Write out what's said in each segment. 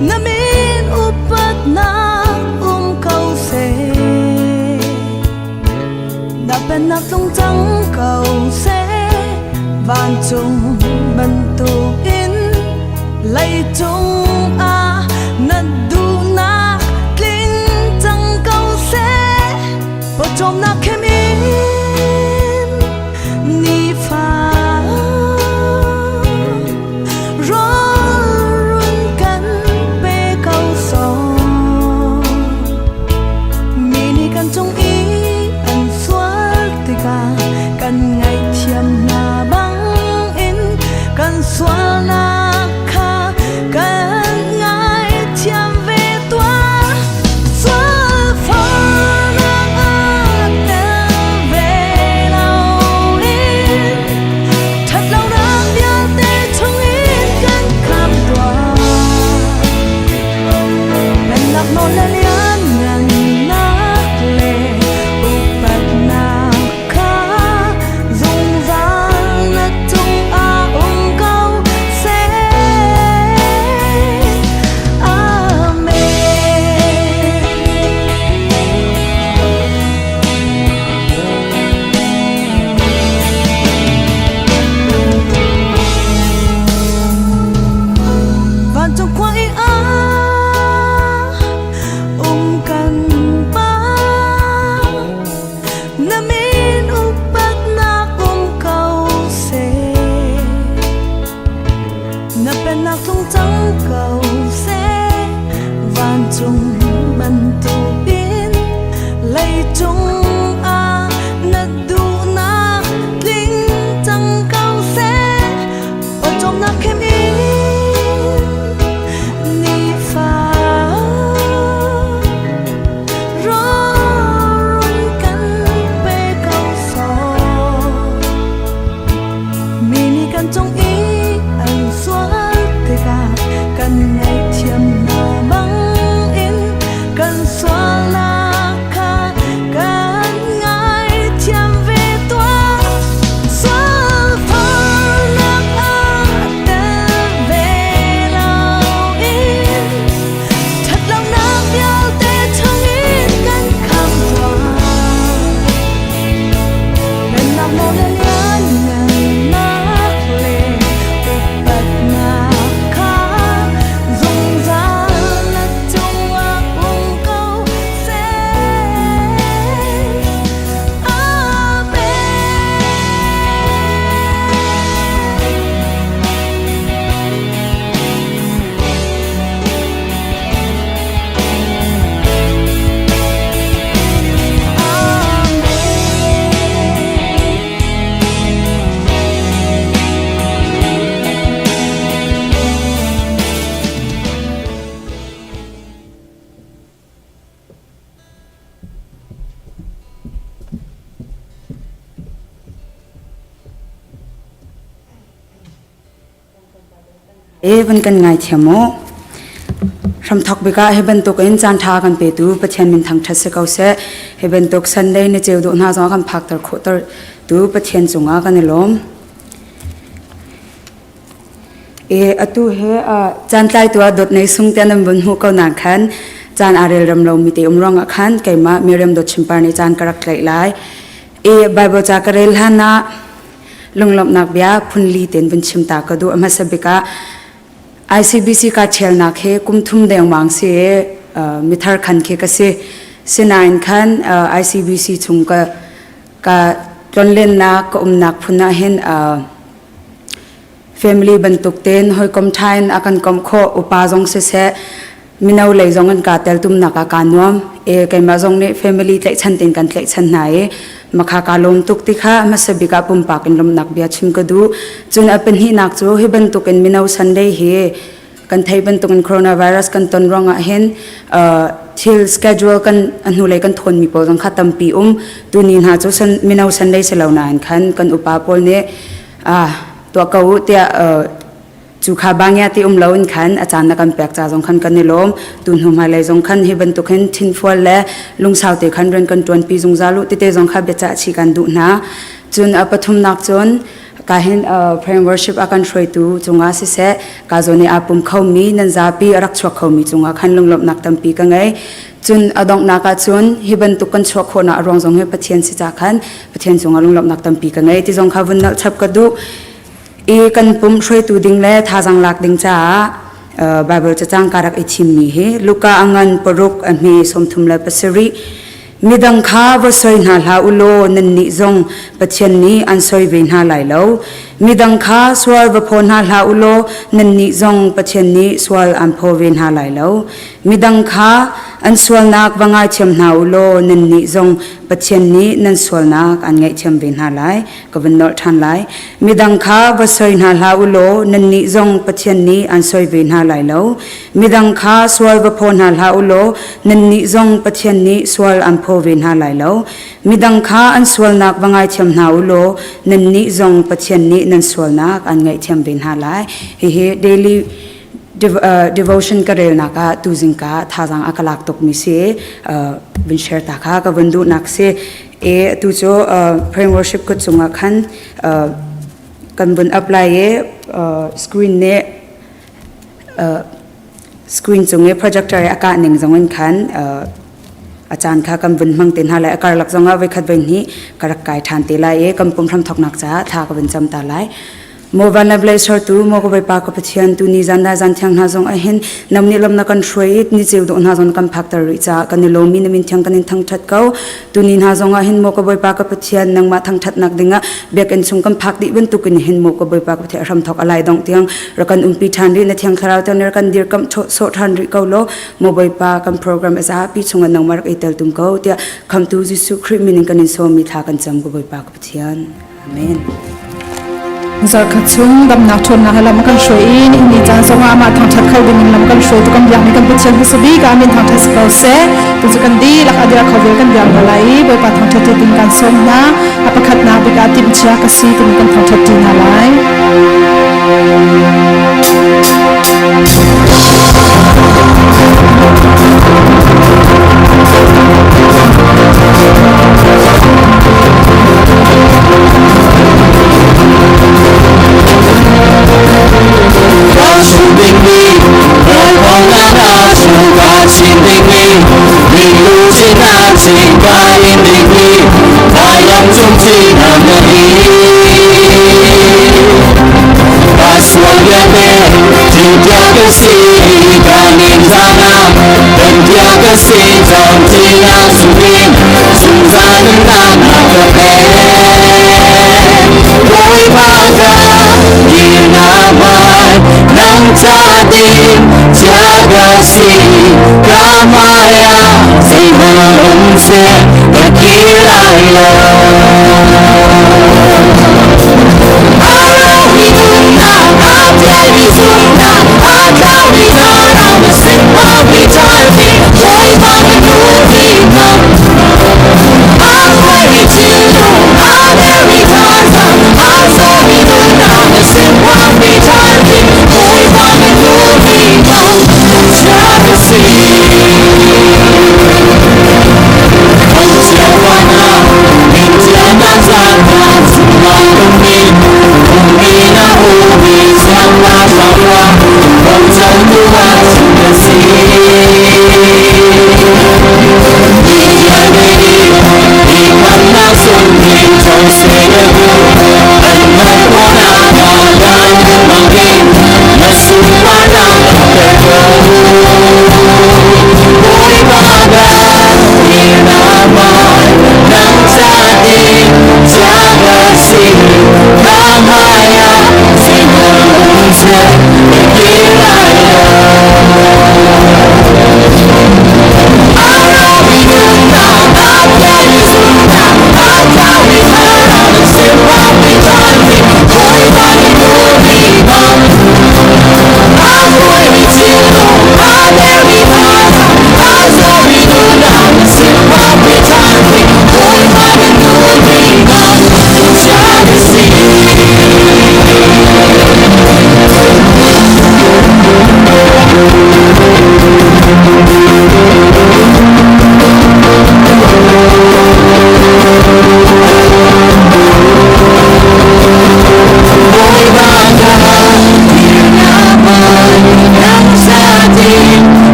Na min upatnak um ko seh. Na pennak tlung cang ko seh. Vancung bantukin leicung ah na duhnak tling cang ko seh. Pawcawmnak khem in nifa rawl kan pe ko sawh. Mi nih kan cung i an sual tikah kan ngaihthiam hna bangin kan sualnak kha kan ngaithiam ve tuah. Sualfornak ah tel ve loin ṭhatlonak vialte chungin kan khamh tuah. Pennak nawl le lianngannak le upatnak kha zungzal na cungah um ko seh. Amen. Vancung khua i a um kan Pa, na min upatnak um ko seh. Na pennak tlung cang ko seh. Vancung bantukin leicung ah na duhnak tling cang ko seh. Pawcawmnak khem in nifa rawl kan pe ko sawh. Mi nih kan cung i an sual tikah kan ngaihthiam hna bangin kan sualnak kha kan ngaithiam ve tuah. Sualfornak ah tel ve loin ṭhatlonak vialte chungin kan khamh tuah. Pennak nawl le lianngannak le upatnak kha zungzal na cungah um ko seh. Amen. E van kan ngaithiam mu. Hramthok bik ah hi bantuk in caan ṭha kan petu Pathian min thangṭhat si ko seh. Hi bantuk Sunday ni ceu dawh hna zong kan phakter khawh ter tu Pathian cungah kan i lawm. E atu he caan tlai tu ah dawt nei sung te nan vun hmuh ko na khan caan aa rel ram lo mi te um ruang ah khan keimah Miriam Dawt Chimpar nih caan ka rak tlaih lai. E Bible ca ka rel hlan ah lunglawmhnak bia phunli ten vun chim ta ka duh. A hmasa bik ah ICBC ka ṭhialnak hi kum thum dengmang si i mithar khan khi ka si. Sinain khan ICBC chung ka ka tlonlennak ka umnak phun ah hin family bantuk ten hawikom ṭha in a kan komh khawh upa zong siseh mino lei zong an ka teltumnak ah kaa nuam e keimah zong nih family tlaihchan tein kan tlaihchan hna i makha kaa lawm tuk ti kha hmasa bik ah pumpak in lawmhnak bia chim ka duh. Cun a pahnihnak cu hi bantuk in mino Sunday hi kan thei bantuk in coronavirus kan ton ruangah hin thil schedule kan a hnulei kan thawn mi pawl zong kha tampi um tuni hna cu mino Sunday si lo nain khan kan upa pawl nih tuah ko u tiah cu kha bangya ti um lo in khan a caan na kan pek ca zong khan kan i lawm. Tu hnu hmailei zong khan hi bantuk hin thinfual le lungsau te khan rian kan ṭuanpi zungzal u tite zong kha biacah chi kan duh hna. Cun a pathumnak cun Ka hin prayer and worship a kan hruaitu cungah siseh, ka zawn i aa pum khomi nan zapi a rak chuak khomi cungah khan lunglawmhnak tampi ka ngei. Cun a donghnak ah cun hi bantuk kan chuah khawhnak a ruang zong hi Pathian si ca khan Pathian cungah lunglawmhnak tampi ka ngei ti zong kha vun nalh chap ka duh. I kan pum hruaitu ding le thazang lak ding caah Bible cacang ka rak i thimmi hi Luka a ngan paruk a hme 37. Midang kha va soi hna hlah u law nannih zong Pathian nih an soi ve hna lai lo. Midang kha sual va phaw hna hlah u law nannih zong Pathian nih sual an phaw ve hna lai lo. Midang kha an sualnak va ngaithiam hna u law nannih zong Pathian nih nan sualnak an ngaihthiam ve hna lai. Ka vun nolh ṭhan lai. Midang kha va soi hna hlah u law nannih zong Pathian nih an soi ve hna lai lo. Midang kha sual va phaw hna hlah u law nannih zong Pathian nih sual an phaw ve hna lai lo. Midang kha an sualnak va ngaithiam hna u law nannih zong Pathian nih nan sualnak an ngaihthiam ve hna lai. Hihi daily devotion ka relnak ah tuzing ka thazaang a ka lak tukmi si. Vun share ta kha ka vun duhnak si. E tu cu prayer and worship kut cungah khan kan vun apply i screen nih screen cung i projector i a kah ning zong in khan a caan kha kan vun hmang te hna lai. A karlak zong ah voikhat voihnih ka rak kai ṭhan te lai i kan pum hramthawknak caah thla ka vun cam ta lai. Maw van le vawlei sertu, maw ka Bawipa ka Pathian, tu ni zan dai zan thiang hna zong ahhin nam nih lam na kan hruai i ni ceu dawh hna zong na kan phakter rih caah kan i lawm i na min thiang kan in thangṭhat ko. Tu ni hna zong ahhin maw ka Bawipa ka Pathian, nangmah thangṭhatnak dingah biakinn chung kan phak dih bantukin hin maw ka Bawipa ka Pathian hramthawk a lai dongh tiang rak kan umpi ṭhan rih. Na Thiang Thlarau tiang rak kan dirkamh sawh ṭhan rih ko law maw Bawipa, kan program a zapi chungah nangmah rak i teltum ko tiah Khamhtu Jesuh Khrih min in kan in sawm i thla kan cam, ka Bawipa ka Pathian. Amen. Zarkhat chung damnak ṭhawnnak he lam kan hruai i nihin ni caan zongah amah thangṭhat kho dingin lam kan hruaitu kan biakmi kan Pathian hmasa bik ah amin thangṭhat si ko seh. Tu cu kan dihlak a dir kho ve kan biak hna lai i Bawipa thangṭhat ṭi ding kan sawm hna. A pakhatnak bik ah timhcia ka si timi kan thangṭhat ṭi hna lai.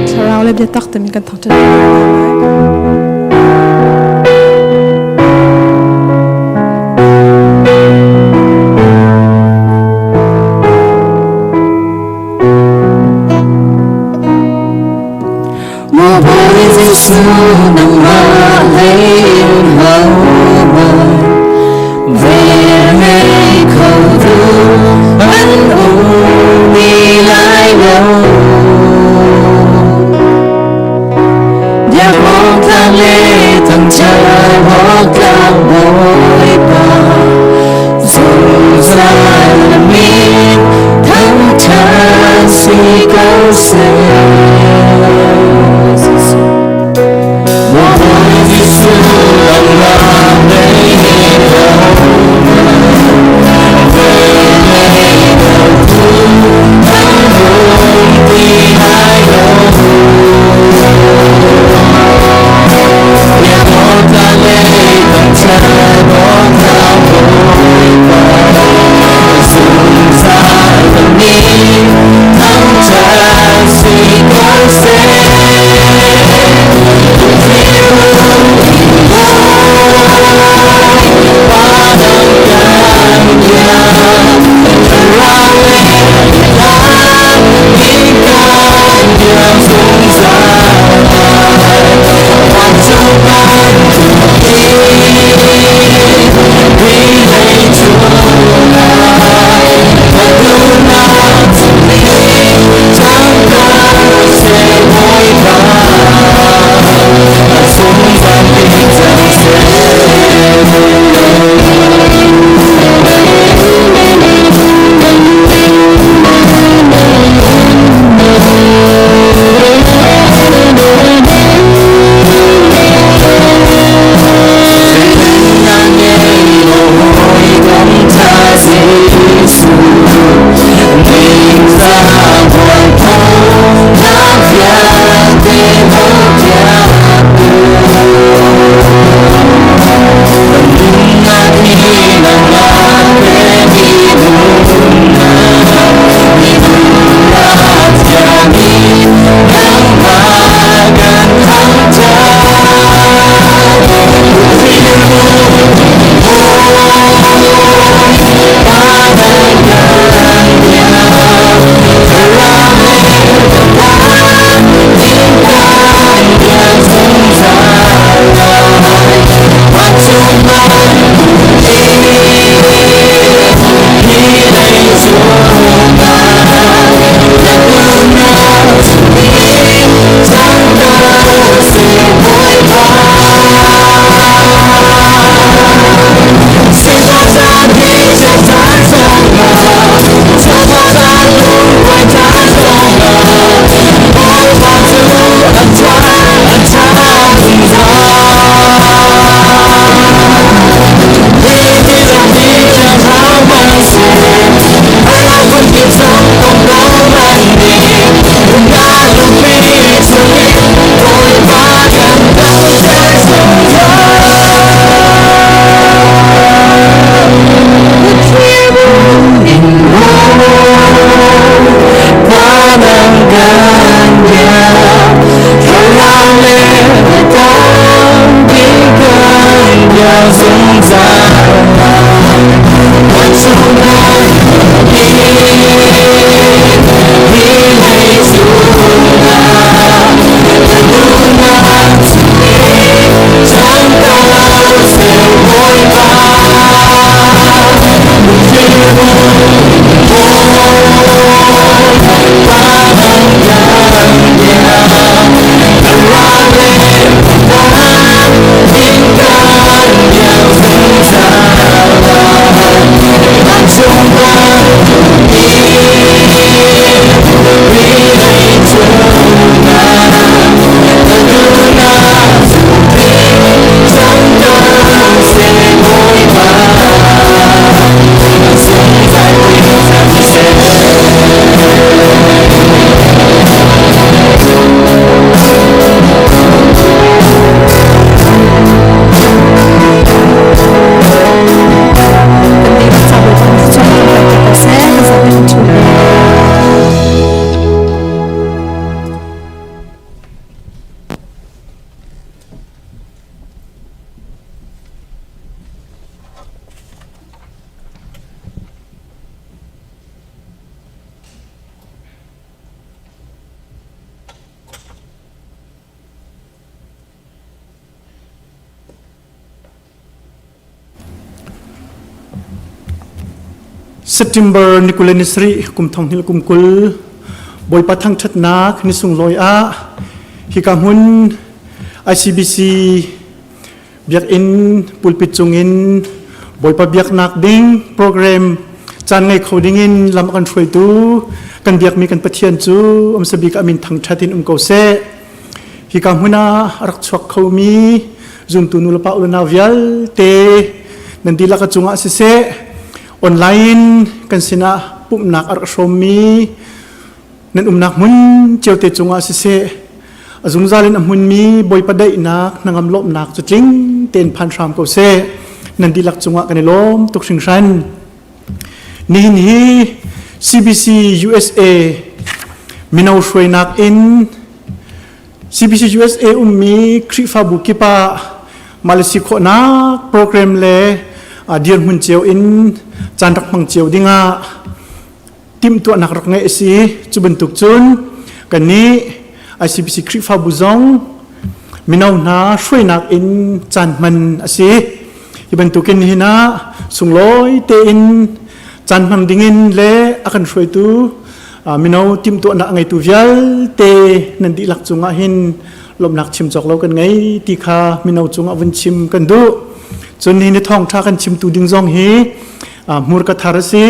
Thlarau le biatak tein kan thangṭhat lai. Maw Bawi Jesuh nangmah lei in hohmanh vel ngei kho tu an um ti lai lo. Biakawng tlang le thangṭhat awk tlak Bawipa zungzal na min thangṭhat si ko seh. Maw Jesuh nangmah lei September ni 27 kum thong hnih kum 20 Bawipa thangṭhatnak ni sunglawi ah hika hmun ICBC biakinn pulpit cungin Bawipa biaknak ding program caan ngei kho dingin lam a kan hruaitu kan biakmi kan Pathian cu umsabik a min thangṭhat in um ko seh. Hika hmun ah a rak chuak khomi zumtu nulepa unau vialte nan dihlak a cungah siseh online kan sinah pumhnak a rak hrawmmi nan umnak hmun ciote cungah siseh a zungzal in a hmunmi Bawipa daihnak hnangam lawmhnak cu tling tein phan hram ko seh. Nan dihlak cungah kan i lawm tuk hringhran. Nihin hi CBC USA mino hruainak in CBC USA ummi Khrihfabu kip ah Malaysia khawhnak program le dirhmun cio in caan rak hmang cio dingah timhtuahnak rak ngeih a si. Cu bantuk cun kannih ICBC Khrihfabu zong mino hna hruainak in caan hman a si. Hi bantukin nihin ah sunglawi tein caan hmang dingin le a kan hruaitu mino timhtuahnak a ngeitu vialte nan dihlak cungah hin lawmhnak chim cawk lo kan ngei ti kha mino cungah vun chim kan duh. Cun nihin ni thawngṭha kan chimtu ding zong hi hmurka thar a si.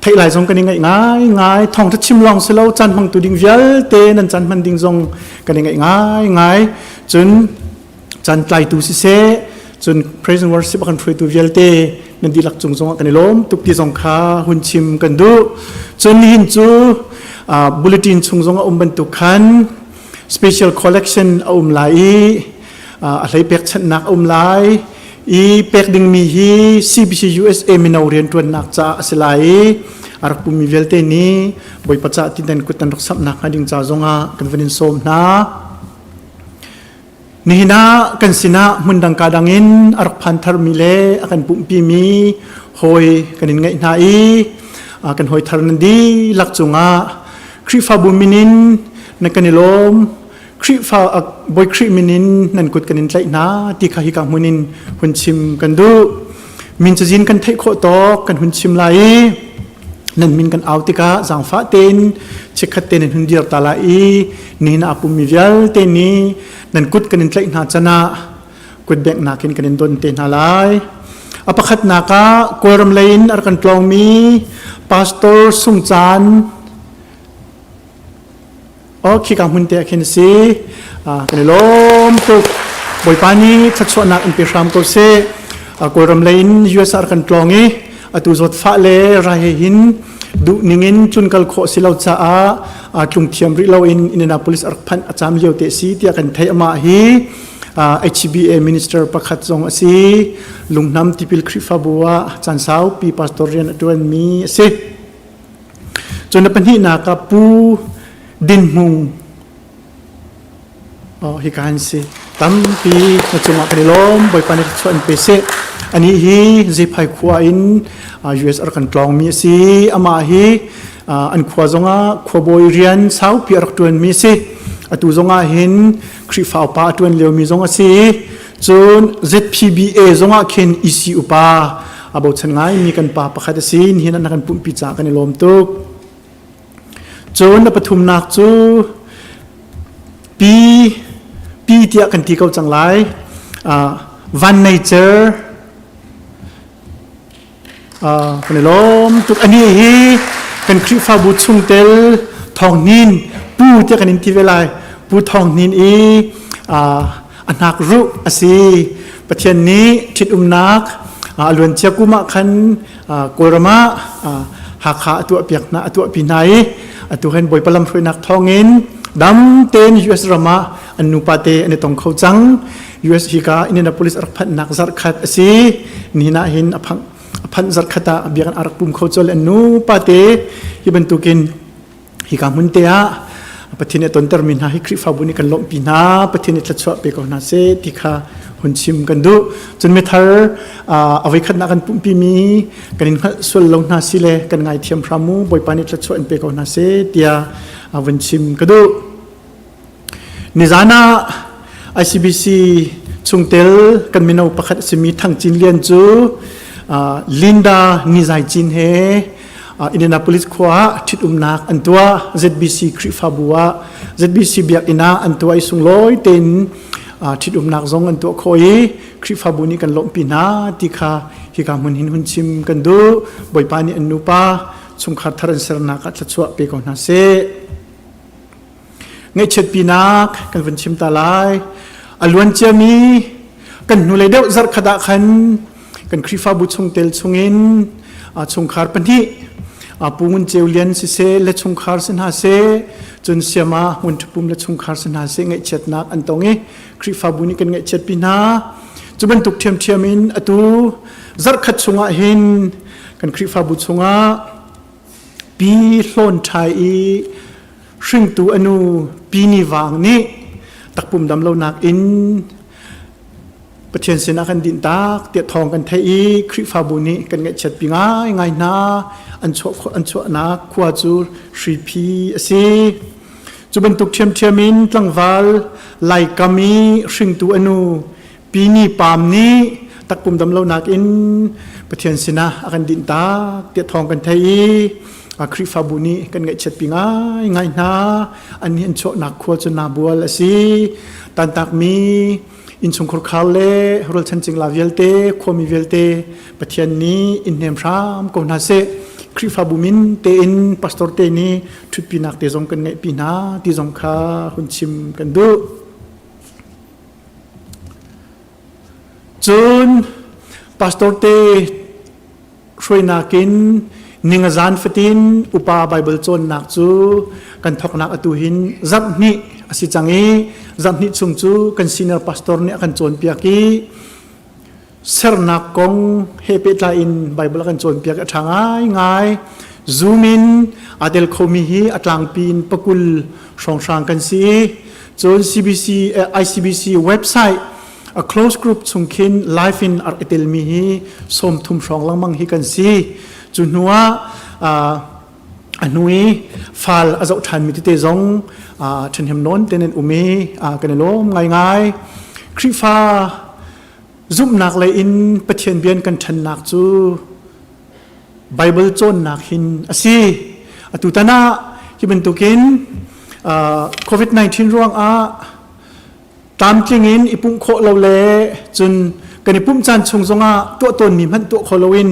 Theih lai zong kan i ngaih ngai ngai. Thawngṭha chim lawng si lo, caan hmangtu ding vialte nan caan hman ding zong kan i ngaih ngai ngai. Cun caan tlaitu siseh, cun praise and worship a kan hruaitu vialte nan dihlak cung zongah kan i lawm tuk ti zong kha hun chim kan duh. Cun nihin cu bulletin chung zong a um bantuk khan special collection a um lai i a hlei pekchanhnak a um lai i pek dingmi hi CBC USA mino rianṭuannak caah a si lai i a rak pummi vialte nih Bawipa caah ti nan kut nan rak samhnak hnga ding ca zongah kan van in sawm hna. Nihin ah kan sinah hmundang ka dang in a rak phan tharmi le a kan pumhpimi hawi kan in ngeih hna i kan hawi thar nan dihlak cungah Khrihfabu min in na kan i lawm. Khrihfa Bawi Khrih min in nan kut kan in tlaih hna ti kha hika hmun in hun chim kan duh. Min cazin kan theih khawh tawk kan hun chim lai i nan min kan au tikah zaangfah tein chikkhat te nan hun dir ta lai i nihin ah pummi vialte nih nan kut kan in tlaih hna can ah kutbengh nakin kan in don te hna lai. A pakhatnak ah Kawlram lei in a rak kan tlawngmi Pastor Sung Caan Oh, khika hmun te ah khin a si. Kan i lawm tuk. Bawipa nih thluachuahnak in pe hram ko seh. Kawlram lei in US ah kan tlawng i atu zawtfah le rai he hin duh ningin cun kal khawh si lo caah tlung thiam rih lo in Indianapolis a rak phanh a caam lio te si tiah kan theih. Amah hi HBA minister pakhat zong a si. Lungnam Tipil Khrihfabu ah caan saupi pastor rian a ṭuanmi a si. Cun a pahnihnak ah Pu Din Hmung oh, hika an si. Tampi na cungah kan i lawm. Bawipa nih thluachuah in pe seh. Anih hi Zephai khua in US a rak kan tlawngmi a si. Amah hi an khua zongah khuabawi rian saupi a rak ṭuanmi a si. Atu zongah hin Khrihfa upa a ṭuan liomi zong a si. Cun ZPBA zongah khin EC upa a bochan ngaimi kan pa pakhat a si. Nihin ah na kan pumhpi caah kan i lawm tuk. Cun na pathumnak cu pi pi tiah kan ti ko cang lai. Van nature kan i lawm tuk. Ani hi kan Khrihfabu chungtel Thawng Hnin pu tiah kan in ti ve lai. Pu Thawng Hnin i a hnak ruh a si. Pathian nih ṭhitumnak a luancia kum ah khan Kawlram ah Hakha a tuahpiak hna a tuahpi hna i atu hin Bawipa lamhruainak thawngin dam tein US ram ah an nupa te an i tong kho cang. US hika Indianapolis a rak phanhnak zarhkhat a si. Nihin ah hin a phanh zarhkhat ah biakinn a rak pum kho colh an nupa te hi bantukin hika hmun te ah Pathian nih a tontermi hna hi Khrihfabu nih kan lawmhpi hna. Pathian nih thluachuah pe ko hna seh ti kha hun chim kan duh. Cun mithar a voikhatnak kan pumhpimi kan in hngalh sual lo hna si le kan ngaithiam hram mu. Bawipa nih thluachuah in pe ko hna seh tiah vun chim ka duh. Nizan ah ICBC chungtel kan mino pakhat a simi Thang Cin Lian cu Linda Nizai Cin he Indianapolis khua ah ṭhitumnak an tuah. ZBC Khrihfabu ah ZBC biakinn ah an tuah i sunglawi tein ṭhitumnak zong an tuah khawh i Khrihfabu nih kan lawmhpi hna ti kha hika hmun hin hun chim kan duh. Bawipa nih an nupa chungkhar thar an sernak ah thluachuah pe ko hna seh. Ngaihchiatpinak kan vun chim ta lai. A luan ciami kan hnulei deuh zarhkhat ah khan kan Khrihfabu chungtel chungin chungkhar pahnih Pu Ngun Ceu Lian siseh le chungkhar si hna seh cun Siama Ngun Ṭhupum le chungkhar si hna seh ngaihchiatnak an tong i Khrihfabu nih kan ngaihchiatpi hna. Cu bantuk ṭhiamṭhiam in atu zarhkhat chungah hin kan Khrihfabu chungah Pi Hlawn Ṭhai i hringtu a nu Pi Ni Vang nih takpum damlonak in Pathian sinah kan dinh tak tiah thawng kan theih i Khrihfabu nih kan ngaihchiatpi ngaingai hna. An chuah an chuahnak khua cu Hriphi a si. Cu bantuk ṭhiamṭhiam in tlangval Laikam i hringtu a nu Pi Ni Pam nih takpum damlonak in Pathian sinah a kan dinh tak tiah thawng kan theih i Khrihfabu nih kan ngaihchiatpi ngaingai hna. An nih an chuahnak khua cu Nabual a si. Tantakmi innchungkhar khar le rualchan cingla vialte, khuami vialte Pathian nih in hnem hram ko hna seh. Khrihfabu min tein pastor te nih ṭhutpinak te zong kan ngeihpi hna ti zong kha hun chim kan duh. Cun pastor te hruainak in ningazan fatin upa Baibal cawnnak cu kan thawknak atu hin zarh hnih a si cang i zarh hnih chung cu kan senior pastor nih a kan cawnpiak i sernak kong he pehtlai in Baibal a kan cawnpiak a ṭha ngaingai. Zoom in aa tel khomi hi a tlangpi in pakul hrawnghrang kan si i cun CBC ICBC website a close group chung khin live in a rak i telmi hi 30 hrawng lengmang hi kan si. Cu hnu ah a hnu i fal a zoh ṭhanmi tete zong ṭhenhem nawn ten an um i kan i lawm ngaingai. Khrihfa zumhnak lei in Pathian bian kan ṭhannak cu Bible cawnnak hin a si. Atu tan ah hi bantukin COVID-19 ruangah tlamtling in i pumh khawh lo le cun kan i pumh caan chung zongah tuah tawnmi hmanh tuah khawh loin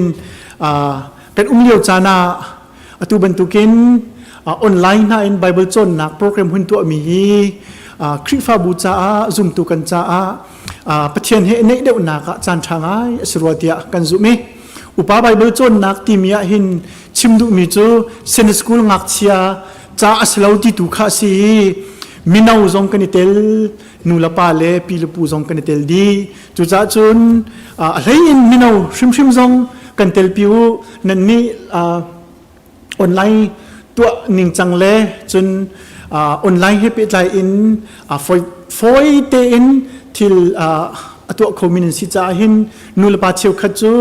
kan um lio caan ah atu bantukin online hna in Bible cawnnak program hun tuahmi hi Khrihfabu caah zumtu kan caah Pathian he neih deuhnak ah caan ṭha ngai a si rua tiah kan zumh i upa Bible cawnnak timi ah hin chim duhmi cu Sunday school ngakchia ca a si lo ti tu kha a si i mino zong kan i tel nu le pa le pi le pu zong kan i tel dih cucaah cun a hlei in mino hrimhrim zong kan telpi u nan nih online tuah ningcang le cun online he pehtlai in fawi tein thil a tuah khomi nan si caah hin nu le pa cheukhat cu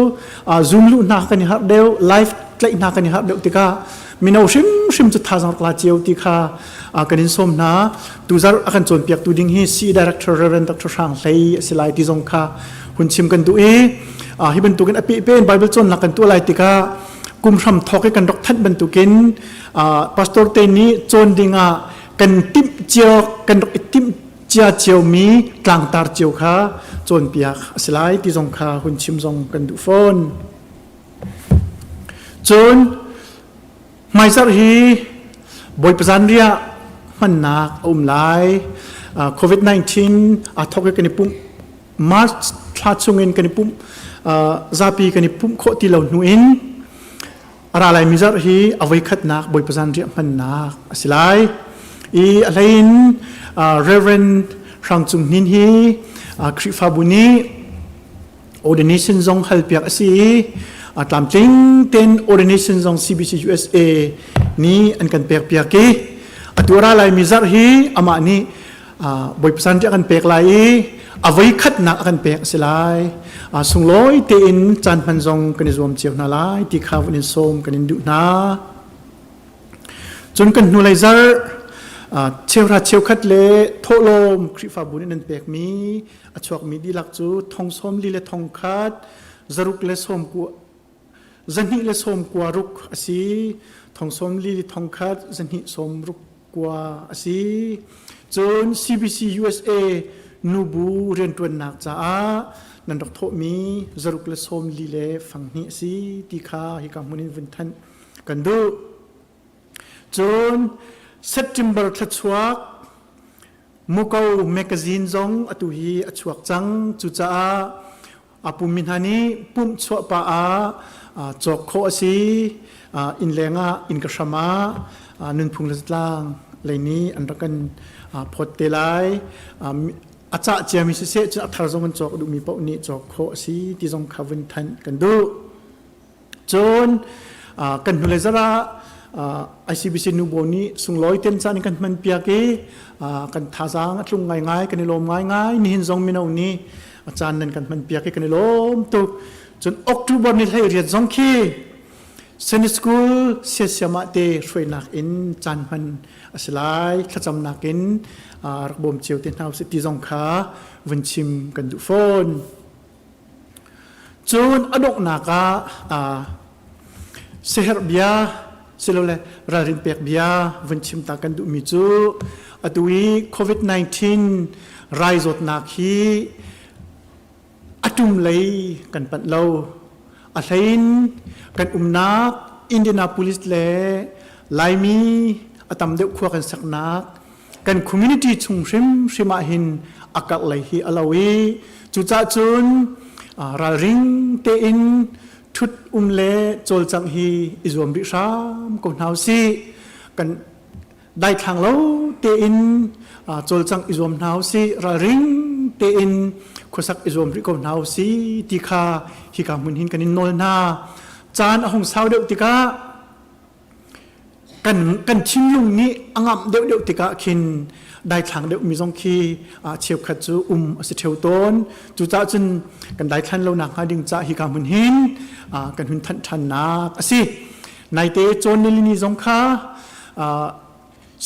zoom luh hna kan i harh deuh live tlaih hna kan i harh deuh tikah mino hrimhrim cu thazaang rak la cio ti kha kan in sawm hna. Tuzarh a kan cawnpiaktu ding hi CE Director Reverend Dr. Hrang Hlei a si lai ti zong kha hun chim kan duh i hi bantukin a pehpe in Bible cawnnak kan tuah lai tikah kum hram thawk i kan rak thanh bantukin pastor te nih cawn dingah kan timh cio kan rak i timh cia ciomi tlangtar cio kha cawnpiak a si lai ti zong kha hun chim zong kan duh fawn. Cun hmaizarh hi Bawipa zanriah hmannak a um lai. COVID-19 aa thawk i kan i pumh March thla chungin kan i pumh zapi kan i pumh khawh ti lo hnu in a ra laimi zarh hi a voikhatnak Bawipa zanriah hmannak a si lai. I a hlei in Reverend Hrang Cung Hnin hi Khrihfabu nih ordination zong halpiak a si i a tlamtling tein ordination zong CBC USA nih an kan pekpiak i atu ra laimi zarh hi amah nih Bawipa san a kan pek lai i a voi khatnak a kan pek a si lai. Sunglawi tein caan hman zong kan i zuam cio hna lai ti kha vun in sawm kan in duh hna. Cun kan hnulei zarh cheuhra cheukhat le thawhlawm Khrihfabu nih nan pekmi a chuakmi dihlak cu thong sawm li le thong khat zaruk le sawm ku. 219 a si. Thong sawm li thong khat zahnih sawm ruk kua a si. Cun CBC USA nubu rianṭuannak caah nan rak thawhmi zaruk le sawm li le fang hnih a si ti kha hika hmun in vun thanh kan duh. Cun September thla chuak Muko magazine zong atu hi a chuak cang. Cucaah a pummi hna nih pumh chuah pah ah cawk khawh a si. Inn leng ah inn ka hram ah nunphung le zatlang lei nih an rak kan phawt te lai. A cah ciami siseh cun a thar zong an cawk duhmi paoh nih cawk khawh a si ti zong kha vun thanh kan duh. Cun kan hnulei zarh ah ICBC nubo nih sunglawi ten caan in kan hman piak i kan thazaang a tlung ngaingai kan i lawm ngaingai nihin zong mino nih a caan nan kan hman piak i kan i lawm tuk cun October ni hlei riat zong khi Sunday School siasiam ah te hruainak in caan hman a si lai thlacamnak in rak bawm cio te hna usih ti zong kha vun chim kan duh fawn. Cun a donghnak ah siaherh bia silole ralrin pek bia vun chim ta kan duhmi cu atu i COVID-19 rai zawtnak hi a ṭum lei kan panh lo. A hlein kan umnak Indianapolis le Laimi a tam deuh khua kan saknak kan community chung hrimhrim ah hin a karh lei hi a lo i cucah cun ralring tein thut um le cawlcangh hi i zuam rih hram ko hna usih kan daithlang lo tein cawlcangh i zuam hna usih ralring tein khuasak i zuam rih ko hna usih ti kha hika hmun hin kan in nawl hna caan a hung sau deuh tikah kan kan thinlung nih a ngamh deuhdeuh tikah khin daithlang deuhmi zong khi cheukhat cu um a si ṭheo tawn cucaah cun kan daithlan lo nak hnga ding ca hika hmun hin kan hun thanh ṭhannak a si naite cawn nilini zong kha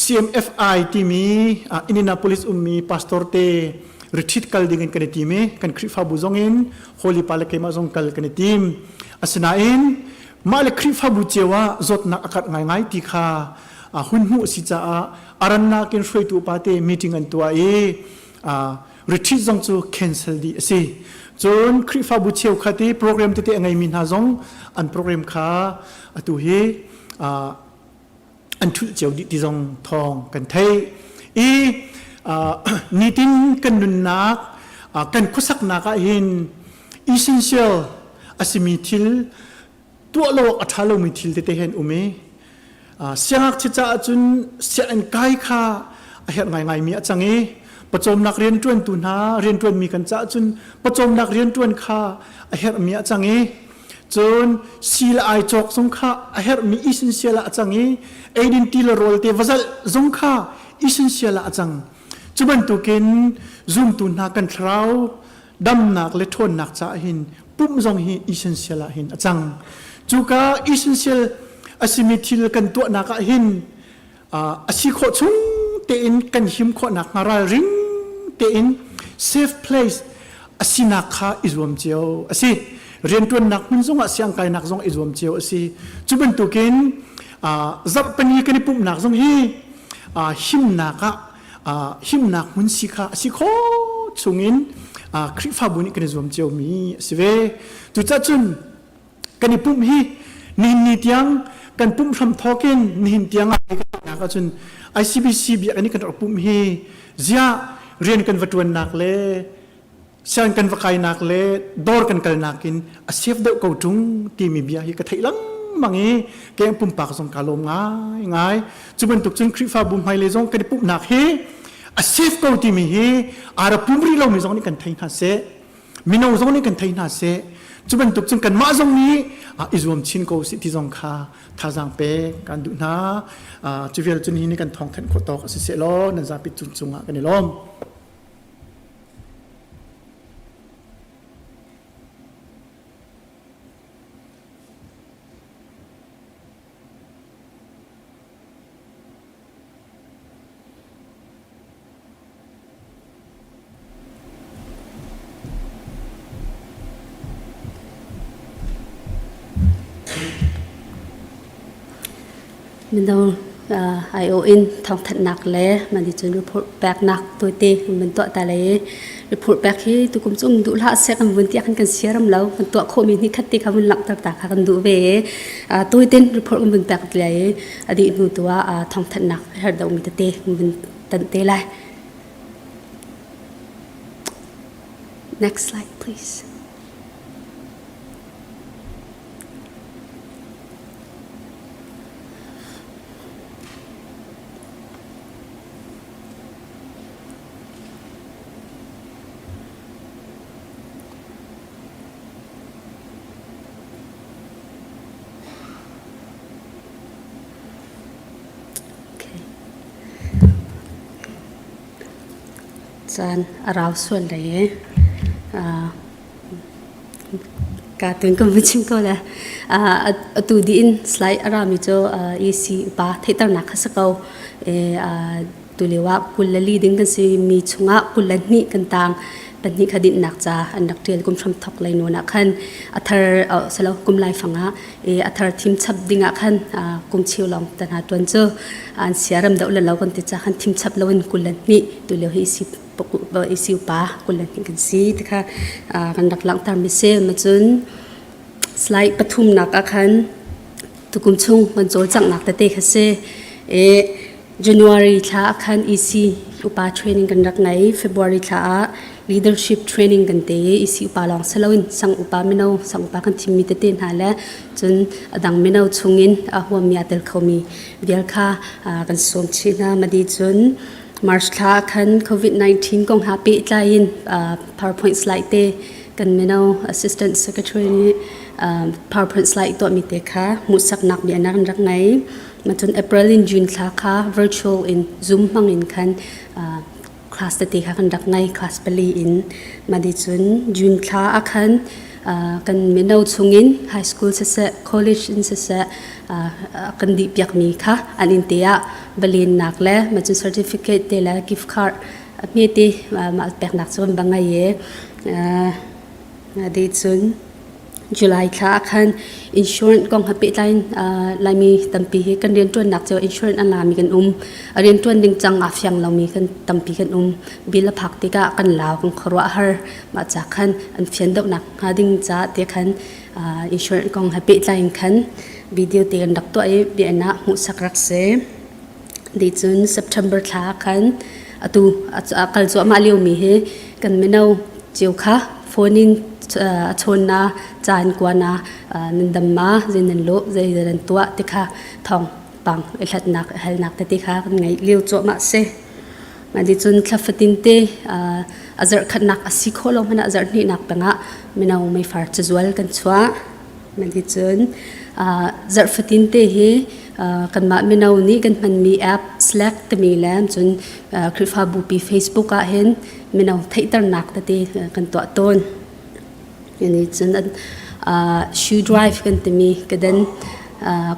CMFI timi Indianapolis ummi pastor te retreat kal ding in kan i tim i kan Khrihfabu zong in Holy Pa le keimah zong kal kan i tim asinain mah le Khrihfabu cio ah zawtnak a karh ngaingai ti kha hun hmuh si caah a rannak in hruaitu upa te meeting an tuah i retreat zong cu cancel dih a si. Cun Khrihfabu cheukhat i program tete a ngeimi hna zong an program kha atu hi an ṭhulh cio dih ti zong thawng kan theih i nitin kan nunnak kan khuasaknak ah hin essential a simi thil tuah lo awk a ṭha lomi thil tete he an um i siangngakchia caah cun sianginn kai kha a herh ngaingaimi a cang i pawcawmnak rianṭuantu hna rianṭuanmi kan caah cun pawcawmnak rianṭuan kha a herhmi a cang i cun si le ai cawk zong kha a herhmi essential ah a cang i eidin ti le rawl te va zalh zong kha essential ah a cang cu bantukin zumtu hna kan thlarau damnak le ṭhawnnak caah hin pumh zong hi essential ah hin a cang cuka essential a simi thil kan tuahnak ah hin a si khawh chung tein kan him khawhnak hnga ralring tein safe place a sinak kha i zuam cio a si rianṭuannak hmun zongah siangkainak zong i zuam cio a si cu bantukin zarhpini kan i pumhnak zong hi himnak ah himnak hmun si kha a si khawh chungin Khrihfabu nih kan i zuam ciomi a si ve cucaah cun kan i pumh hi nihin ni tiang kan pumh hram thawk in nihin tiang ah nak ahcun ICBC biakinn i kan rak pumh hi ziah rian kan va ṭuannak le sian kan va kainak le dawr kan kalnak in a safe deuh ko ṭung timi bia hi ka theih lengmang i keng pumpak zong ka lawm ngai ngai cu bantuk cun Khrihfabu hmailei zong kan i pumhnak hi a safe ko timi hi ara pum rih lomi zong nih kan thei hna seh mino zong nih kan thei hna seh cu bantuk cun kanmah zong nih i zuam chin ko sih ti zong kha thazaang pek kan duh hna cu vial cun hi ni kan thawng thanh khawh tawk a si seh law nan zapi cung cungah kan i lawm Mino aiawh in thawngthanhnak le mah nih cun report peknak tawite kan vun tuah ta lai i report pek hi tukum cu um duh hlah seh kan vun tiah khan kan siaram lo kan tuah khawhmi hnih khat te kha vun langhter ta kha kan duh ve i tawiten report kan vun pek lai i a dih hnu tu ah thawngthanhnak herh deuhmi tete kan vun tanh te lai. Next slide please. Caan a rau sual lai i Ka tun ka vun chim ko le. Atu dih in slide a rami cu EC upa theihternak kha si ko. Tulio ah 24 ding kan si mi chungah 22 kan tang. Pahnih kha dinhnak ca an rak ṭial kum hram thok lei nawn ah khan a thar salo kum lai fang ah a thar thim chap ding ah khan kum cheu lawng te hna tuan cu an siaram deuh le lo kan ti ca khan thim chap lo in 22 tulio hi EC isi upa 22 kan si ti kha kan rak langhter mi si ma cun slide pathumnak ah khan tukum chung kan cawlcanghnak tete kha si e January thla ah khan EC upa training kan rak ngei February thla ah leadership training kan te EC upa lawng si loin sang upa mino sang upa kan thimmi tete hna le cun adang mino chungin a huammi a tel khomi vial kha kan sawm chih hna madi cun March thla ah khan COVID-19 kong ha pehtlai in PowerPoint slide te kan mino assistant secretary nih PowerPoint slide tuahmi te kha hmuhsaknak bia an rak ngei. Cun April in June thla kha virtual in Zoom hmang in khan class tete kha kan rak ngei class pali in. Mah cun June thla ah khan kan mino chungin high school siseh college in siseh kan dih piakmi kha an inn te ah va lennak le mah cun certificate te le gift card hmete mah peknak cu kan va ngei i deh cun July thla ah khan insurance kong he pehtlai in Laimi tampi hi kan rianṭuannak cio insurance a lami kan um. A rianṭuan ding cang aa fiang lomi kan tampi kan um. Bill a phak tikah kan lau kan khuaruah a har. Mah ca khan an fian deuhnak hnga ding caah te khan insurance kong he pehtlai in khan video te kan rak tuah i biainn ah hmuhsak rak si. Dih cun September thla ah khan atu a kal cuahmah liomi hi kan mino cio kha phone in a chawn na ca in kua na nan dam ma zei nan lawh zei nan tuah ti kha thawngpang i hlatnak i halnak tete kha kan ngeih lio cuahmah si. Mah nih cun thla fatin te a zarh khatnak a si khawh lo hmanh ah zarh hnihnak pengah mino meifar cazual kan chuah. Mah nih cun zarh fatin te hi kanmah mino nih kan hmanmi app Slack timi le cun Khrihfabu pi Facebook ah hin mino theihternak tete kan tuah tawn. Nih cun shoe drive kan timi kedan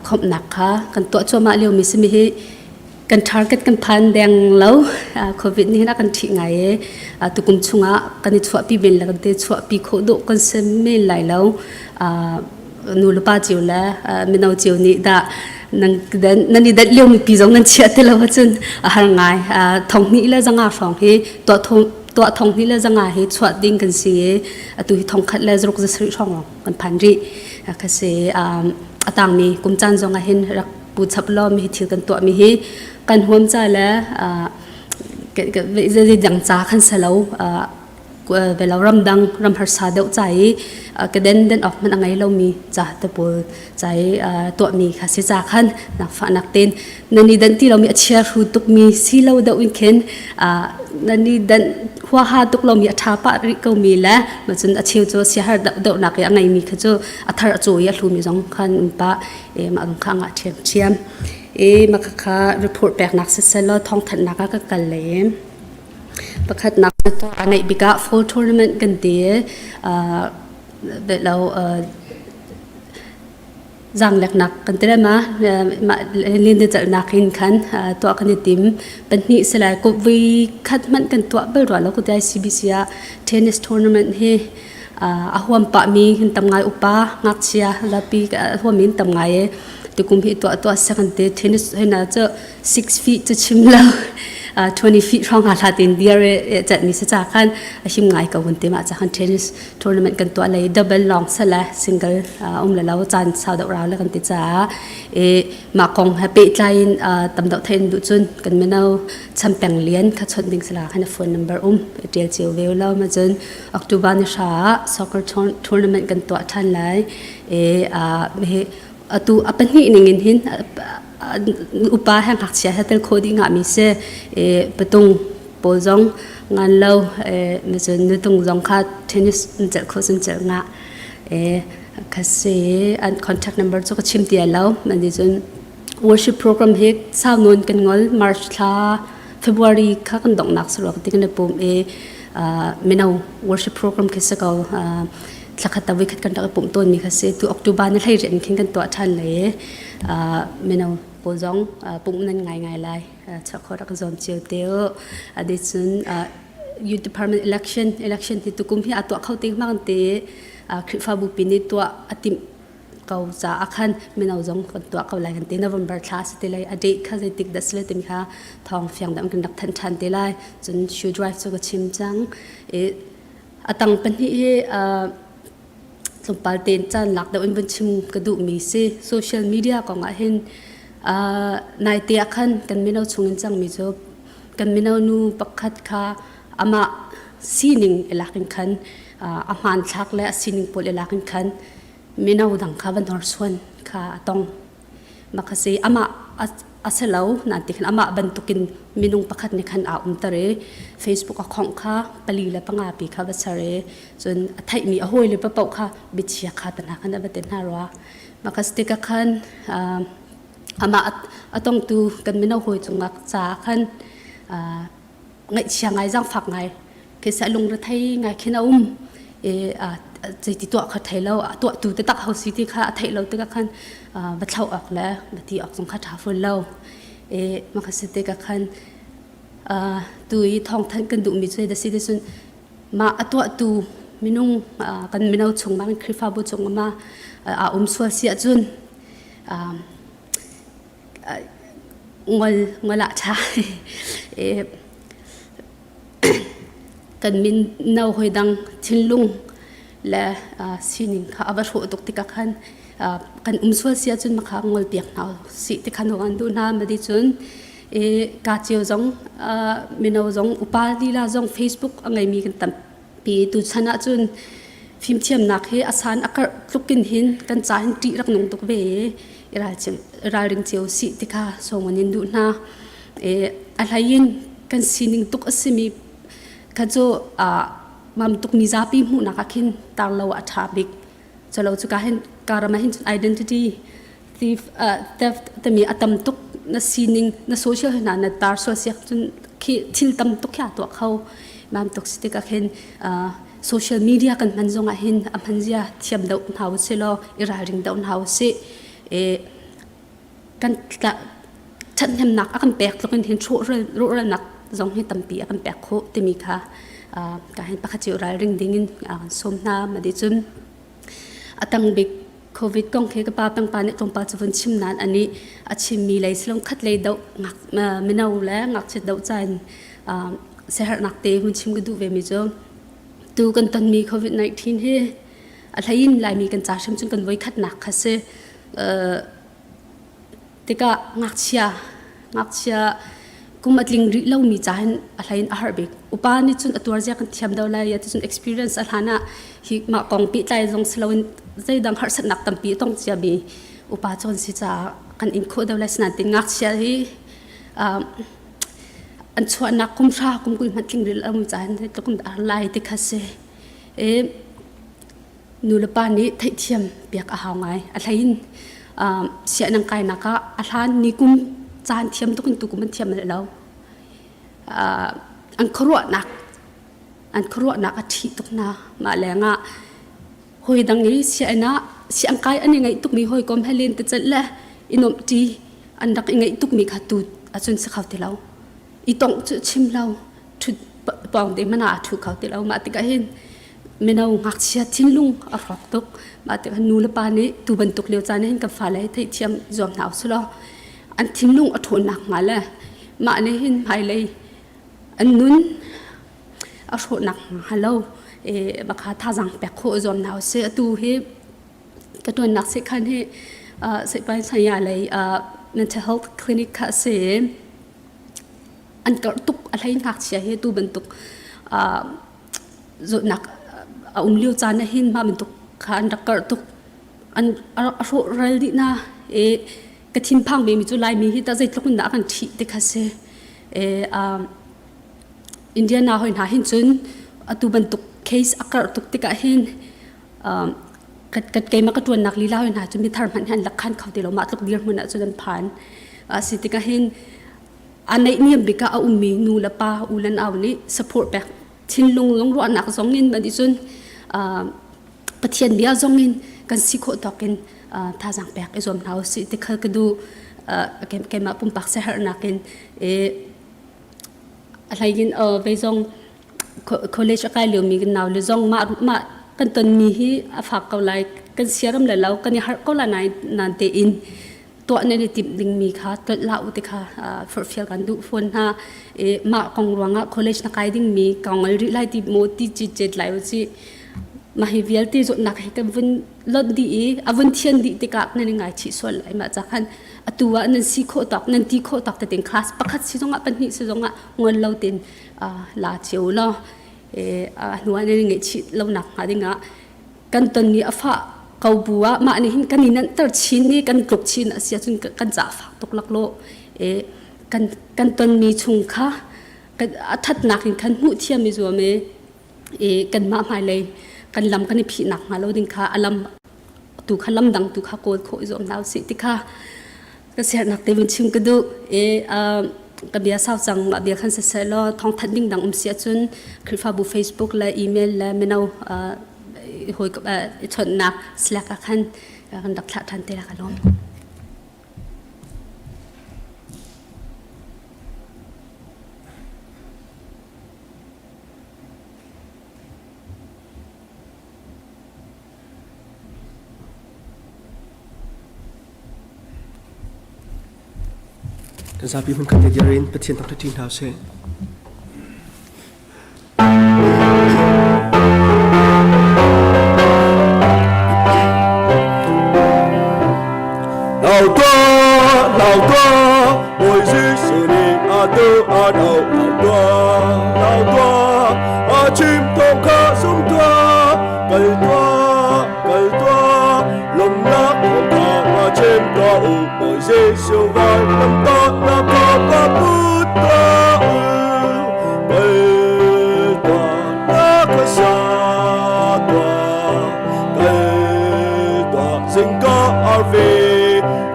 khawmhnak kha kan tuah cuahmah liomi simi hi kan target kan phan deng lo. Covid nih hin a kan ṭhih ngai i tukum chungah kan i chuahpi men le kan te chuahpi khawh dawh kan si men lai lo. Nu le pa cio le mino cio nih dah nan nan i danh lio mipi zong nan chiah ti lo ahcun a har ngai. Thong hnih le zanga hrawng hi tuah thong hnih le zanga hi chuah ding kan si i atu hi thong khat le zaruk za sarih hrawng lawng kan phan rih. Ka si a tangmi kum caan zong ah hin rak pu chap law mi hi thil kan tuah mi hi kan huam ca le zei dang ca khan si lo velo ramdang ram harsa deuh ca i ka den den awk hmanh a ngei lomi ca te pawl ca i tuahmi kha si ca khan nak ten nan i dan ti lomi a chia hru tukmi si lo deuh in khin nan i dan huaha tuk lomi a ṭha pah rih komi le ma cun a cheu cu siahar deuh deuh nak i a ngeimi kha cu a thar a cawi a hlumi zong khan um pah e mah zong kha ngah ṭhiamṭhiam e mah khakha report peknak siseh law thawngthanhnak ah ka kal le pakhatnak a neih bik ah fall tournament kan ti lo zaangleknak kan ti ma lentecelhnak in khan tuah kan i tim pahnih si lai ko voi khat hmanh kan tuah bal rua lo ko ti CBC ah tennis tournament hi a huam pahmi hin tam ngai upa ngakchia zapi a huam in tam ngai e. Tukum hi tuah tuah seh kan ti. Tennis hina cu 6 feet cu chim lo 20 feet hrawng ha hlat in dir e chat mi se cha khan a him ngai ko kan ti ma cha khan tennis tournament kan tuah lei double long se la single um le lo chan sau deuh rau le kan ti cha e ma kong he pe tlai in tam deuh thein du chun kan mino champeng lian kha chon ding sala khan phone number um tial chiu ve lo ma chun October ni hra soccer tournament kan tuah than lai e he atu a pahnih ning in hin upa he ngakchia he tel kho dih ngahmi si i patung pawl zong ngan lo cun nutung zong kha tennis an celh kho cun celh ngah kha si an contact number cu ka chim ti lo nan cun worship program hi sau nawn kan ngol March thla February kha kan donghnak saruak ti kan i pum i mino worship program khi si ko thlakhat ta voikhat kan rak i pumh tawnmi kha si tu October ni hlei rian khin kan tuah ṭhan lai i mino pawl zong pumh nan ngai ngai lai chuah khawh rak zuam cio te u adi cun youth department election election hi tukum hi a tuah kho te hmang te Khrihfabu pi nih tuah a timh ko caah khan mino zong kan tuah ko lai kan ti November thla si te lai a date kha zeitik dah si lai timi kha thawng fiang deuh kan rak thanh ṭhan te lai cun shoe drive cu ka chim cang i A tang pahnih hi tlawmpal tein caan lak deuh in vun chim ka duhmi si. Social media kong ah hin naite ah khan kan mino chung in cangmi cu kan mino nu pakhat kha amah sining i lak in khan a hmanthlak le a sining pawl i lak in khan mino dang kha va hnorsuan kha a tong. Mah kha si amah a si lo nan ti khan amah bantukin minung pakhat nih khan aa umter i Facebook a khongh kha pali le panga pi kha va ser i cun a theihmi a hawile paoh kha biachia kha te hna khan a va ti hna rua. Mah kha si tikah khan amah a tongtu kan mino hawi cungah caah khan ngaihchia ngai zaangfak ngai khi sa lungrethei ngai khin a um i zeiti tuah kha thei lo a tuahtu taktak ho si ti kha a theih lo tikah khan va thlo awk le va ti awk zong kha ṭha fawn lo i mah kha si tikah khan tu i thawngthanh kan duhmi cu da si ti cun mah a tuahtu minung kan mino chung ma kan Khrihfabu chung ma a um sual si ahcun ngol ngol ah ṭha kan min no hoi dang thinlung le sining kha a va hrawh tuk tikah khan kan um sual si ahcun makha ngol piak hna si ti khan an duh hna madi cun e ka cio zong mino zong upa lila zong Facebook a ngeimi kan tam pi tuchan ahcun fimthiamnak hi a san a karh tluk in hin kan ca hin ṭih rak nung tuk ve i ralring cio sih ti kha sawm an in duh hna. A hlei in kan sining tuk a simi kha cu mam tuk mizapi hmuhnak ah khin tar lo a ṭha bik. Calo cu ka hin ka ram ah hin cun identity thief theft timi a tam tuk na sining na social hna na tar sual siak cun khi thil tam tuk khi a tuah kho mam tuk si tikah khin social media kan hman zong ah hin a hman zia thiam deuh hna u si law i ralring deuh hna u si e kan ṭhathnemnak a kan pek tluk in hin rawhralnak zong hi tampi a kan pek khawh timi kha ka hin pakhat cio ralring ding in kan sawm hna ma di cun A tang bik COVID kong khi ka pa pangpa nih tlawmpal cu vun chim nain anih a chimmi lei silong khat lei doh ngak mino le ngakchia doh ca in siaherhnak te hun chim ka duh ve mi cu tu kan tonmi COVID-19 hi a hlei in Laimi kan ca hrim cun kan voikhatnak kha si. Tikah ngakchia ngakchia kum a tling rih lomi ca hin a hlei in a har bik. Upa nih cun a tuar zia kan thiam do lai ya cun experience a hlan ah hi mah kong pehtlai zong si loin zeidang harsatnak tampi a tong ciami upa cu an si caah kan in khawh do lai sinain tin ngakchia hi an chuahnak kum hra kum 20 hmanh tling rih lomi ca hin zeitluk in dah lai ti kha si. E, nulepa nih theihthiam piak a hau ngai. A hlei in sianginn kainak ah a hlan ni kum caan thiam tuk in tukum an thiam lo. An khuaruahnak an khuaruahnak a ṭhi tuk hna. Mah lengah hawi dang i sianginn ah siang kai an i ngaih tukmi hawikom he len te celh le i nuamhṭi an rak i ngaih tukmi kha tu ahcun si kho ti lo. I tongh cu chim lo. Ṭhut pawng te hmanh ah a ṭhu kho ti lo. Mah tikah hin Mino ngakchia thinlung a hrawk tuk. Mah tikah nu le pa nih tu bantuk lio caan hin kan fale hi theihthiam zuam hna usih law an thinlung a ṭhawnnak hnga le mah nih hin hmailei an nun a hrawhnak hnga lo bakha thazaang pek khawh zuam hna usih. Atu hi ka ṭuannak sekhan hi Saipai Saya lei mental health clinic kha a si. An karh tuk a hlei ngakchia hi tu bantuk zawtnak a um lio caan ah hin mah bantuk kha an rak karh tuk. An a hrawh ral dih na i ka thinphang ve mi cu Laimi hi tah zeitluk in dah a kan ṭhih ti kha si. Indiana hoi hna hin cun atu bantuk case a karh tuk tikah hin keimah ka ṭuannak lila hoi hna cu mithar hmanh hi an lak khan kho ti lo mah tluk dirhmun ah cun an phan. Si tikah hin a naihniam bik ah a ummi nu le pa u le nau nih support pek thinlung lungruahnak zong in man cun Pathian bia zong in kan si khawh tawk in thazaang pek i zuam hna usih ti khal ka duh. Keimah pumpak siaherhnak in a hlei in vei zong college a kai liomi kan nau le zong mah mah kan tonmi hi a fak ko lai, kan siaram le lo kan i harh ko lai nain tein tuah nan i timh dingmi kha tlolh hlah u ti kha forhfial kan duh fawn hna. I mah kong ruangah college na kai dingmi ka ngol rih lai ti maw ti citcet lai u ci mah hi vialte zawtnak hi kan vun lonh dih i a vun thian dih tikah nan i ngaichih sual lai. Mah ca khan atu ah nan si khawh tawk nan ti khawh tawk tein class pakhat si zongah pahnih si zongah ngol lo tein la cio law a hnu ah nan i ngaihchih lo nak hnga dingah kan tonmi a fah ko bu ah mah nih hin kan i nanhter chin i kan tluk chin a si ahcun kan ca a fak tuk laklawh. Kan kan tonmi chung kha a thatnak in khan hmuh thiam i zuam i kanmah hmailei kan lam kan i phihnak hnga lo ding kha a lam tu kha lam dang tu kha kawl khawh i zuam hna usih ti kha ka siarnak te vun chim ka duh. I ka bia sau cang mah bia khan siseh law thawngthanh ding dang um si ahcun Khrihfabu Facebook le email le mino hawi i chawnhnak Slack ah khan kan rak thlah ṭhan te la ka lawm. Kan zapi hmun khat te dir in Pathian thangṭhat ṭi hna usih. Lau tuah, lau tuah, Bawi Jesuh nih a tu a do. Lau tuah, lau tuah, a chim thawng kha zum tuah. Kal tuah, kal tuah, lawmhnak thawng kha va chim tuah u. Bawi Jesuh van lam ta na kha va put tuah u. Kal tuah, na kha sa tuah. Kal tuah, zingka arfi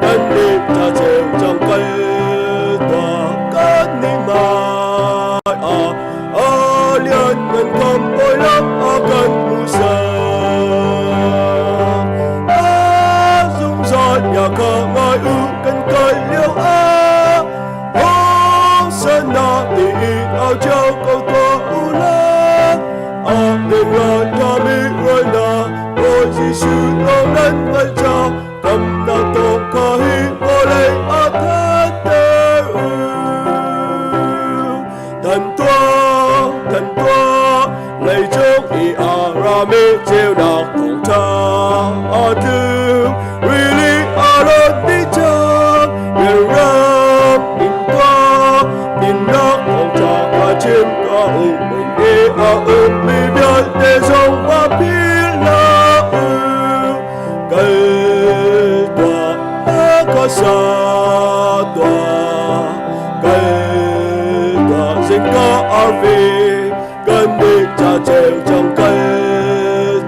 kan nih ca ceu cang kal tuah kan nih mai ah a lian ngan kam bawi lam a kan hmuhsak a zungzal bia kha ngai u kan kal lio ah Hosanna tiin au cio ko tuah u law a ral ṭhami rualnak Bawi Jesuh lawng nan hngalh ca kamnak tawk kha hi vawlei ah thanter u. Than tuah, than tuah, leicung i a rami ceunak thawngṭha a tlung, rili a rawt dih cang, rianrang in tuah, dinnak thawngṭha a chim tuah u, hmun i a ummi vialte zong va philh hlah u. Kal tuah, ka sa tuah, kal tuah, zingka arfi kan nih ca ceu cang kal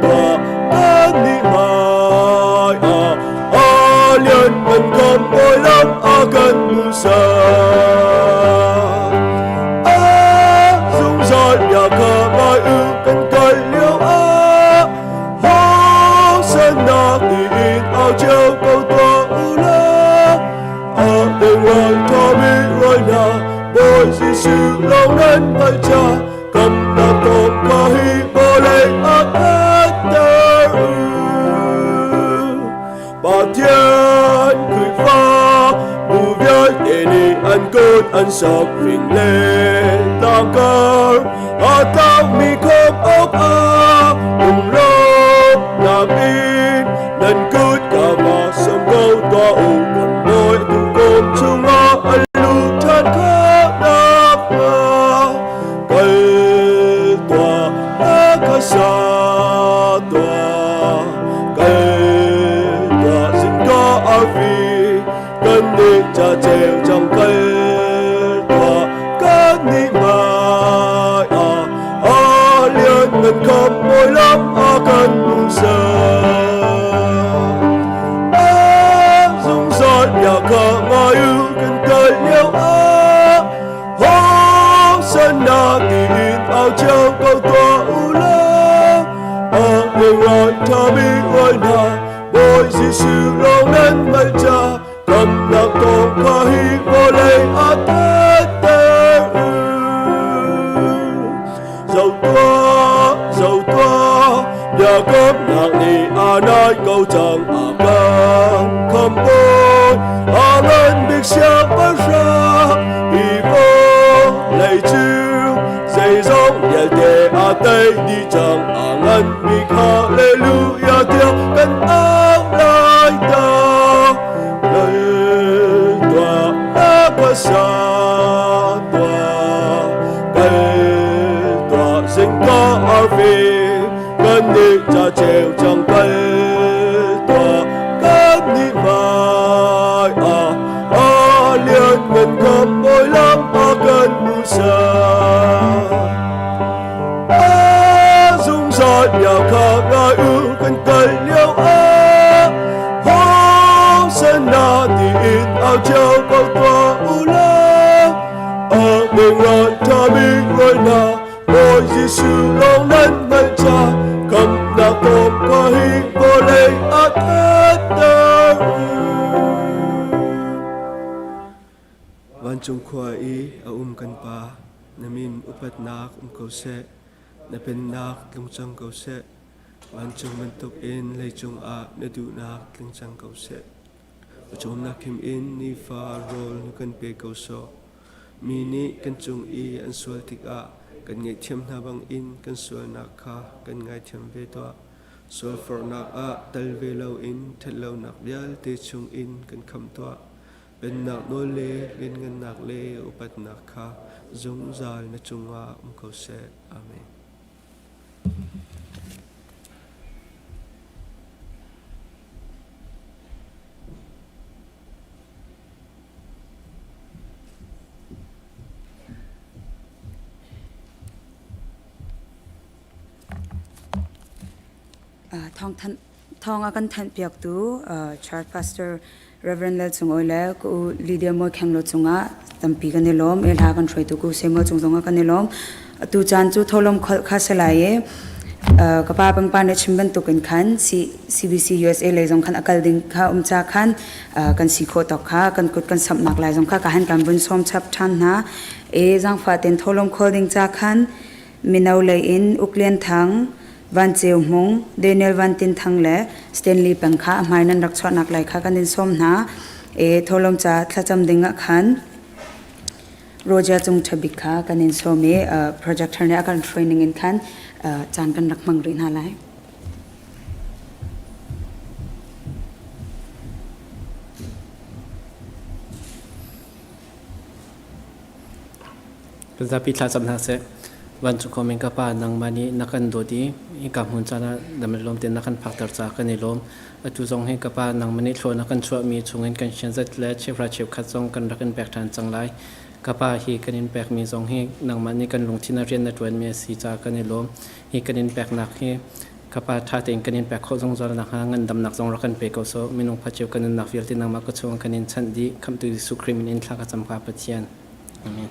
tuah, kan nih hmai ah a lian ngan kam bawi lam a kan hmuhsak. A zungzal bia kha ngai u kan kal lio ah Hosanna tiin au cio ko tuah u law a ding ṭhami rawi Bawi Jesuh lawng nan hngalh ca kamnak tawk kha hi vawlei ah. sak fing le tlangkar a tlakmi khop awk ah lunglawmhnak in nan kut ka va sam ko tuah u kan bawi tu kom chungah a luh ṭhan khawhnak hnga kal tuah na ka sa tuah kal tuah zingka arfi kan nih ca ceu cang kal tuah kan nih hmai ah a lian ngan kham mawi lam a kan hmuhsak a zungzal bia kha ngai u kan kal lio ah Hosanna tiin au cio ko tuah u law a ngai ṭhami oi hna Bawi Jesuh lawng nan hngalh ca kamnak thawng kha hi vawlei a thatter u. Zo tuah, zo tuah, biakamnak nih a nai ko cang a kan khamhbawi a ngan bik siangpahrang hi vawlei cu zeizong vialte a tei dih cang a ngan bik hallelujah tiah kan au lai ta lal tuah na ka sa tuah kal tuah zingka arfi kan nih ca ceu cang kal tuah kan nih hmai ah a lian ngan kham bawi lam a kan hmuhsak a zungzal bia kha ngai u kan kal lio ah Hosanna tiin au cio ko tuah u law a mingral ṭhami roi hna Bawi Jesuh lawng nan hngalh ca khamhnak thawng kha hi vawlei a thatter u. Vancung khua i a um kan Pa, na min upatnak um ko seh, na pennak tlung cang ko seh. Vancung bantuk in leicung ah na duhnak tling cang ko seh. Pawcawmnak him in nifa rawl na kan pe ko sawh. Mi nih kan cung i an sual tikah kan ngaihthiam hna bangin kan sualnak kha kan ngaithiam ve tuah. Sualforhnak ah tal ve loin ṭhatlonak vialte chungin kan khamh tuah. Pennak nawl le lianngannak le upatnak kha zungzal na cungah um ko seh. Amen. Thawng a kan thanhpiaktu Church Pastor Reverend Lal Cung Awi le ka u Lydia Mawi Kheng Lo cungah tampi kan i lawm. E hla kan hruaitu ku Samuel cung zongah kan i lawm. Atu caan cu tholom kholh kha si lai i ka pa pangpa nih chim bantukin khan CBC USA lei zong khan a kal ding kha um ca khan kan si khawh tawk kha kan kut kan samhnak lai zong kha ka han kan vun sawm chap ṭhan hna. E zaangfah ten tholom khawl ding ca khan mino lei in Uk Lian Thang, Van Ceu Hmung, Daniel Van Tin Thang le Stanley Peng kha a hmai nan rak chuahnak lai kha kan in sawm hna. E tholom ca thlacam ding ah khan Roger Cung Ṭhabik kha kan in sawm i projector nih a kan hruai ning in khan caan kan rak hmang rih hna lai. Kan zapi thlacam hna seh. Vancung khuami ka Pa, nangmah nih na kan dawt i hika hmun caan ah dam le lawm tein na kan phakter caah kan i lawm. Atu zong hi ka Pa, nangmah nih thlua na kan chuahmi chungin kan sianzat le cheuhra cheukhat zong kan rak in pek ṭhan cang lai. Ka Pa, hi kan in pekmi zong hi nangmah nih kan lungthin ah rian na ṭuanmi a si caah kan i lawm. Hi kan in peknak hi ka Pa ṭha tein kan in pek khawh zungzal nakhnga ngandamnak zong rak kan pe ko sawh. Minung pha cio kan nunnak vialte nangmah ka chung kan in chanh dih. Khamhtu Jesuh Khrih min in thla ka cam ka Pathian. Amen.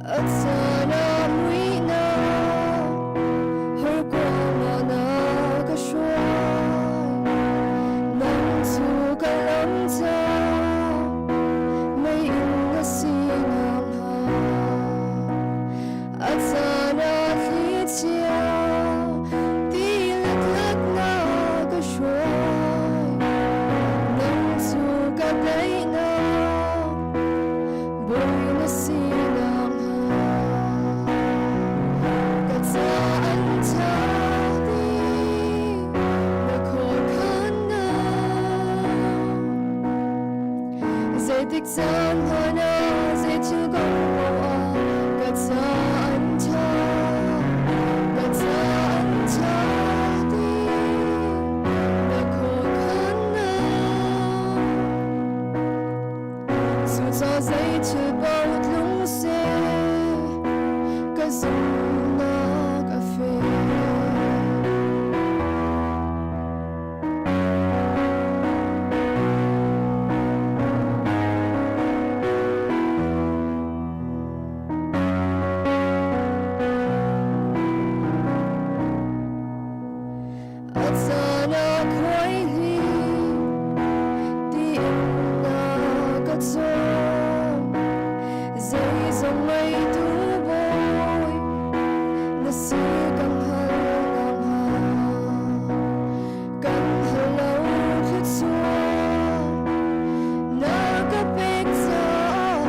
A caan ah muihnak horkuang ah na ka hruai. Nang cu ka lam ca meiinn na si nakhnga. A caan ah thlichia ti leklak na ka hruai. Nang cu ka daihnak Bawi na si nakhnga. Ka ca an ṭha dih, na khuakhannak. Zeitik caan hmanh ah zei thil kong paoh ah ka ca an ṭha, ka ca an ṭha dih, na khuakhannak. Cucaah zei thil paoh tlung seh, ka zumhnak a fek. A caan ah khuaihli tiin na ka cawm. Zeizong ngeitu bawi na si kan hal nakhnga. Kan hal lo thluachuah na ka pek caah.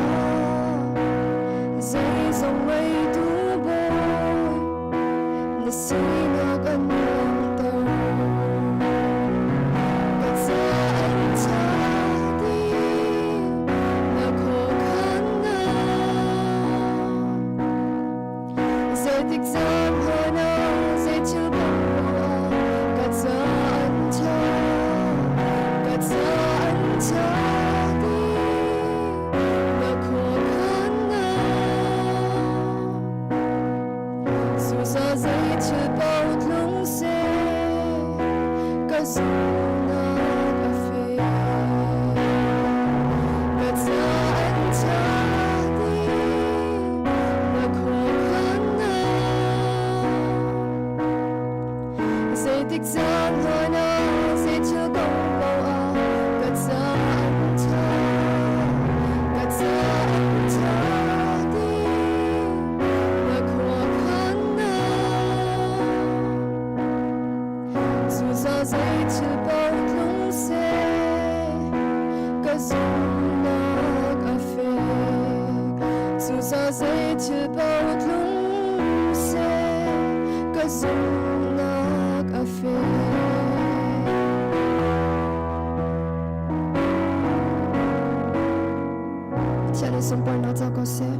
Zeizong ngeitu bawi na sinak an langhter. Ka ca an ṭha dih, na khuakhannak. Zeitik caan hmanh ah zei thil kong paoh ah ka ca an ṭha, ka ca an ṭha dih, na khuakhannak. Zuza zei thil paoh tlung seh, ka zumhnak a fek. Ka ca an ṭha dih, na khuakhannak. Zeitik caan hmanh ah zei thil kong paoh ah ka ca an ṭha, ka ca an ṭha dih, na khuakhannak. Cucaah zei thil paoh tlung seh, ka zumhnak a fek. Cucaah zei thil paoh tlung seh, ka zumhnak a fek. Pathian in sunparnak ca ko seh.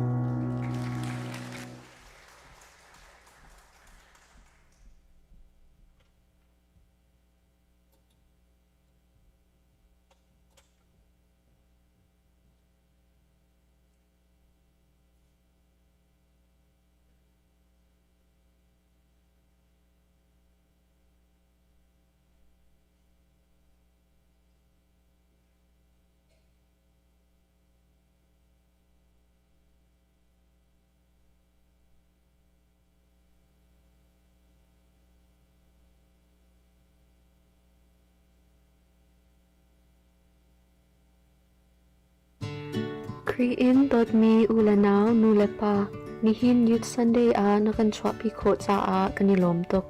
Khrih in dawtmi u le nau, nu le pa, nihin Youth Sunday ah na kan chuahpi khawh caah kan i lawm tuk.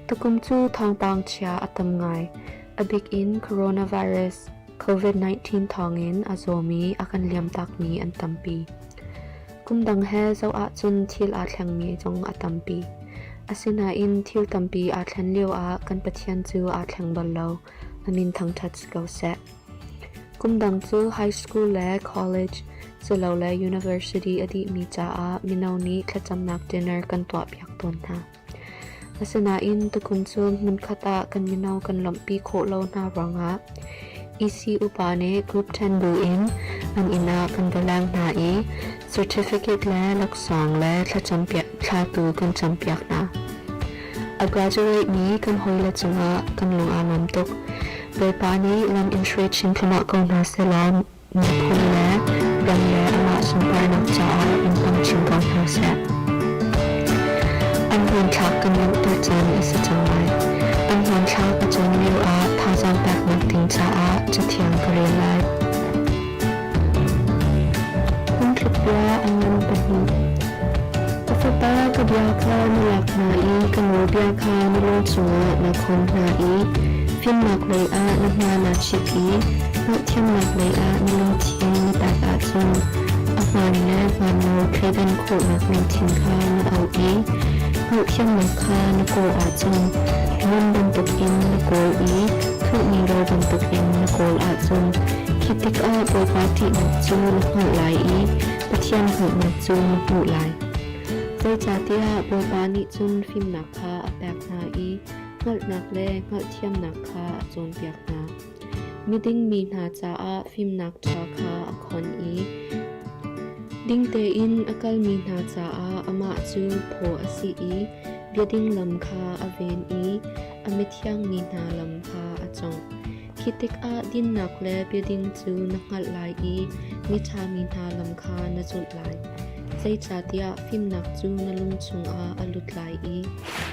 Tukum cu thawngpang chia a tam ngai. A bik in coronavirus, COVID-19 thawngin a zawmi a kan liamtakmi an tampi. Kum dang he zoh ahcun thil aa thlengmi zong a tampi. Asinain thil tampi aa thlen lioah kan Pathian cu aa thleng bal lo. A min thangṭhat si ko seh. Kum dang cu high school le college silole university a dihmi caah mino nih thlacamnak dinner kan tuahpiak tawn hna. Asinain tukum cu hmunkhat ah kan mino kan lawmhpi khawh lo hna ruangah EC upa nih group ṭhen bu in an inn ah kan va leng hna i certificate le laksawng le thlacampiak thlatu kan campiak hna. A graduate mi kan hawile cungah kan lung aa nuam tuk. Bawipa nih lam in hruai chin thluahmah ko hna sehlaw miphun le ram le amah sunparnak caah in hmang chin ko hna. Hmanthlak kan langhter caan a si cang lai. An hmanthlak a cawn lio ah thazaang peknak ding caah Cathiang ka rel lai. Phungthluk bia a ngan pahnih. Ka fapa, ka bia kha na lak hna i ka nawlbia kha na lung chungah na khon hna i fimnak lei ah na hna naa chit i hngalhthiamnak lei ah na lungthin na pek ahcun a hmaan le hmaanlo thleidan khawhnak lungthin kha na auh i hngalhthiamnak kha na kawl ahcun ngun bantukin na kawl i thuhmi ro bantukin na kawl ahcun khi tikah Bawipa ṭihnak cu na hngalh lai i Pathian hngalhnak cu na hmuh lai. Zeicahtiah Bawipa nih cun fimnak kha a pek hna i hngalhnak le hngalhthiamnak kha a cawnpiak hna. Miding mi hna caah fimnak ṭha kha a khon i ding tein a kalmi hna caah amah cu phaw a si i biading lam kha a ven i a mithiang mi hna lam kha a cawngh. Khi tikah dinnak le biading cu na hngalh lai i miṭha mi hna lam kha na zulh lai. Zeicahtiah fimnak cu na lung chungah a lut lai i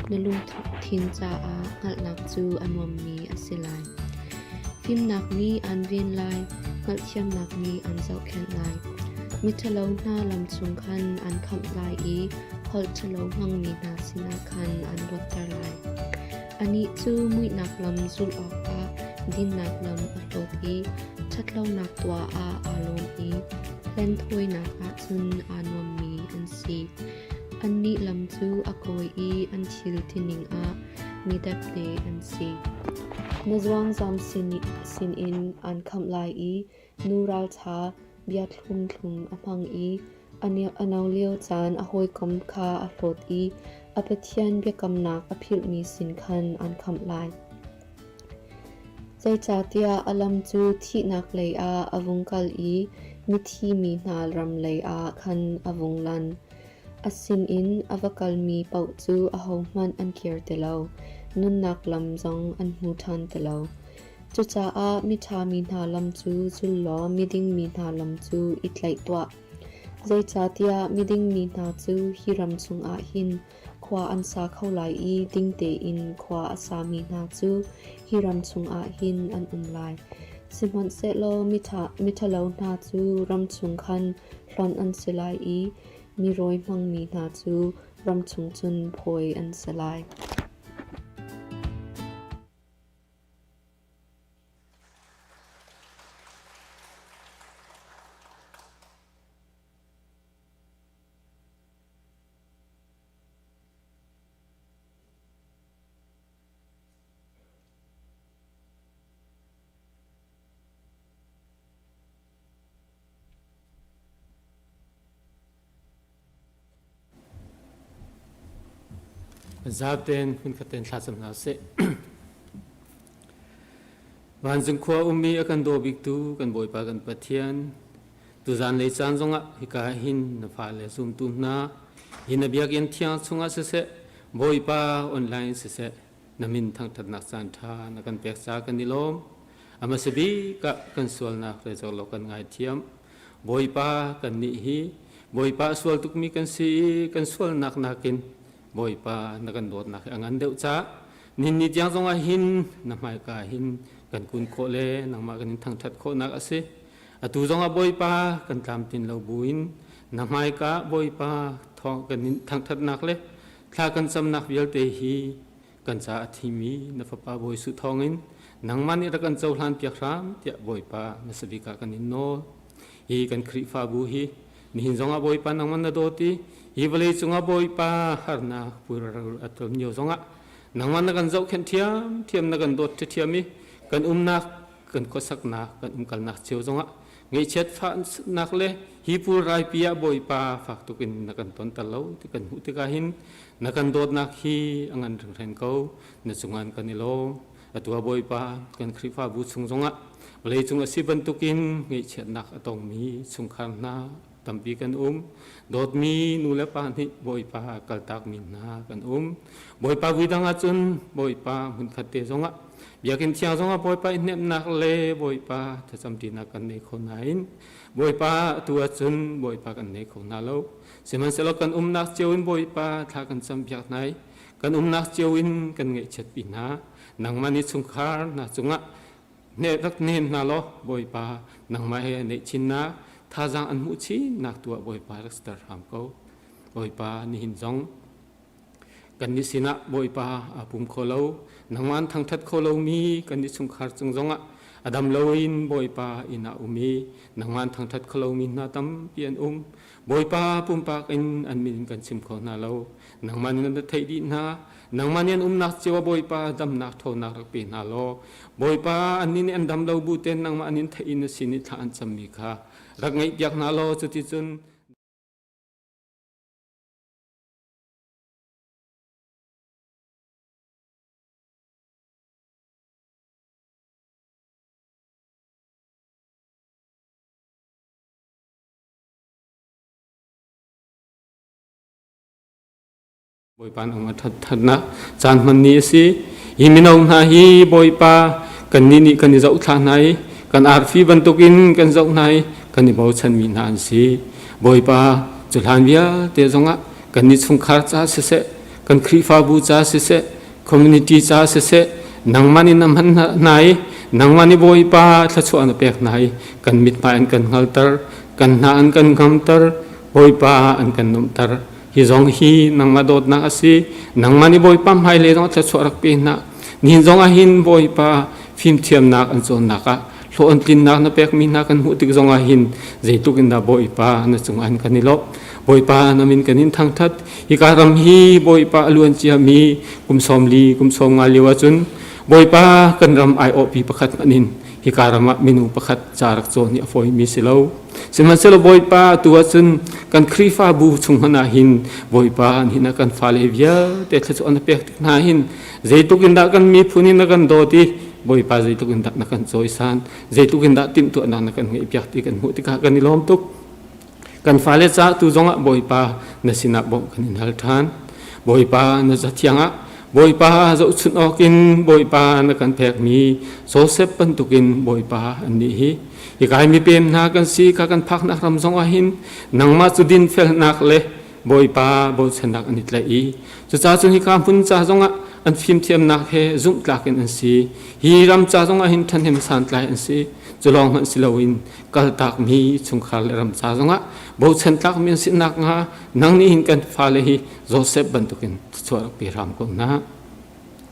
na lungthin caah hngalhnak cu a nuammi a si lai. Fimnak nih aan ven lai, hngalhthiamnak nih aan zohkhenh lai. Miṭhalo hna lam chung khan aan khamh lai i holh ṭhalo hmangmi hna sinah khan aan luatter lai. Anih cu muihnak lam zulh awkah dinnak lam a hlawt i ṭhatlonak tuah ah aa lawm i hlenthawinak ah cun aa nuammi an si. Annih lam cu a kawi i an thil tining ah mi depde an si. Na zuangzam sinin aan khamh lai i nu ralṭha bia thlum-thlum a hmang i a no lio caan a hawikom kha a hlawt i a Pathian biakamnak a philhmi sin khan aan khamh lai. Zeicahtiah a lam cu thihnak lei ah a vung kal i mithi mi hna ram lei ah khan a vung lan. A sinin a va kalmi paoh cu ahohmanh an kir ti lo, nunnak lam zong an hmu ṭhan ti lo. Cucaah miṭha mi hna lam cu zul law miding mi hna lam cu i tlaih tuah. Zeicahtiah miding mi hna cu hi ram chungah hin khua an sa kho lai i ding tein khua a sami hna cu hi ram chungah hin an um lai. Sihmanhsehlaw miṭhalo hna cu ram chung khan hlonh an si lai i mi rawi hmangmi hna cu ram chung cun phawi an si lai. Zaten hmunkhat tein thlacam hna sih. Vancung khua ummi a kan daw biktu kan Bawipa kan Pathian tuzan lei caan zongah hika hin na fale zumtu hna hi na biakinn thiang chungah siseh Bawipa online siseh na min thangthatnak caan tha na kan pek ca kan i lawm amasa bik ah kan sualnak le lo kan ngaithiam Bawipa kan nih hi Bawipa sual tukmi kan si i kan sualnak nakin Bawipa na kan dawtnak hi a ngan deuh ca nin ni tiang zongah hin na hmaika hin kan kun khawh le nangmah kan in thangthat khawhnak a si atu zongah Bawipa kan tlamtlin lo buin na hmaika Bawipa thawng kan in thangthatnak le thla kan camnak vialte hi kan ca a thimi na fapa Bawi Jesuh thawngin nangmah nih rak kan cohlan piak hram tiah Bawipa na sabik ah kan in nawl hi kan Khrihfabu hi nihin zongah Bawipa nangmah na dawt i hi vawlei cungah Bawipa harnak pur a ton lio zongah nangmah na kan zohkhenh thiam thiam na kan dawt thiam i kan umnak kan khuasaknak kan umkalnak cio zongah ngaihchiat fahnak le hi pul raipi ah Bawipa fak tuk in na kan ton ter lo ti kan hmuh tikah hin na kan dawtnak hi a ngan hringhren ko na cungan kan i lawm atu ah Bawipa kan Khrihfabu chung zongah vawlei cung a si bantukin ngaihchiatnak a tongmi chungkhar hna tampi kan um dawtmi nu le pa nih Bawipa kaltakmi hna kan um Bawipa vui dang ahcun Bawipa hmunkhat te zongah biakinn thiang zongah Bawipa i hnemhnak le Bawipa thlacamṭinak kan nei kho nain Bawipa atu ahcun Bawipa kan nei kho hna lo sihmanhsehlaw kan umnak cio in Bawipa thla kan cam piak hna i. Kan umnak cio in kan ngaihchiat pi hna. Nangmah nih chungkhar hna cungah ne rak nem hna law Bawipa nangmah he neihchinnak thazaang an hmuh chinnak tuah Bawipa rak siter hram ko. Bawipa nihin zong kan nih sinah Bawipa aa pum kho lo nangmah an thangṭhat kho lomi kan nih chungkhar cung zongah a dam loin Bawipa inn ah um i nangmah an thangṭhat kho lomi hna tampi an um. Bawipa pumpak in an min in kan chim kho hna lo. Nangmah nih na theih dih hna. Nangmah nih an umnak cio ah Bawipa damnak ṭhawnnak rak pe hna law Bawipa annih nih an dam lo bu tein nangmah an in theih i na sin i thla an cammi kha rak ngaihpiak hna law cuticun Bawipa nang a ṭhatnak caan hman ni a si. Hi mino hna hi Bawipa kannih nih kan i zohthla hna i kan arfi bantukin kan zoh hna i kan i bochanmi hna an si. Bawipa cu hlan vialte zongah kannih chungkhar ca siseh, kan Khrihfabu ca siseh, community ca siseh, nangmah nih na hman hna i nangmah nih Bawipa thluachuah na pek hna i kan mithmai an kan hngalter, kan hna an kan ngamter, Bawipa an kan nuamhter. Hi zong hi nangmah dawtnak a si. Nangmah nih Bawipa hmailei zong thluachuah rak pe hna. Nihin zong ah hin Bawipa fimthiamnak an cawnnak ah hlawh an tlinnak na pekmi hna kan hmuh tik zong ah hin zeitluk in dah Bawipa na cung an kan i lawmh. Bawipa na min kan in thangthat. Hika ram hi Bawipa a luan ciami kum 40 kum 50 lio ahcun Bawipa kan ram aiawhpi pakhat hmanh in hika ram ah minung pakhat ca rak cawn hi a fawimi si lo. Sihmanhsehlaw Bawipa tu ahcun kan Khrihfabu chung hmanh ah hin Bawipa nih na kan fale vialte thluachuah na pek tik hna hin zeitluk in dah kan miphun in na kan dawt i Bawipa zeitluk in dah na kan cawisan zeitluk in dah timhtuahnak na kan ngeihpiak ti kan hmuh tikah kan i lawm tuk. Kan fale ca tu zongah Bawipa na sinah bawmh kan in hal ṭhan. Bawipa na zathiang ah Bawipa zohchunh awkin Bawipa na kan pekmi Joseph bantukin Bawipa an nih hi hikai mipem hna kan si ka kan phaknak ram zong ah hin nangmah cu dinfelnak le Bawipa bochannak an i tlaih i cucaah cun hika hmun ca zongah an fimthiamnak he zumhtlak in an si hi ram ca zongah hin ṭhahnem santlai an si cu lawng hmanh si loin kaltakmi chungkhar le ram ca zongah bochan tlakmi an si nakhnga nang nih hin kan fale hi Joseph bantukin thluachuah rak pe hram ko hna.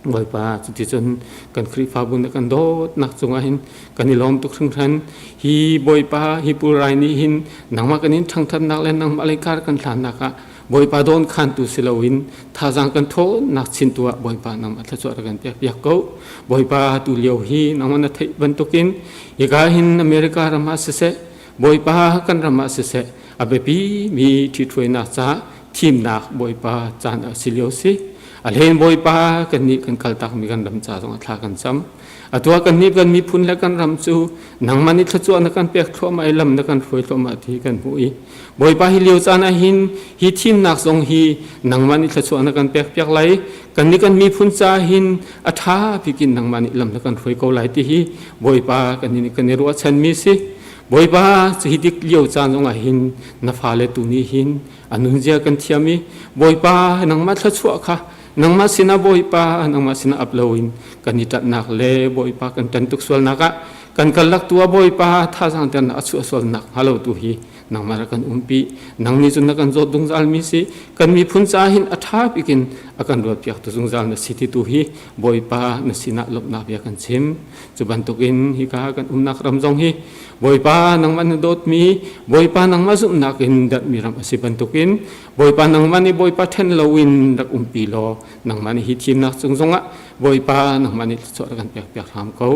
Bawipa cuticun kan Khrihfabu na kan dawtnak cungah hin kan i lawm tuk hringhran. Hi Bawipa hi pulrai nih hin nangmah kan in ṭhangṭhatnak le nangmah lei kar kan hlannak ah Bawipa dawn khantu si loin thazaang kan ṭhawnnak chin tu ah Bawipa nangmah thluachuah rak kan pek piak ko. Bawipa tu lio hi nangmah na theih bantukin hika hin America ram ah siseh Bawipa kan ram ah siseh a biapi mi ṭhithruainak caah thimnak Bawipa caan a si lio si. A hlen Bawipa kannih kan kaltakmi kan ram ca zongah thla kan cam. Atu ah kannih kan miphun le kan ram cu nangmah nih thluachuah na kan pek thluahmah i lam na kan hruai thluahmah ti kan hmuh i Bawipa hi lio caan ah hin hi thimnak zong hi nangmah nih thluachuah na kan pek piak lai kannih kan miphun ca hin a ṭha bik in nangmah nih lam na kan hruai ko lai ti hi Bawipa kannih nih kan i ruahchanmi si. Bawipa cu hi dik lio caan zongah hin na fale tu nih hin a nunzia kan thiam i Bawipa nangmah thluachuah kha nangmah sinah Bawipa nangmah sinah ap loin kan i ṭanhnak le Bawipa kan ṭan tuk sualnak ah kan karlak tu ah Bawipa thazaang ternak a chuah sualnak hnga lo tu hi nangmah rak kan umpi nang nih cun na kan zawt zungzal mi si kan miphun ca hin a ṭha bikin a kan ruatpiak tu zungzal na si ti tu hi Bawipa na sinah lawmhnak bia kan chim cu bantukin hika kan umnak ram zong hi Bawipa nangmah na dawtmi Bawipa nangmah zumhnak in derhmi ram a si bantukin Bawipa nangmah nih Bawipa ṭhen loin rak umpi law nangmah nih hi thimnak cung zongah Bawipa nangmah nih thluachuah rak kan pekpiak hram ko.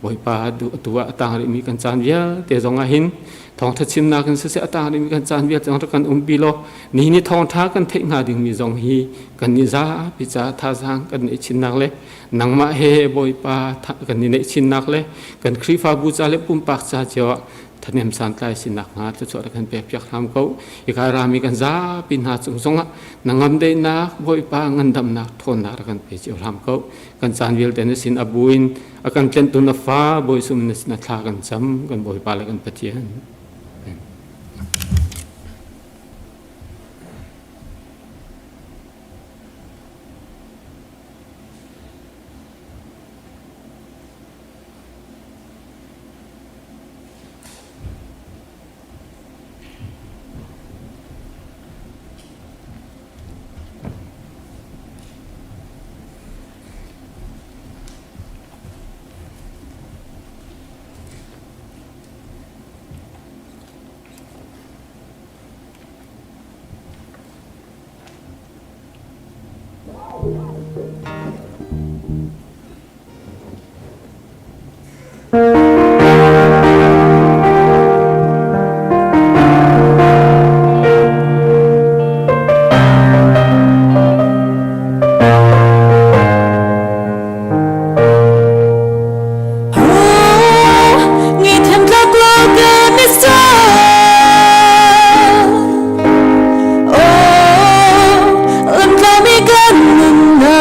Bawipa atu ah a tang rihmi kan caan vialte zongah hin thawngṭha chimnak in siseh a tang rihmi kan caan vialte zong rak kan umpi law ni ni thawngṭha kan theih hnga dingmi zong hi kan nih zapi caah thazaang kan neih chinnak le nangmah he Bawipa kan i neihchinnak le kan Khrihfabu ca le pumpak ca cio ah thahnem santlai sinak hnga thluachuah rak kan pek piak hram ko. Hika rami kan zapi hna cung zongah na ngamdaihnak Bawipa ngandamnak ṭhawnnak rak kan pe cio hram ko. Kan caan vialte na sin a bu in a kan tlentu na fa Bawi sum na sin a thla kan cam kan Bawipa le kan Pathian. Oh, lam tla mi kan nun na.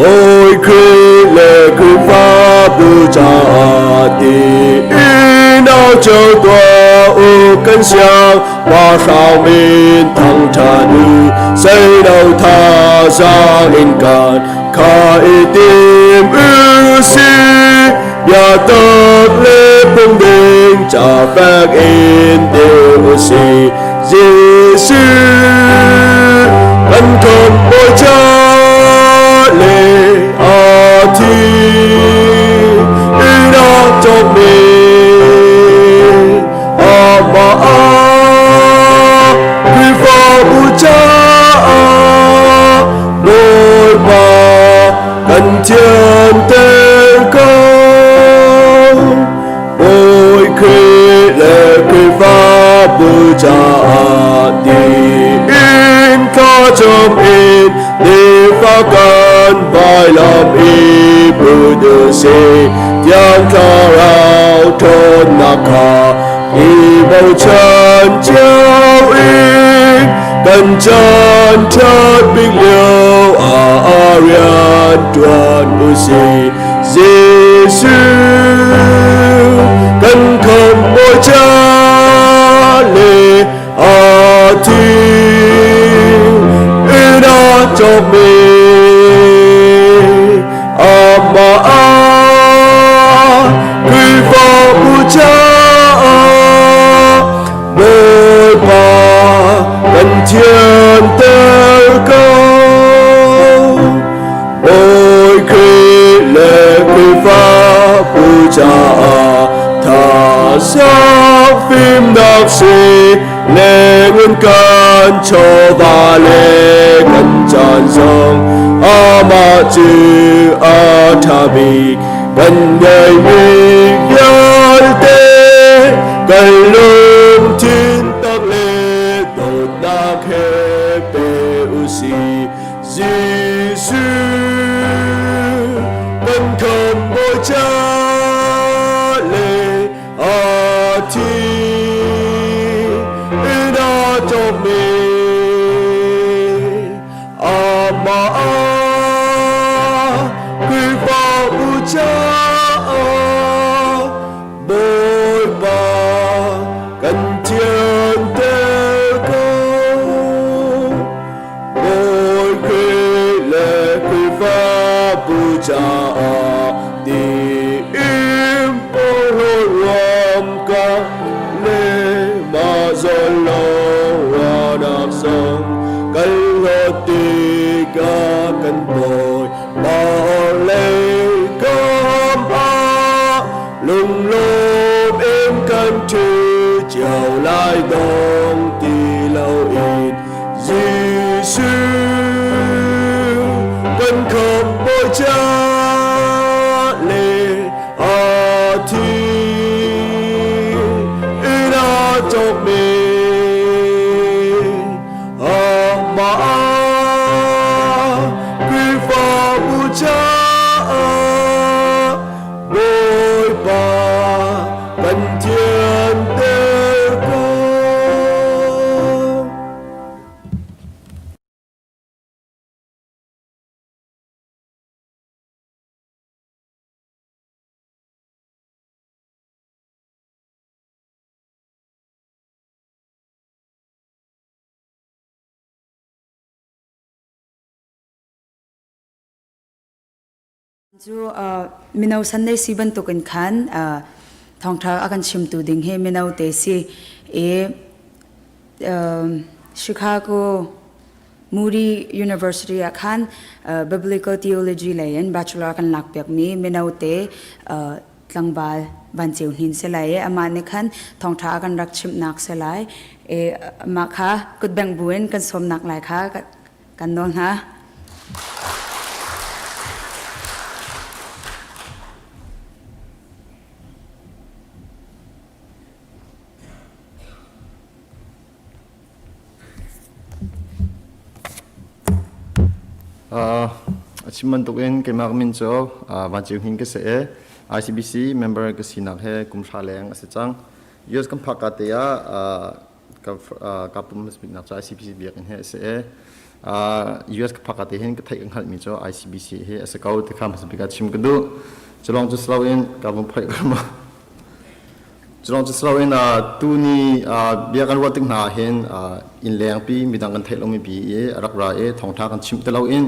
Bawi Khrih le Khrihfabu caah tiin au cio tuah u kan siang pahrang min thangṭhat u seino thazaang in kan kha i tim u si biatak le phungding ca fek in dir u si Jesuh kan khamh Bawi ca le a thi in a cawkmi amah ah Khrihfabu caah Bawipa kan thianter ko. Bawi Khrih le Khrihfabu caah tiin thlacam in nifa kan vailam i put u sih. Thiang Thlarau ṭhawnnak kha i bochan cio in kan chan ṭhat bik lio ah rian ṭuan u sih. Jesuh kan khamh Bawi ca le a thi in a cawkmi amah ah Khrihfabu caah Bawipa kan thianter ko. Bawi Khrih le Khrihfabu caah thazaang fimnak si le ngun kan chawva le kan caan zong amah cu a ṭha bik kan ngeihmi vialte kan lungthin tak le dawtnak he pe u sih Jesuh kan khamh Bawi ca le a thi in a cawkmi amah ah Khrihfabu caah Bawipa kan thianter ko. Bawi Khrih le Khrihfabu caah tiin porhlawt ruam ka le mah zawn lawng ruahnak zong kan hlawt tikah kan bawi lei kam ah lunglawm in kan ṭhu cio lai dong ti loin Jesuh kan khamh Bawi ca le a thi in a cawkmi amah ah Khrihfabu caah Bawipa kan thianter ko. Cu mino Sunday si bantukin khan thawngṭha a kan chimtu ding hi mino te si i Chicago Moody University ah khan Biblical Theology lei in bachelor kan lakpiakmi mino te tlangval Van Ceu Hnin si lai i amah nih khan thawngṭha a kan rak chimhnak si lai i amah kha kutbengh bu in kan sawmnak lai kha kan nawl hna. A chim bantukin keimah ka min cu Van Ceu Hnin ka si i ICBC member ka sinak he kum hra leng a si cang. US kan phak ka te ah ka pum hmasabiknak cu ICBC biakinn he a si i. US ka phak te hin ka theih ka hngalhmi cu ICBC hi a si ko ti kha hmasa bik ah chim ka duh. Culong cu silo in ka vung phoih ko ma. Culong cu silo in tuni bia kan ruah tik hna hin inn lengpi midang kan theih lomi pi i a rak ra i thawngtha kan chimh te lo in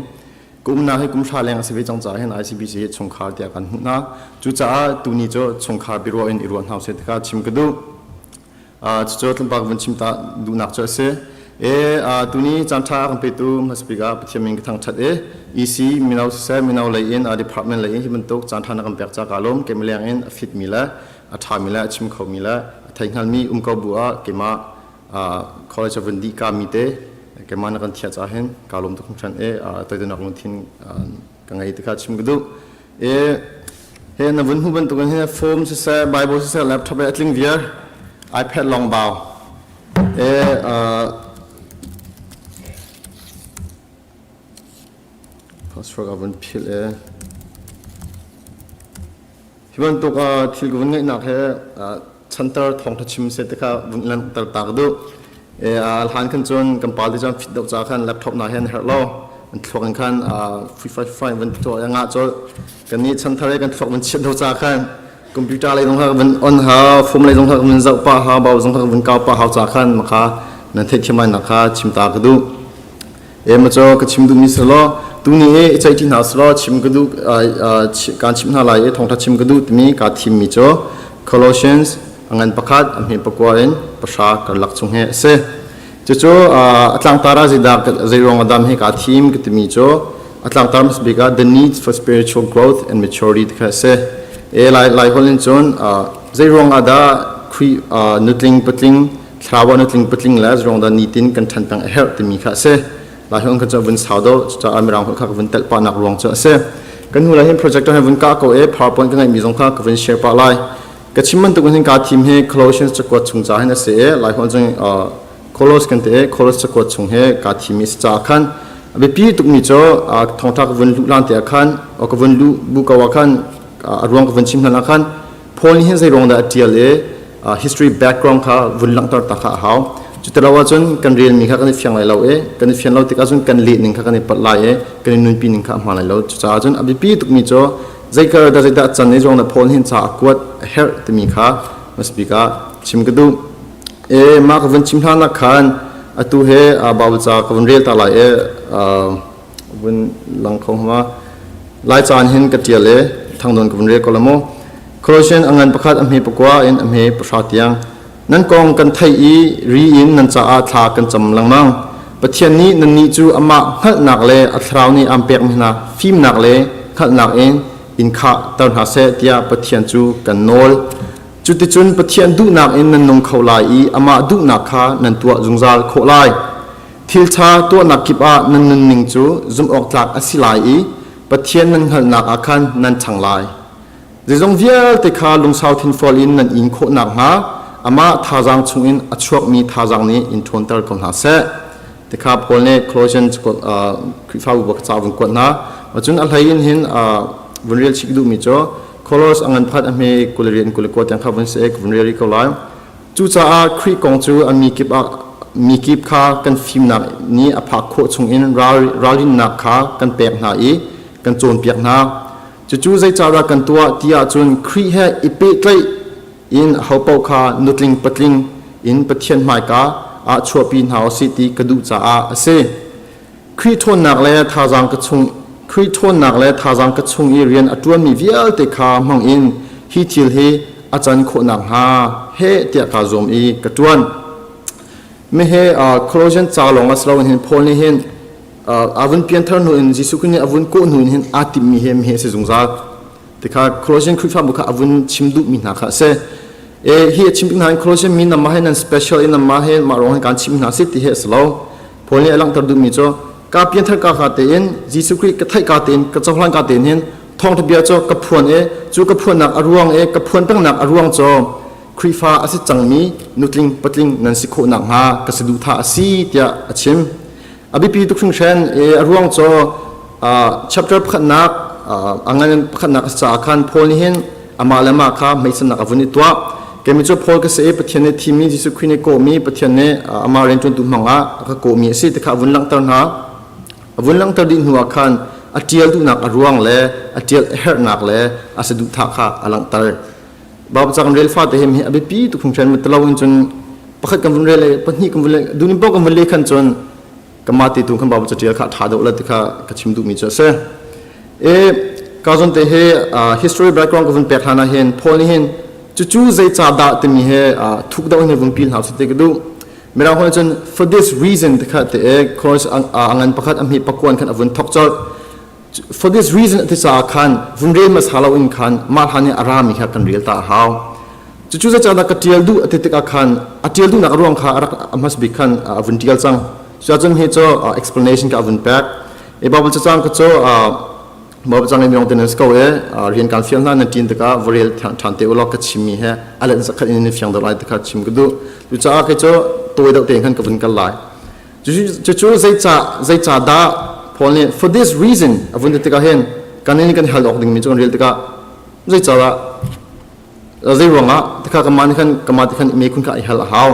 ka umnak hi kum hra leng a si ve cang caah hin ICBC hi chungkhar tiah kan hmuh hna. Cucaah tuni cu chungkhar biaruah in i ruah hna usih ti kha chim ka duh. Cucu tlangpar ka vun chim ta duhnak cu a si. E tuni caanṭha a kan petu hmasabik ah Pathian min ka thangṭhat i EC mino siseh mino lei in department lei in hi bantuk caanṭha na kan pek ca kaa lawm. Keimah leng in a fitmi le a ṭhami le a chim khomi le a thei hngalmi um ko bu ah keimah college a vun dih ka mi te keimah na kan thiah caah hin kaa lawm tuk hringhran i toidornak lungthin ka ngei ti kha chim ka duh. E he na vun hmu bantukin hin form siseh Bible siseh laptop he a tling viar iPad lawng bau e password a vun philh e Hi bantuk thil ka vun ngeihnak he chanter thawngtha chim se te kha vun langhter ta ka duh. E hlan khan cun kan pa te cun fit deuh ca khan laptop na hen herh lo. An thluak in khan free fai fai vun tuah ya ngah col. Kan nih chanthar kan thluak vun chiat deuh ca khan computer lei zong kha vun on ha phone lei zong kha vun zoh pa ha bau zong kha vun kau pa hau ca khan maka nan theih thiam lai nak kha chim ta ka duh. E ma cho ka chim duhmi si law tuni i i ceih ṭi hna selaw chim ka duh kaan chimh hna lai i thawngṭha chim ka duh timi kaa thimmi cu Colossians a ngan pakhat a hme pakua in pahra karlak chung hi a si. Cucu a tlangtar ah zeidah zei ruang ah dah hi kaa thim ka timi cu a tlangtar hmasa bik ah the need for spiritual growth and maturity ti kha a si. E lai lai holh in cun zei ruang ah dah Khrih nutling patling thlarau ah nutling patling le zurong dah nitin kan ṭhan peng a herh timi kha a si. Lai holh kha cu vun sau deuh cucaah mirang holh kha ka vun telh pah nak ruang cu a si. Kan hnu lai hin projector he vun kah ko e PowerPoint ka ngeihmi zong kha ka vun share pah lai. Ka chim bantuk in hin kaa thim hi Colossians cakuat chung ca hin a si i Lai holh cun Colos kan ti i Colos cakuat chung hi kaa thim i si caah khan a biapi tukmi cu thawngṭha ka vun luh lan te ah khan ka vun luh bu ko ah khan a ruang ka vun chim hlan ah khan Paul nih hin zei ruang dah a ṭial i history background kha vun langhter ta kha a hau. Cutilo ahcun kan relmi kha kan i fiang lai lo i kan i fian lo tikah cun kan leh ning kha kan i palh lai i kan i nunpi ning kha a hmaan lai lo. Cucaah cun a biapi tukmi cu zeikar dah zeidah can i ruang dah Paul nih hin ca a kuat a herh timi kha hmasabik ah chim ka duh. E mah ka vun chim hlan ah khan atu he Bible ca ka vun rel ta lai i vun lang kho hma. Lai caan hin ka ṭial i thangnawn ka vun rel ko la mu. Colossian a ngan pakhat a hme pakua in a hme pahra tiang. Nan kong kan theih i ri in nan caah thla kan cam lengmang. Pathian nih nannih cu amah hngalhnak le a thlarau nih aan pekmi hna fimnak le hngalhnak in in khahter hna seh tiah Pathian cu kan nawl. Cuticun Pathian duhnak in nan nung kho lai i amah duhnak kha nan tuah zungzal khawh lai. Thil ṭha tuahnak kip ah nan nunning cu zumhawktlak a si lai i Pathian nan hngalhnak ah khan nan ṭhang lai. Zeizong vialte kha lungsau thinfual in nan in khawh nakhnga amah thazaang chungin a chuakmi thazaang nih in ṭhawnter ko hna seh. Tikha Paul nih Colossians Khrihfabu bak ca vun kuat hna. Cun a hlei in hin vun rel chih duhmi cu Colos a ngan phat a hme 20 21 tiang kha vun si vun rel rih ko lai. Cucaah Khrih kong cu a mi kip ah mi kip kha kan fimnak nih a phak khawh chungin ralrinnak kha kan pek hna i kan cawnpiak hna. Cucu zeicahdah kan tuah ti ahcun Khrih he i pehtlaih in ahopaoh kha nutling patling in Pathian hmaika ah chuahpi hna u sih ti ka duh caah a si. Khrih ṭhawnnak le thazaang ka chung Khrih ṭhawnnak le thazaang ka chung i rian a ṭuanmi vialte kha hmang in hi thil hi a can khawh nakhnga heh tiah kaa zuam i ka ṭuan. Mehe Colossians ca lawng ah si loin hin Paul nih hin a vun pianthar hnu in Jesuh Khrih nih a vun kawh hnu in hin aa timhmi he mehe a si zungzal. Tikha Colossian Khrihfabu kha a vun chim duhmi hna kha a si. E, hi a chim hna in Colossian mi namah he nan special in namah he mah ruang hin kaan chim hna si ti hi a si lo. Paul nih a langhter duhmi cu ka pianthar ka ka tein Jesuh Khrih ka theih ka tein ka cohlan ka tein hin thawngtha bia cu ka phuan i cu ka phuannak a ruang i ka phuan pengnak a ruang cu Khrihfa a si cangmi nutling patling nan si khawh nakhnga ka saduhthah a si tiah a chim. A biapi tuk hringhran i a ruang cu chapter pakhatnak a ngan pakhatnak a si caah khan Paul nih hin amah le amah kha hmeisannak a vun i tuah. Keimi cu Paul ka si i Pathian nih thimmi Jesuh Khrih nih kawhmi Pathian nih amah rianṭuantu hmang ah a ka kawhmi a si ti kha a vun langhter hna. A vun langhter dih hnuah khan a ṭial duhnak a ruang le a ṭial a herhnak le a saduhthah kha a langhter. Baibal ca kan rel fate hi a biapi tuk hringhran tilo in cun pakhat kan vun rel le pahnih kan vun le duhning paoh kan vun le khan cun kanmah te tu khan Baibal ca ṭial kha a ṭha deuh la ti kha ka chim duhmi cu a si. E ka zawn te hi history background ka vun pek hlan ah hin Paul nih hin cucu zeicah dah timi he thuk deuh in vun pil hna usih ti ka duh. Mirang holh cun for this reason ti kha ti e course a ngan pakhat a hmi pakuan khan a vun thok colh. For this reason ti caah khan vun rel hmasa lo in khan mah hlan i a rami kha kan rel ta a hau. Cucu zeicahdah ka ṭial duh a ti tikah khan a ṭial duhnak a ruang kha a rak a hmas bik khan a vun ṭial cang. Cucun hi cu explanation ka a vun pek. I Bible cacang ka cu Bible cang i minung te nan si ko i rian kan fial hna nan ṭin tikah va rel ṭhan te ulaw ka chimmi he a let zakhat in nan fiang deuh lai ti kha chim ka duh. Cucaah kei cu tawi deuh tein khan ka vun kal lai. Cucu zeicah dah Paul nih for this reason a vun ti tikah hin kan in kan hal awk dingmi cu kan rel tikah zeicah dah zei ruangah tikha kamah nih khan kamah ti khan mekhun kha i hal a hau.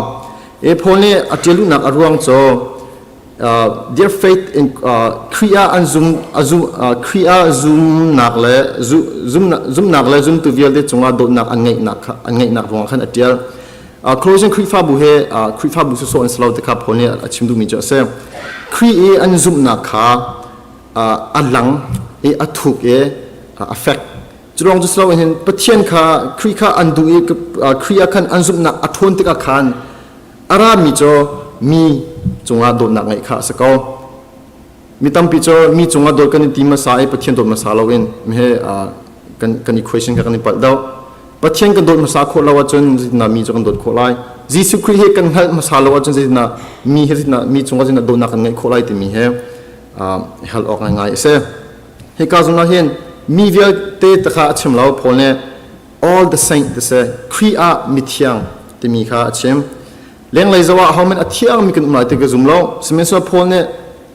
E Paul nih a ṭial duhnak a ruang cu their faith in Khrih ah an zum Khrih ah zumnak le zumnak le zumtu vialte cungah dawtnak an ngeihnak an ngeihnak ruangah khan a ṭial. Closing Khrihfabu he Khrihfabu sawsawh an si lo ti kha Paul nih a chim duhmi cu a si. Khrih i an zumhnak kha a lang i a thuk i a fek. Cu lawng cu si loin hin Pathian kha Khrih kha an duh i Khrih ah khan an zumhnak a ṭhawn tikah khan a rami cu mi cungah dawtnak ngeih kha a si ko. Mi tampi cu mi cungah dawt kan i ti hmasa i Pathian dawt hmasa loin he kan kan equation kha kan i palh deuh. Pathian kan dawt hmasa khawh lo ahcun zeitindah mi cu kan dawt khawh lai? Jesuh Khrih hi kan hngalh hmasa lo ahcun zeitindah mi he zeitindah mi cungah zeitindah dawtnak kan ngeih khawh lai timi he hal awk ngaingai a si. Hika zawn ah hin mi vialte te kha a chim lo Paul nih all the saint ti si Khrih ah mithiang timi kha a chim. Lenglei zoh ah ahohmanh a thiangmi kan um lai ti ka zum lo. Sihmanhsehlaw Paul nih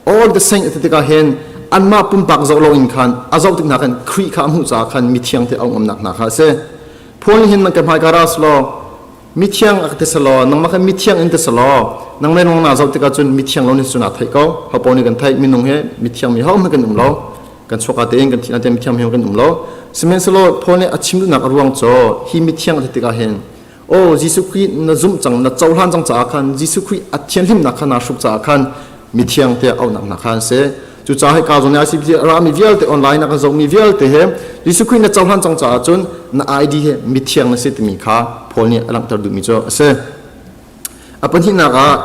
all the saint ti tikah hin anmah pumpak zoh loin khan a zoh tik hna khan Khrih kha a hmuh caah khan mithiang ti a umnak hna kha a si. Paul nih hin nan ka hmaika ra selaw mithiang a ka ti selaw nangmah khan mithiang in ti selaw nang le nang na zoh tikah cun mithiang lo nih cun aa theih ko. Hopaoh nih kan theih minung he mithiang mi hohmanh kan um lo. Kan chuaka tein kan thih tein mithiang mi kan um lo. Sihmanhsehlaw Paul nih a chim duhnak a ruang cu hi mithiang a ti tikah hin Aw Jesuh Khrih na zumh cang na cohlan cang caah khan Jesuh Khrih a thianhlimnak kha naa hruk caah khan mithiang tiah auhnak hna kha an si. Cucaah hika zawn i ICBC a rami vialte online ah kan zohmi vialte he Jesuh Khrih na cohlan cang caah cun na ID he mithiang na si timi kha Paul nih a langhter duhmi cu a si. A pahnihnak ah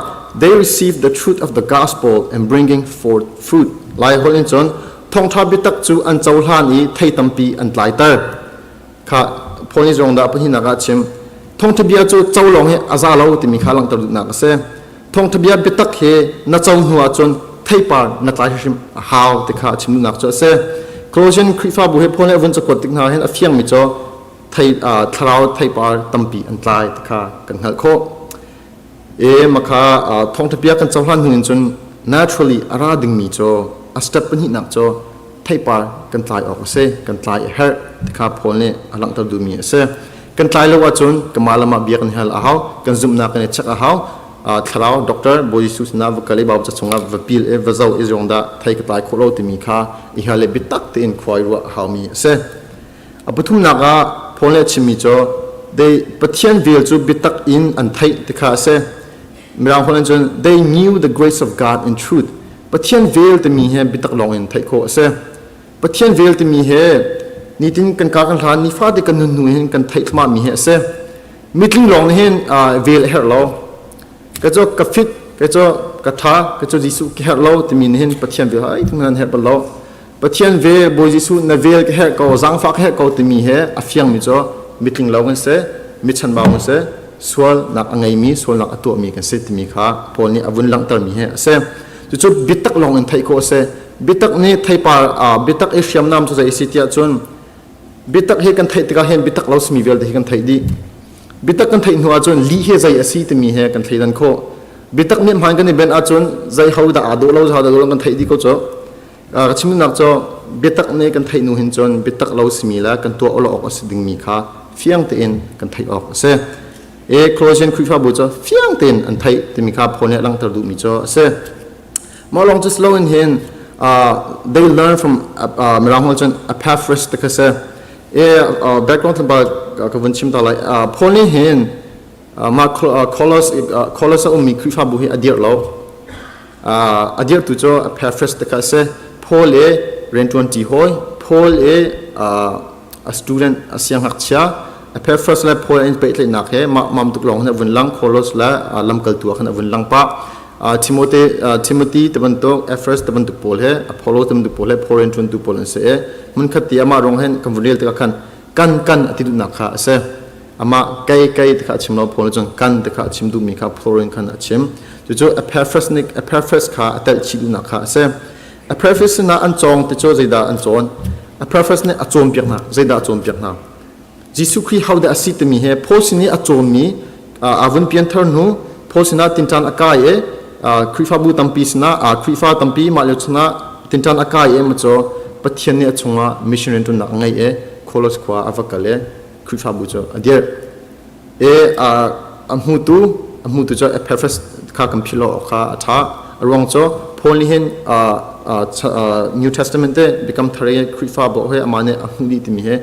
they received the truth of the gospel and bringing forth fruit. Lai holh in cun thawngṭha biatak cu an cohlan i thei tampi an tlaiter. Kha Paul nih zong dah pahnihnak ah a chim. Thawngṭha bia cu co lawng hi a za lo timi kha langhter duhnak a si. Thawngṭha bia biatak hi na co hnu ahcun theipar na tlai hrimhrim a hau ti kha a chim duhnak cu a si. Colossian Khrihfabu he Paul nih a vun cakuat tik hna hin a fiangmi cu thei, thlarau theipar tampi an tlai ti kha kan hngalh khawh. E makha thawngṭha bia kan cohlan hnu in cun naturally a ra dingmi cu a step pahnihnak cu theipar kan tlai awk a si kan tlai a herh ti kha Paul nih a langhter duhmi a si kan tlai lo ahcun kanmah le mah bia kan hal a hau kan zumhnak kan i check a hau thlarau doctor Bawi Jesuh sinah va kal i Bible ca chungah va pil i va zoh i zong dah thei ka tlai khawh lo timi kha i hal le biatak tein khua i ruah a haumi a si a pathumnak ah Paul nih a chimmi cu they Pathian vel cu biatak in an theih ti kha a si Mirang holh in cun they knew the grace of God in truth Pathian vel timi he biatak lawng in theih khawh a si. Pathian vel timi he nitin kan ka kan hlan nifate kan nun hnu hin kan theih thluahmah mi hi a si. Mitling lawng nih hin vel a herh lo. Ka cu ka fit, ka cu ka tha, ka cu Jesuh ka herh lo timi nih hin Pathian vel ai tung nan herh bal lo. Pathian vel Bawi Jesuh na vel ka herh ko, zaangfah ka herh ko timi he a fiangmi cu mitling lo kan si, mi chanbau kan si. Sualnak a ngeimi, sualnak a tuahmi kan si timi kha Paul nih a vun langhtermi hi a si. Cucu biatak lawng in theih khawh a si. Biatak nih theipar biatak i hriamnam cu zei a si tiah cun biatak hi kan theih tikah hin biatak lo simi vialte hi kan theih dih. Biatak kan theih hnu ahcun lih hi zei a si timi he kan thleidan khawh. Biatak nih hmaan kan i benh ahcun zei ho dah aa dawh lo ho dah dawh lo kan theih dih ko cu. Ka chimnak cu biatak nih kan theih hnu hin cun biatak lo simi le kan tuah awk a si dingmi kha fiang tein kan theih awk a si. E Colossian Khrihfabu cu fiang tein an theih timi kha Paul nih a langhter duhmi cu a si. Mah lawng cu si loin hin They learn from Mirang holh cun Epaphras ti kha si. E background tlawmpal ka vun chim ta lai. Paul nih hin mah Kolos Kolos a ummi Khrihfabu hi a dirh lo. A dirhtu cu Epaphras ti kha si. Paul i rianṭuanṭi hawi, Paul i a student a siangngakchia Epaphras le Paul an pehtlaihnak he mah mam tuk lawng hin a vun lang Kolos le lamkaltu ah khan a vun lang pah. Timote Timothy te bantuk Ephras te bantuk pawl he Apollo te bantuk pawl he Paul rianṭuantu pawl an si i hmunkhat ti amah rong hin kan vun rel tikah khan kan kan a ti duhnak kha a si. Amah kei kei ti kha a chim lo Paul nih cun kan ti kha a chim duhmi kha Paul in khan a chim. Cucu Epaphras nih Epaphras kha a telh chih duhnak kha a si. Epaphras sinah an cawng ti cu zeidah an cawn? Epaphras nih a cawnpiak hna. Zeidah a cawnpiak hna? Jesuh Khrih hodah a si timi he Paul sin i a cawnmi aa vun pianthar hnu Paul sinah tinṭan a kai i Khrihfabu tampi sinah Khrihfa tampi mah lio chungah tinṭan a kai i macaw Pathian nih a chungah mission rianṭuannak a ngei i Kolos khua a va kal i Khrihfabu cu a dirh. I a hmutu a hmutu cu Epaphras kha kan philh lo awk kha a ṭha. A ruang cu Paul nih hin New Testament te Biakam Thar i Khrihfabu he amah nih a hmuh dih timi hi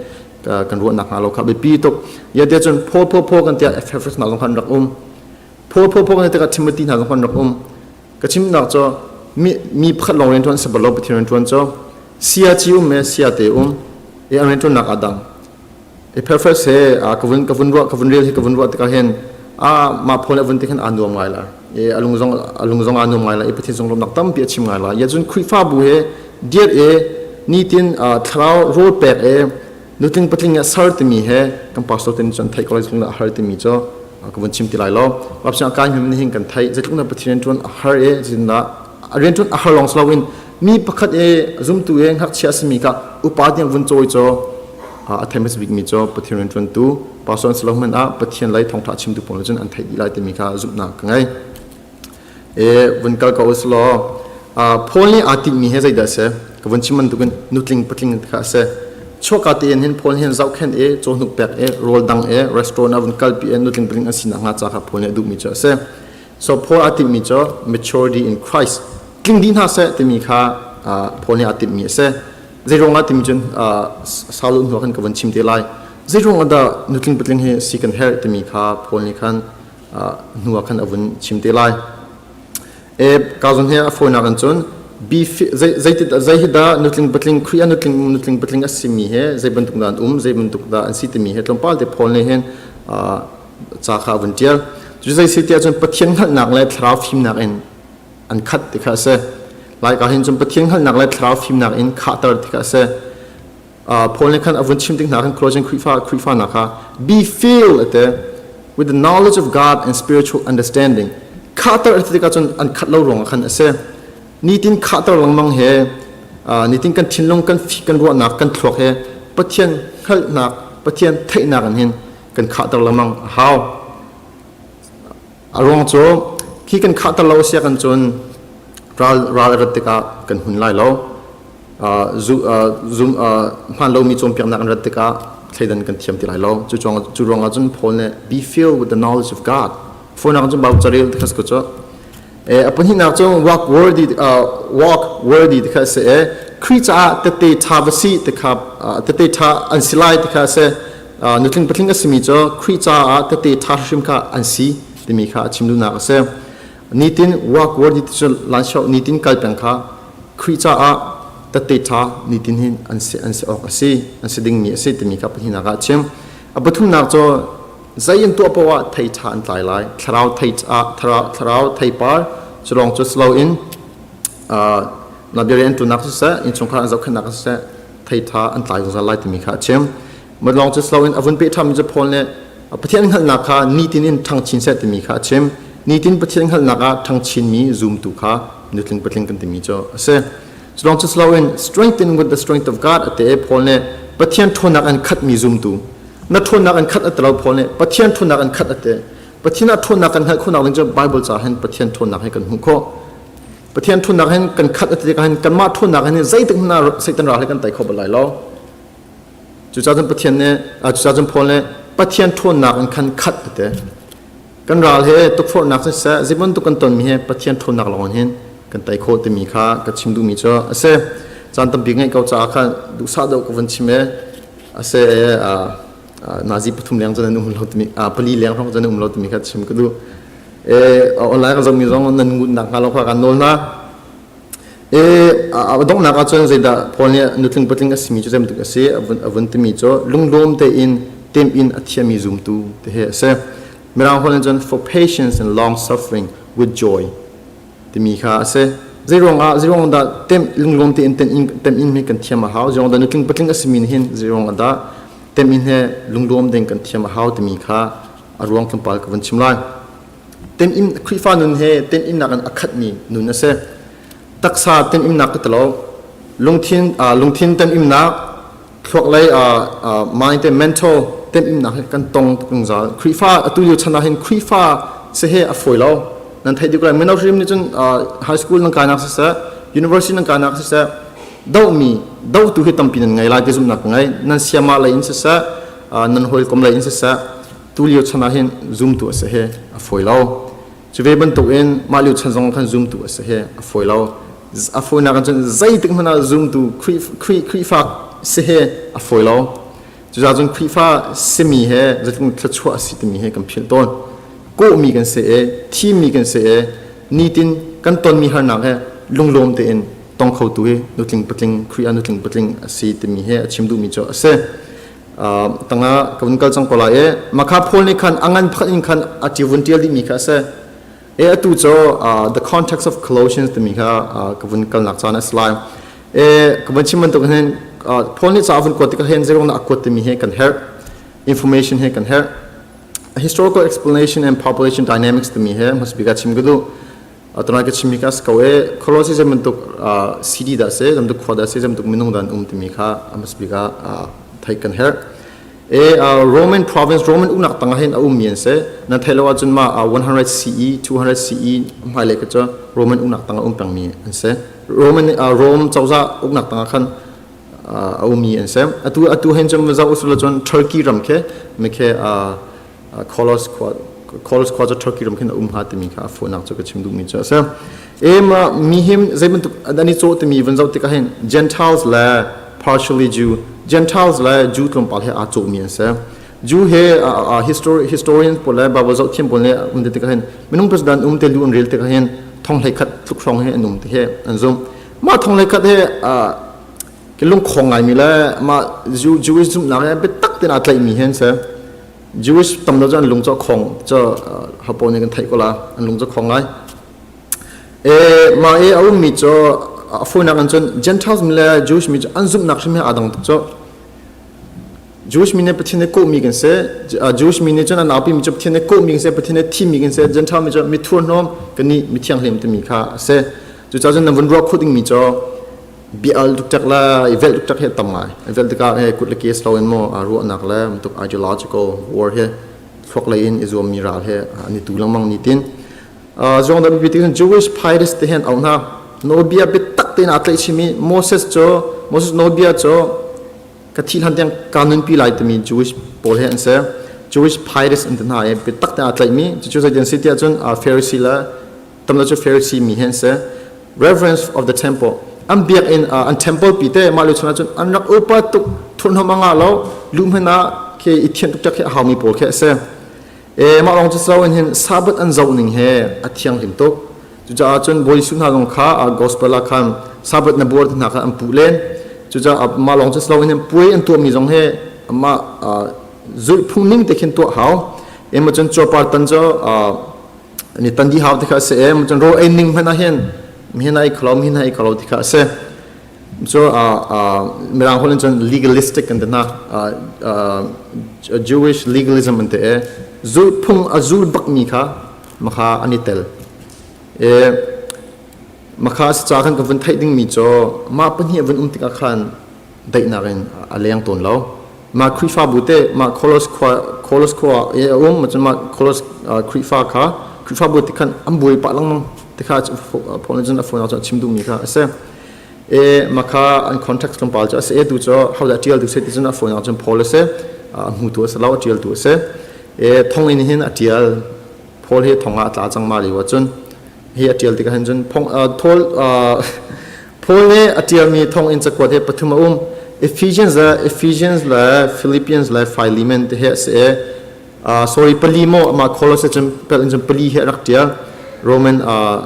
kan ruah nakhnga lo kha biapi tuk. Ya tiah cun Paul Paul Paul kan tiah Epaphras hna zong khan rak um. Paul Paul Paul kan tikah Timothy hna zong khan rak um. Ka chimnak cu mi mi pakhat lawng rianṭuan si bal lo Pathian rianṭuan cu sia ci um e sia te um i an rianṭuannak aa dang. Epaphras he ka vun ka vun ruah ka vun rel hi ka vun ruah tikah hin a mah Paul a vun ti khan aa nuam ngai la i a lung zong a lung zong aa nuam ngai la i Pathian zong lawmnak tampi a chim ngai la ya cun Khrihfabu he diet e nitin thlarau rawl pek e nutling patling a sar timi he kan pastor ten cun theih ko lai zeitluk a har timi cu ka vun chim ti lai lo wapsiang kai hmim hin kan theih zeitluk na Pathian rian a har e zeitindah rian ṭuan a har lawng si loin mi pakhat e zumtu e ngakchia simi ka upa tiang vun cawi cu a thei hmasa bikmi cu Pathian rianṭuantu pastor an si lo hmanh ah Pathian lei thawngṭha chimtu pawl cun an theih dih lai timi kha zumhnak ka ngei. E vun kal ko usih law Paul nih aa tinhmi he zeidah a si? Ka vun chim bantukin nutling patling kha a si. Chuahka tein hin Paul hin zohkhenh i cawhnuk pek i rawl dang i restaurant ah vun kalpi i nutling patling an si nakhnga ca kha Paul nih a duhmi cu a si. So Paul aa tinhmi cu maturity in Christ tling dih hna seh timi kha Paul nih aa tinhmi a si. Zeiruangah timi cun sau hnu khan ka vun chim te lai. Zeiruangah dah nutling patling hi si kan herh timi kha Paul nih khan hnu ah khan a vun chim te lai. E ka zon hi a fawinak in cun bi zei zei hi dah nutling patling Khrih ah nutling nutling patling a simi he zei bantuk dah an um zei bantuk dah an si timi he tlawmpal te Paul nih hin ca kha a vun ṭial. Cu zei si tiah cun Pathian hngalhnak le thlarau fimnak in an khat ti kha a si. Laika hin cun Pathian hngalhnak le thlarau fimnak in khahter ti kha a si. Paul nih khan a vun chim tik hna khan Colossian Khrihfa Khrihfa hna kha be filled ate with the knowledge of God and spiritual understanding. Khahter a ti tikah cun an khat lo ruangah khan a si. Nitin khahter lengmang he nitin kan thinlung kan kan ruahnak kan thluak he Pathian hngalhnak Pathian theihnak in hin kan khahter lengmang a hau. A ruang cu khi kan khahter lo sia kan cun ral ral a rat tikah kan hun lai lo. Zum hmaan lomi cawnpiaknak an rat tikah thleidan kan thiam ti lai lo. Cu cu ruangah cun Paul nih be filled with the knowledge of God. Fawinak cun Bible carel ti kha si ko cu. A pahnihnak cu walk worthy walk worthy ti kha a si i Khrih caah tette ṭha va si ti kha tette ṭha an si lai ti kha a si. Nutling patling a simi cu Khrih caah tette ṭha hrim kha an si timi kha a chim duhnak a si. Nitin walk worthy ti cu lanshow nitin kal peng kha Khrih caah tette ṭha nitin hin an si an si awk a si an si dingmi a si timi kha pahnihnak ah a chim. A pathumnak cu zei an tuah paoh ah thei ṭha an tlai lai. Thlarau thei thlarau theipar cu lawng cu si loin na bia rian ṭuannak siseh innchungkhar an zohkhenhnak siseh thei ṭha an tlai zungzal lai timi kha a chim. Lawng cu si loin a vun peh ṭhanmi cu Paul nih Pathian hngalhnak kha nitin in ṭhang chin seh timi kha a chim. Nitin Pathian hngalhnak ah ṭhang chinmi zumtu kha nutling patling kan timi cu a si. Cu lawng cu si loin strengthen with the strength of God a ti i Paul nih Pathian ṭhawnnak in khatmi zumtu na ṭhawnnak in khat a ti lo Paul nih Pathian ṭhawnnak in khat a ti. Pathian ah ṭhawnnak kan hngalh khawhnak ding cu Bible ca hin Pathian ṭhawnnak hi kan hmuh khawh. Pathian ṭhawnnak hin kan khat a ti tikah hin kanmah ṭhawnnak hin zeitik hmanh ah Satan ral hi kan tei kho bal lai lo. Cucaah cun Pathian nih cucaah cun Paul nih Pathian ṭhawnnak in khan khat a ti. Kan ral he tukforhnak siseh, zei bantuk kan tonmi he Pathian ṭhawnnak lawng hin. kan tei khawh timi kha ka chim duhmi cu a si. Caan tampi ngeih ko caah khan duhsah deuh ka vun chim i a si nazi pathum leng cun an um lo timi pali leng hrawng cun an um lo timi kha chim ka duh. Online ka zohmi zong nan ngut nak hnga lo kha kan nawl hna. A donghnak ahcun zeidah Paul nih nutling patling a simi cu zei bantuk a si a vun timi cu lunglawm tein tem in a thiami zumtu ti hi a si. Mirang holh in cun for patience and long suffering with joy timi kha a si. Zeiruang ah zeiruang dah tem lunglawm tein tem in tem in hi kan thiam a hau zeiruang dah nutling patling a simi nih hin zeiruang ah dah tem in he lunglawm ding kan thiam a hau timi kha a ruang tlawmpal ka vun chim lai. Tenim Khrihfa nun he teninnak in a khatmi nun a si. Taksa teninnak ka tilo. Lungthin lungthin teninnak thluak lei mind te mental teninnak he kan tong zungzal. Khrihfa atu lio chan ah hin Khrihfa si he a fawi lo. Nan theih dih ko lai. Mino hrim nih cun high school nan kainak siseh, university nan kainak siseh, dohmi dohtu hi tampi nan ngei lai ti zumhnak ka ngei. Nan siama lei in siseh, nan hawikom lei in siseh, tulio chan ah hin zumtu a si hi a fawi lo. Cu ve bantukin mah lio chan zong khan zumtu a si hi a fawi lo. A fawinak in cun zeitik hmanh ah zumtu Khrihfa si hi a fawi lo. Cucaah cun Khrihfa simi he zeitluk thluachuah a si timi hi kan philh tawn. Kawhmi kan si i thimmi kan si i nitin kan tonmi harnak he lunglawm tein tong khotu hi nutling patling Khrih ah nutling patling a si timi hi a chim duhmi cu a si. Tangah ka vun kal cang ko lai i makha Paul nih khan a ngan pakhat in khan a ti vun tial dihmi kha a si. E atu cu the context of Colossians timi kha ka vun kalnak caan a si lai. E ka vun chim bantuk hin Paul nih ca a vun kuat tikah hin zeiruang dah a kuat timi hi kan herh. Information hi kan herh. Historical explanation and population dynamics timi hi hmasabik ah chim ka duh. Tunai ka chimmi kha a si ko i Colossae zei bantuk city dah si, zei bantuk khua dah si, zei bantuk minung dah an um timi kha a hmasa bik ah theih kan herh. E Roman province, Roman uknak tangah hin a ummi an si. Nan theih lo ahcun mah 100 CE, 200 CE hmailei kha cu Roman uknak tangah um pengmi an si. Roman Rome cozah uknak tangah khan a ummi an si. Atu atu hin cun zoh usula cun Turkey ram khi mikhe Kolos khua Kolos khua cu Turkey ram khin a um hnga timi kha a fuhnak cu ka chim duhmi cu a si. E ma mi him zei bantuk an i cawh timi van zoh tikah hin Gentiles le partially Jew Gentiles le Jew tlawmpal he aa cawhmi an si. Jew he history historians pawl le Bible zoh thiam pawl nih um te tikah hin minung president um te lu an rel tikah hin thong hlei khat tluk hrawng he an um ti he an zumh. Mah thong hlei khat he ke lungkhong ngaimi le mah Jewish zumhnak he biatak tein aa tlaihmi he an si. Jewish tam deuh cu an lung cu a khong cu hapo nih kan theih ko la an lung cu khong lai. E mah i a ummi cu a fawinak in cun Gentiles mi le Jewish mi cu an zumhnak hrim he aa dang tuk cu. Jewish mi nih Pathian nih kawhmi kan si. Jewish mi nih cun an aupi mi cu Pathian nih kawhmi kan si, Pathian nih thimmi kan si. Gentile mi cu mi thurhnawm kan nih mi thianghlim timi kha a si. Cucaah cun nan vun ruah khawh dingmi cu bia al tuktak le i velh tuktak hi a tam ngai. I velh tikah he kut le ke slow in maw ruahnak le bantuk ideological war he thluak lei in i zuammi ral he an i tu lengmang nitin. Zong da bipi tikhin Jewish pietists te hen au hna. Nawlbia biatak tein aa tlaih chimi Moses cu Moses nawlbia cu ka thih hlan tiang ka nunpi lai timi Jewish pawl he an si. Jewish pietists an ti hna i biatak tein aa tlaihmi cucu zeitin si tiah cun Pharisee le tam cu Pharisee mi he an si. Reverence of the temple an biakinn an temple pi te mah lu chungah cun an rak upa tuk thurhnawm a ngah lo lu hmanh ah khi i thianh tuk khi a haumi pawl khi a si e mah lawng cu so in hin Sabbath an zoh ning he a thianghlim tuk cucaah cun Bawi Jesuh hna zong kha gospel ah khan Sabbath na buar te hna kha an puh len cucaah mah lawng cu so in hin puai an tuahmi zong he amah zulh phung ning te khin tuah hau ema cun cuapar tan cu ni tan di hau ti kha a si e cun rawl ei ning hmanh ah hin mihin ai kholo mihin ai kholo ti kha a si cu mirang holh in cun legalistic kan ti hna Jewish legalism an ti e zul phung a zul bak mi kha makha an i tel e makha si ca khan ka vun theih ding mi cu mah pahnih vun um tikah khan daihnak in a leng tawn lo. Mah Khrihfabu te mah Kolos khua Kolos khua i a um cun mah Kolos Khrihfa kha Khrihfabu ti khan an buai pah lengmang ti kha Paul nih cun a phone ah cun a chim duhmi kha a si. E mah kha an context tlawmpal cu a si e tu cu hodah ṭial tu si ti cun a phone ah cun Paul a si a hmutu a si lo a ṭialtu a si. E thonginn hin a ṭial Paul hi thong ah a tla cang ma lio ah cun. Hi a ṭial tikah hin cun Paul Paul nih a ṭialmi thonginn cakuat hi pathum a um. Ephesians le Ephesians le Philippians le Philemon ti hi a si i sorry pali maw amah Colossae cun pel in cun pali hi a rak ṭial. Roman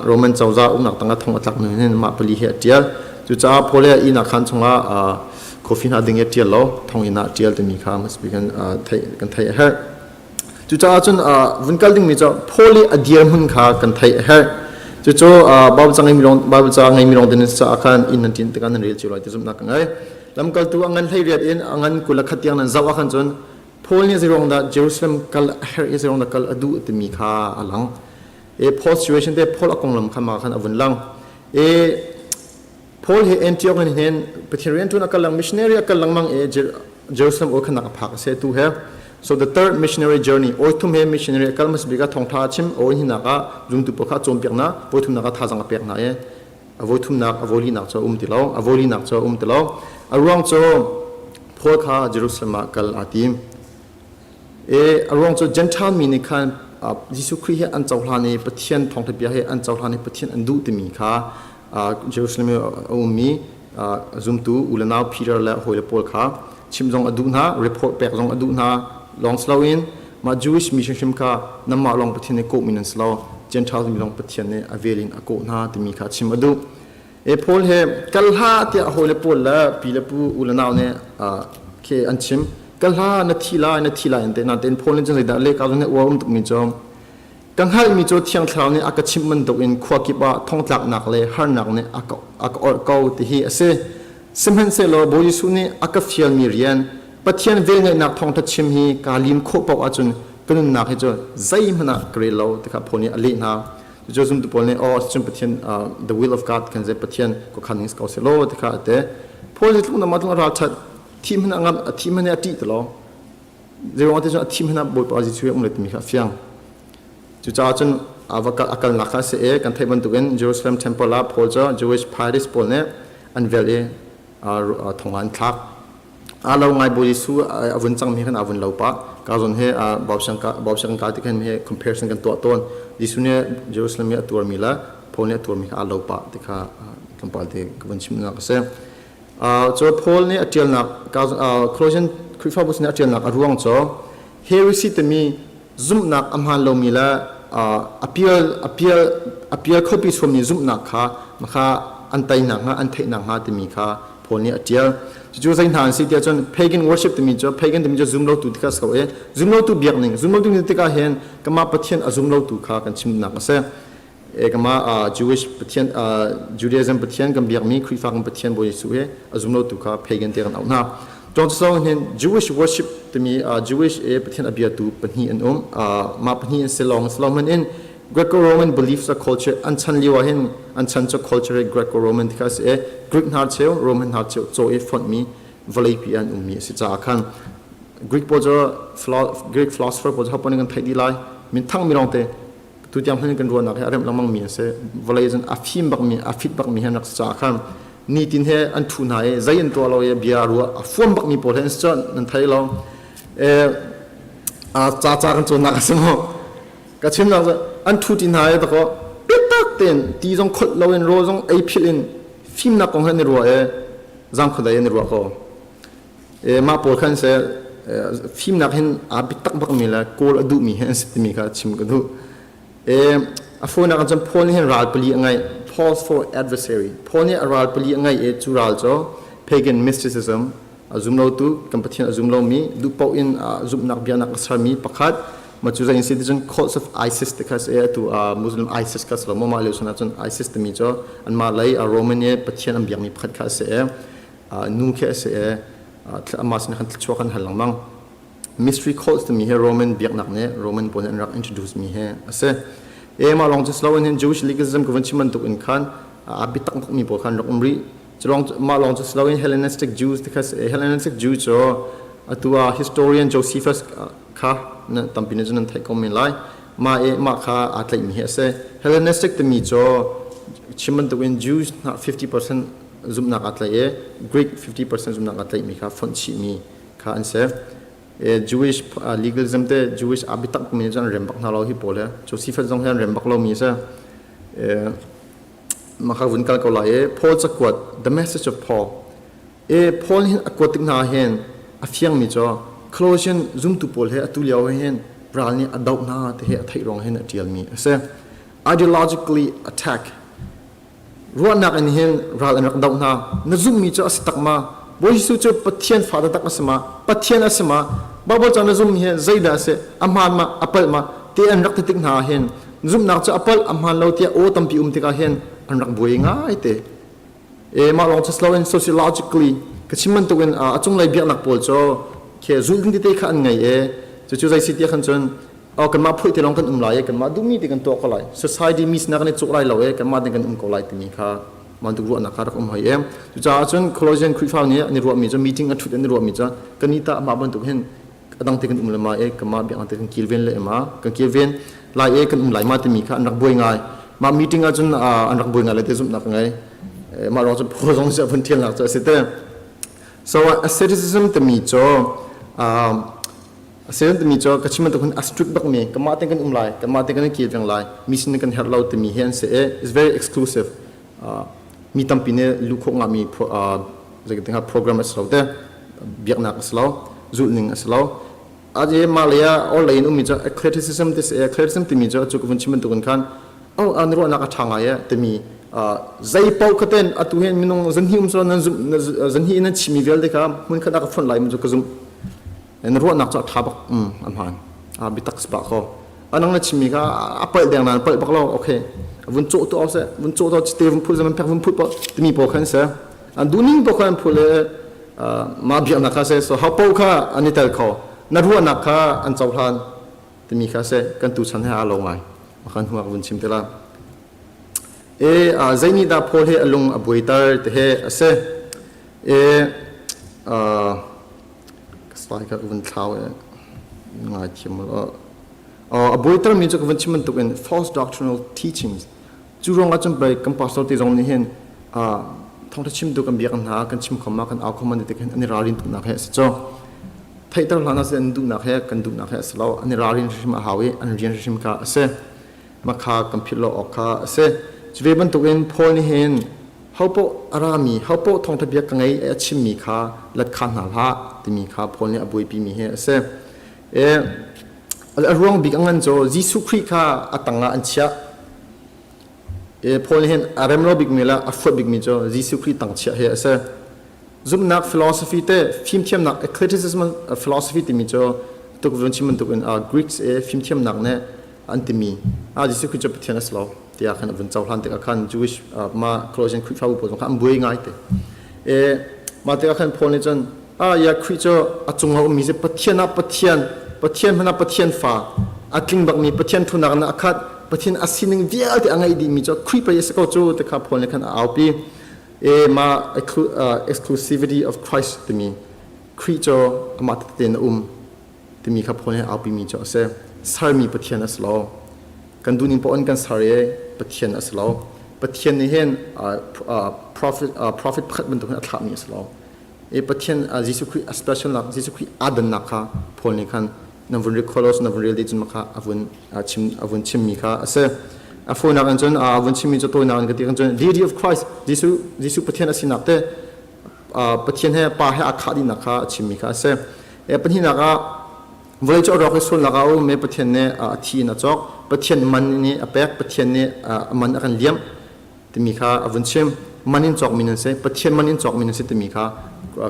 Roman cozah uknak tangah thong a tlak hnu hin mah pali hi a ṭial. Cucaah Paul hi ihnak khaan chungah coffee hna ding i a ṭial lo, thonginn ah a ṭial timi kha hmasabik kan theih kan theih a herh. Cucaah cun vun kal dingmi cu Paul i a dirhmun kha kan theih a herh. Cucu Bible ca ngeimi lawng Bible ca ngeimi lawng din caah khan inn nan ṭin tikah nan rel cio lai ti zumhnak ka ngei. Lamkaltu a ngan 18 in a ngan 21 tiang nan zoh ahkhan cun Paul nih zeiruang dah Jerusalem kal a herh i zeiruang dah kal a duh timi kha a lang. E Paul situation te Paul a konglam kha ma khan a vun lang. E Paul hi Antioch in hin Pathian rian ṭuan a kal lang missionary a kal lengmang i Jerusalem oi khanak a phak a si tu he. So the third missionary journey oi thum he missionary a kal hmasa bik ah thawngṭha a chim oi hinak ah zumtu pawl kha a cawnpiak hna voi thumnak ah thazaang a pek hna i a voi thumnak a voi linak cu a um ti lo a voi linak cu a um ti lo a ruang cu Paul kha Jerusalem ah kal aa tim E a ruang cu Gentile mi nih khan Jesuh Khrih hi an cohlan i Pathian thawngṭha bia hi an cohlan i Pathian an duh timi kha Jerusalem i a ummi zumtu u le nau Peter le hawile pawl kha chimh zong a duh hna, report pek zong a duh hna. Lawng si loin mah Jewish mi hrimhrim kha nanmah lawng Pathian nih kawhmi nan si lo, Gentile mi lawng Pathian nih a vel in a kawh hna timi kha chim a duh. E Paul he kal hlah tiah a hawile pawl le pi le pu u le nau nih khi an chim. Kal hlah na thi lai na thi lai an ti. Nain Paul nih cun zeidah leh ka zong nih uar um tukmi cu ka hngalhmi cu Thiang Thlarau nih a ka chimh bantukin khua kip ah thongtlaknak le harnak nih a ka a ka orh ko ti hi a si. Sihmanhsehlaw Bawi Jesuh nih a ka fialmi rian Pathian velngeihnak thawngṭha chim hi kaa lim khawh paoh ahcun ka nunnak hi cu zeihmanh ah ka rel lo ti kha Paul nih a leh hna. Cucu zumtu pawl nih aw cun Pathian the will of God kan zei Pathian khuakhan ning ko seh law ti kha a ti. Paul hi tluk na mah tluk a ralṭhat thi hmanh a ngam a thi hmanh a ṭih ti lo. Zeiruang ti cun a thi hmanh ah Bawipa Jesuh um le timi kha a fiang. Cucaah cun a va a kalnak kha a si i kan theih bantukin Jerusalem temple ah Paul cu Jewish priests pawl nih an velh i thong ah an thlak. Aa lo ngai Bawi Jesuh a vun cangmi khan aa vun lo pah. Ka zawn he Bawsiang ka ti khan he comparison kan tuah tawn. Jesuh nih Jerusalem i a tuarmi le Paul nih a tuarmi kha aa lo pah ti kha tlawmpal te ka vun chimnak a si. Cu Paul nih a ṭialnak Colossian Khrihfabu sin a ṭialnak a ruang cu heresy timi zumhnak a hmaan lomi le a pial a pial a pial khopi suammi zumhnak kha kha an tei nakhnga an theih nakhnga timi kha Paul nih a ṭial. Cucu zei hna an si tiah cun pagan worship timi cu pagan timi cu zumlotu ti kha a si ko i zumlotu biakning zumlotu tikah hin kamah Pathian a zumlotu kha kan chimnak a si. E kama Jewish Pathian Judaism Pathian kan biakmi Khrihfa kan Pathian Bawi Jesuh he a zumlotu kha pagan te kan auh hna. Tuang cu hin Jewish worship timi Jewish e Pathian a biatu pahnih an um. Mah pahnih an si lawng si lo hmanh in Greco-Roman beliefs a culture an chan lio ah hin an chan cu culture Greco-Roman ti kha a si i Greek hna cheu Roman hna cheu caw i fonhmi vawleipi an ummi a si caah khan Greek pawl cu Greek philosopher pawl cu hopaoh nih kan theih dih lai minthang mi lawngte tutiang hmanh kan ruahnak hi a remh lengmang mi an si vawlei cun a fim bakmi a fit bakmi he an rak si caah khan nitin he an thu hna i zei an tuah lo i bia ruah a fuam bakmi pawl he an si cun nan thei lo ca ca kan cawnnak a si maw ka chimnak cu an thu ti hna i dakaw biatak tein ti zong kholh loin rawl zong ei philh in fimnak kong he an i ruah i zangkhuadei an i ruah ko e mah pawl khan se fimnak hin aa biatak bakmi le kawl a duhmi he an si timi kha chim ka duh e a fawinak ah cun Paul nih hin ral pali a ngeih Paul's for adversary Paul nih a ral pali a ngeih i cu ral cu pagan mysticism a zum lotu kan Pathian a zum lomi duh paoh in zumhnak biaknak a sermi pakhat ma cu zei si ti cun cults of ISIS te kha si atu Muslim ISIS kha si lo mah lio chan ah cun ISIS timi cu anmah lei Roman i Pathian an biakmi pakhat kha a si i nu khi a si i amah sin khan thluachuah kan hal lengmang mystery cults timi hi Roman biaknak nih Roman pawl nih an rak introduce mi hi a si e mah lawng cu si loin hin Jewish legalism ka vun chim bantuk in khan a biatak mi pawl khan rak um rih Culong mah lawng cu si loin Hellenistic Jews ti kha si Hellenistic Jew cu atu ah historian Josephus kha tampi nih cun nan theih ko men lai. Mah i mah kha aa tlaihmi hi a si. Hellenistic timi cu chim bantukin Jews hna 50% zumhnak aa tlaih i Greek 50% zumhnak aa tlaihmi kha fonh chihmi kha an si. Jewish legalism te Jewish aa biatak mi cu an rem bak hna lo hi pawl hi. Josephus zong hi an rem bak lomi a si. Maka vun kal ko lai i Paul cakuat The Message of Paul e Paul hin a kuat tik hna hin a fiangmi cu Colossian zumtu pawl he atu lio hin ral nih a doh hna ti hi a theih ruang hin a ṭialmi a si. Ideologically attack ruahnak in hin ral an rak doh hna. Na zumhmi cu a si tak ma? Bawi Jesuh cu Pathian fa taktak a si ma? Pathian a si ma? Baibal ca na zumhmi hi zeidah a si? A hmaan ma? A palh ma? Ti an rak ti tik hna ah hin zumhnak cu a palh a hmaan lo tiah aw tampi um tikah hin an rak buai ngai te. E mah lawng si loin sociologically ka chim bantukin a cunglei biaknak pawl cu khi zulh ding tete kha an ngei e cucu zei si tiah khan cun oh kanmah phoih te lawng kan um lai e kanmah duhmi te kan tuah ko lai society mi sinah kan i cuk lai lo e kanmah ding kan um ko lai timi kha bantuk ruahnak kha rak um hoi e cucaah cun Colossian Khrihfa nih an i ruahmi cu meeting a ṭhut an i ruahmi cu kan i tah mah bantuk hin a dang te kan um le ma e kanmah biaknak te kan kilven le ma kan kilven lai e kan um lai ma timi kha an rak buai ngai mah meeting ah cun an rak buai ngai le te zumhnak ngai mah ruang cu phu zong si vun thialnak cu a si te so asceticism timi cu asceticism timi cu ka chim bantuk hin a strict bak mi kanmah te kan um lai kanmah te kan kilveng lai mi sin kan herh lo timi hi an si e is very exclusive mi tampi nih luh khawh ngami zeitin program a si lo te biaknak a si lo zulhning a si lo aje malaya or lei in ummi cu criticism ti si criticism timi cu cu ka vun chim bantukin khan oh an ruahnak a ṭha ngai e timi zei paoh kha ten atu hin minung zanhi um so nan zum zanhi in nan chimmi vialte kha hmun khat ah ka fonh lai mu cu ka zumh na ruahnak cu a ṭha bak a hmaan a biatak si pah ko anang na chimmi kha a palh deng nan palh bak lo okay vun cawh tu seh vun cawh to cite vun phul zaman phek vun phul timi pawl khan se an duhning pawl khan phul le mah biaknak kha se so ho paoh kha an i tel kho na ruahnak kha an cohlan timi kha se kan tu chan he aa lo ngai kan huak vun chim te la e zei nih dah Paul he a lung a buaiter te he a si e slide kha ka vun thlau i ngai thiam a buaiter mi cu ka vun chim bantuk in false doctrinal teachings cu ruang ah cun pei kan pastor te zong nih hin thawngtha chimtu kan biak hna kan chim khom ma kan au khom an ti hin an i ralrin tuknak he a si cu theihter hlan ah an duhnak he kan duhnak he a si lo an i ralrin hrim a hau i an rian hrim kha a si makha kan philh lo awk kha a si cu ve bantukin Paul nih hin hopoh a rami hopoh thawngtha bia ka ngei a chimmi kha lat kha hna hlah timi kha Paul nih a buaipimi hi a si e a ruang bik a ngan cu Jesuh Khrih kha a tangah an chiah e Paul nih hin a rem lo bikmi le a fuat bikmi cu Jesuh Khrih tang chiah hi a si zumhnak philosophy te fimthiamnak criticism philosophy timi cu tuk vun chim bantuk in Greeks e fimthiamnak nih an timi ah Jesuh Khrih cu Pathian a si lo tiah khan a vun cohlan tikah khan Jewish ma Colossian Khrihfabu pawl zong kha an buai ngai te e mah tikah khan Paul nih cun ah ya Khrih cu a cung ah ummi si Pathian ah Pathian Pathian hmanh ah Pathian fa a tling bakmi Pathian thunak in a khat Pathian a sining vialte a ngeih dihmi cu Khrih pei a si ko cu ti kha Paul nih khan a aupi e ma exclusivity of Christ timi Khrih cu amah tete in a um timi kha Paul nih a aupimi cu a si. Sermi Pathian a si lo. Kan duhning paoh in kan ser i Pathian a si lo. Pathian nih hin prophet, prophet pakhat bantuk hin a thlahmi a si lo. I Pathian Jesuh Khrih a special nak Jesuh Khrih aa dannak kha Paul nih khan na vun recall na vun rel dih cun kha a vun chim a vun chimmi kha a si. A fawinak in cun a vun chimmi cu tawinak in ka ti kan cun deity of Christ Jesuh Jesuh Pathian a sinak te Pathian he Pa he aa khah dihnak kha a chimmi kha a si. Pahnihnak ah vawlei cu a rawk i sualnak ah a um i Pathian nih a thi in a cawk. Pathian man nih a pek, Pathian nih a man a kan liamh timi kha a vun chim. Man in cawkmi nan si, Pathian man in cawkmi nan si timi kha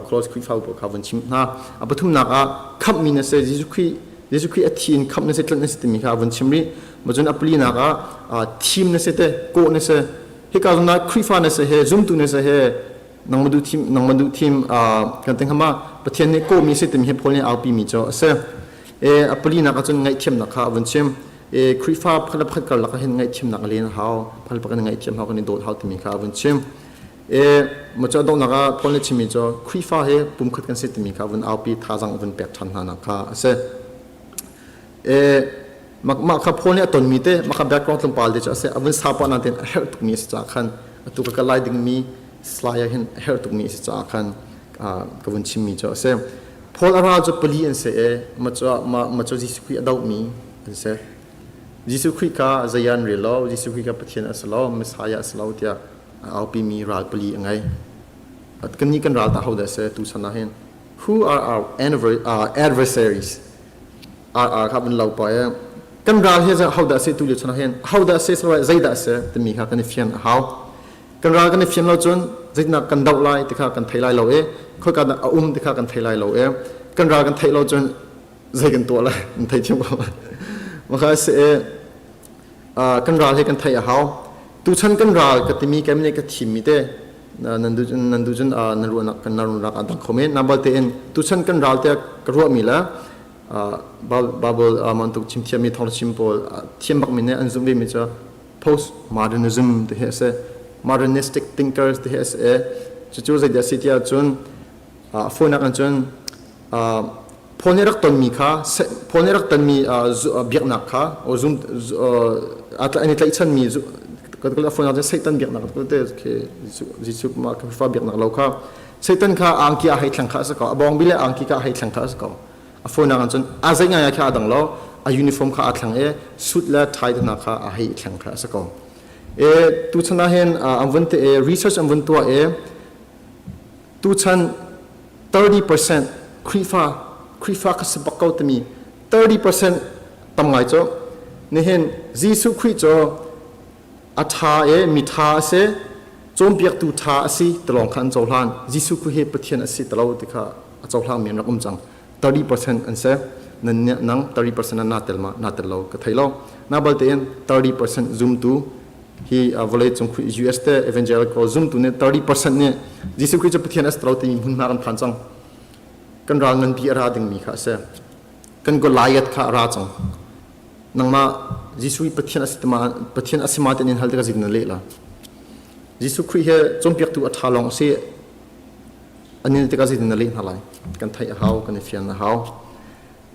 Close Khrihfabu pawl kha vun chim hna. A pathumnak ah khamhmi na si, Jesuh Khrih Jesuh Khrih a thi in khamh na si, tlanh na si timi kha a vun chim rih. Cun a palinak ah thim na si te, kawh na si. Hika zong ah Khrihfa na si he, zumtu na si he, nangmah duh thim nangmah duh thim kan ti hngama Pathian nih kawhmi si timi hi Paul nih aupi mi cu a si e a palinak ahcun ngaihthiamnak kha a vun chim e Khrihfa pakhat le pakhat karlak ah hin ngaihthiamnak a len a hau pakhat le pakhat in ngaihthiam hau kan i dawt hau timi kha a vun chim e ma cu a donghnak ah Paul nih chimmi cu Khrihfa hi pumkhat kan si timi kha a vun aupi thazang a vun pek ṭhan hna nak kha a si e mah kha Paul nih a tonmi te mah kha background tlawmpal te cu a si a vun sau pah nain a herh tukmi a si caah khan atu ka kal lai dingmi slide ah hin a herh tukmi a si caah khan ka vun chimmi cu a si Paul a ral cu pali an si i mah cu mah cu Jesuh Khrih a dohmi an si. Jesuh Khrih kha zei ah an rel lo, Jesuh Khrih kha Pathian a si lo, Messiah a si lo tiah a aupimi ral pali a ngei. Kannih kan ral tah hodah a si tuchan ah hin? Who are our adversaries? RR kha van lo pa e. Kan ral hi hodah a si tu lio chan ah hin? Hodah a si zeidah a si timi kha kan i fian a hau. Kan ral kan i fian lo cun zeitindah kan doh lai ti kha kan thei lai lo i khoika dah a um ti kha kan thei lai lo i kan ral kan theih lo cun zei kan tuah lai kan thei thiam ko. Maka si i kan ral hi kan theih a hau. Tuchan kan ral ka timi kai nih ka thimmi te nan du nan du cun nan ruahnak kan nan ruahnak a dang kho men. Na balte in tuchan kan ral te ka ruahmi le Bible mantuk chim thiammi thawng chim pawl thiam bak mi nih an zumh ve mi cu postmodernism ti hi a si. Modernistic thinkers ti hi a si i cucu zeidah a si tiah cun fawinak in cun Paul nih rak tonmi kha Paul nih rak tonmi biaknak kha zum an i tlaihchanmi fawinak cun Satan biaknak te khi Jesuh mah Khrihfa biaknak lo kha Satan kha angki a hei thleng kha a si ko a bawngbi le angki kha a hei thleng kha a si ko a fawinak in cun a zei ngai kha a dang lo a uniform kha aa thleng i suit le tie te hna kha a hei thleng kha a si ko e tuchan ah hin an vun te research an vun tuah i tuchan 30% Khrihfa Khrihfa ka si bak ko timi 30% tam ngai cu nihin Jesuh Khrih cu a ṭha i mi ṭha a si cawnpiaktu ṭha a si ti lawng kha an cohlan Jesuh Khrih hi Pathian a si ti lo ti kha a cohlangmi an rak um cang 30% an si nan nang 30% na tel ma na tel lo ka thei lo na bal tein 30% zumtu hi vawlei cung US te evangelical zumtu nih 30% nih Jesuh Khrih cu Pathian a si lo timi hmunhma kan phan cang kan ral nganpi a ra dingmi kha a si kan Goliath kha a ra cang nangmah Jesuh hi Pathian a si ma Pathian a si ma tin in hal tikah zeitin na leh la Jesuh Khrih he cawnpiaktu a ṭha lawng a si an in tikah zeitin na leh hna lai kan theih a hau kan i fian a hau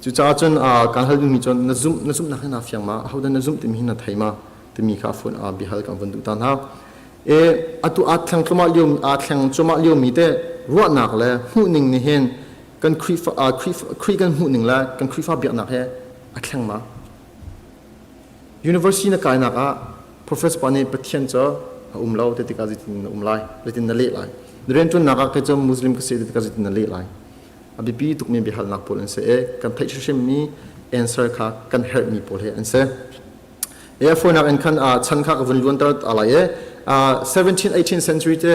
cucaah cun kan hal duhmi cun na zumh na zumhnak hi naa fiang ma ahodah na zumh timi hi na thei ma timi kha phone biahal kan vun duh ta hna e atu aa thleng tlumah lio aa thleng cumah lio mi te ruahnak le hmuhning nih hin kan Khrihfa Khrih kan hmuhning le kan Khrihfa biaknak he a thleng ma University na kainak ah professor pa nih Pathian cu a um lo ti tikah zeitin na um lai zeitin na leh lai na rianṭuannak ah kei cu Muslim ka si ti tikah zeitin na leh lai a biapi tukmi biahalnak pawl an si i kan theih hrimhrimmi answer kha kan herhmi pawl he an si e a fawinak in khan chan kha ka vun luanter lai i 17 18 century te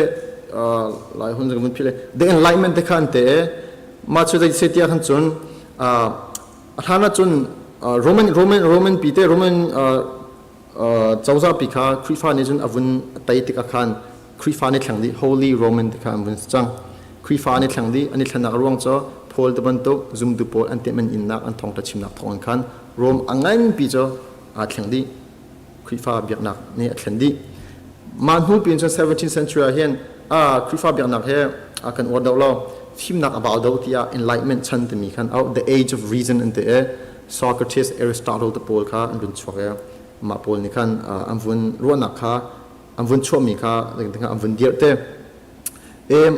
lai hun ka vun philh the enlightenment te kha an te mah cu zei se tiah khan cun A hlan ahcun Roman Roman Roman pi te Roman cozah pi kha Khrihfa nih cun a vun tei tikah khan Khrihfa nih thleng dih Holy Roman ti kha an vun si cang. Khrihfa nih thleng dih an i thlennak ruang cu Paul te bantuk zumtu pawl an temh an innak an thawngṭha chimnak thawng in khan Rome a nganpi cu aa thleng dih. Khrihfa biaknak nih a thlen dih. Mah hnu pin cun 17th century ah hin Khrihfa biaknak he a kan uar deuh lo. Fimnak a bau deuh tiah Enlightenment chan timi khan oh, the age of reason an ti i Socrates, Aristotle te pawl kha an vun chuak i mah pawl nih khan an vun ruahnak kha an vun chuahmi kha an vun dirh te. E,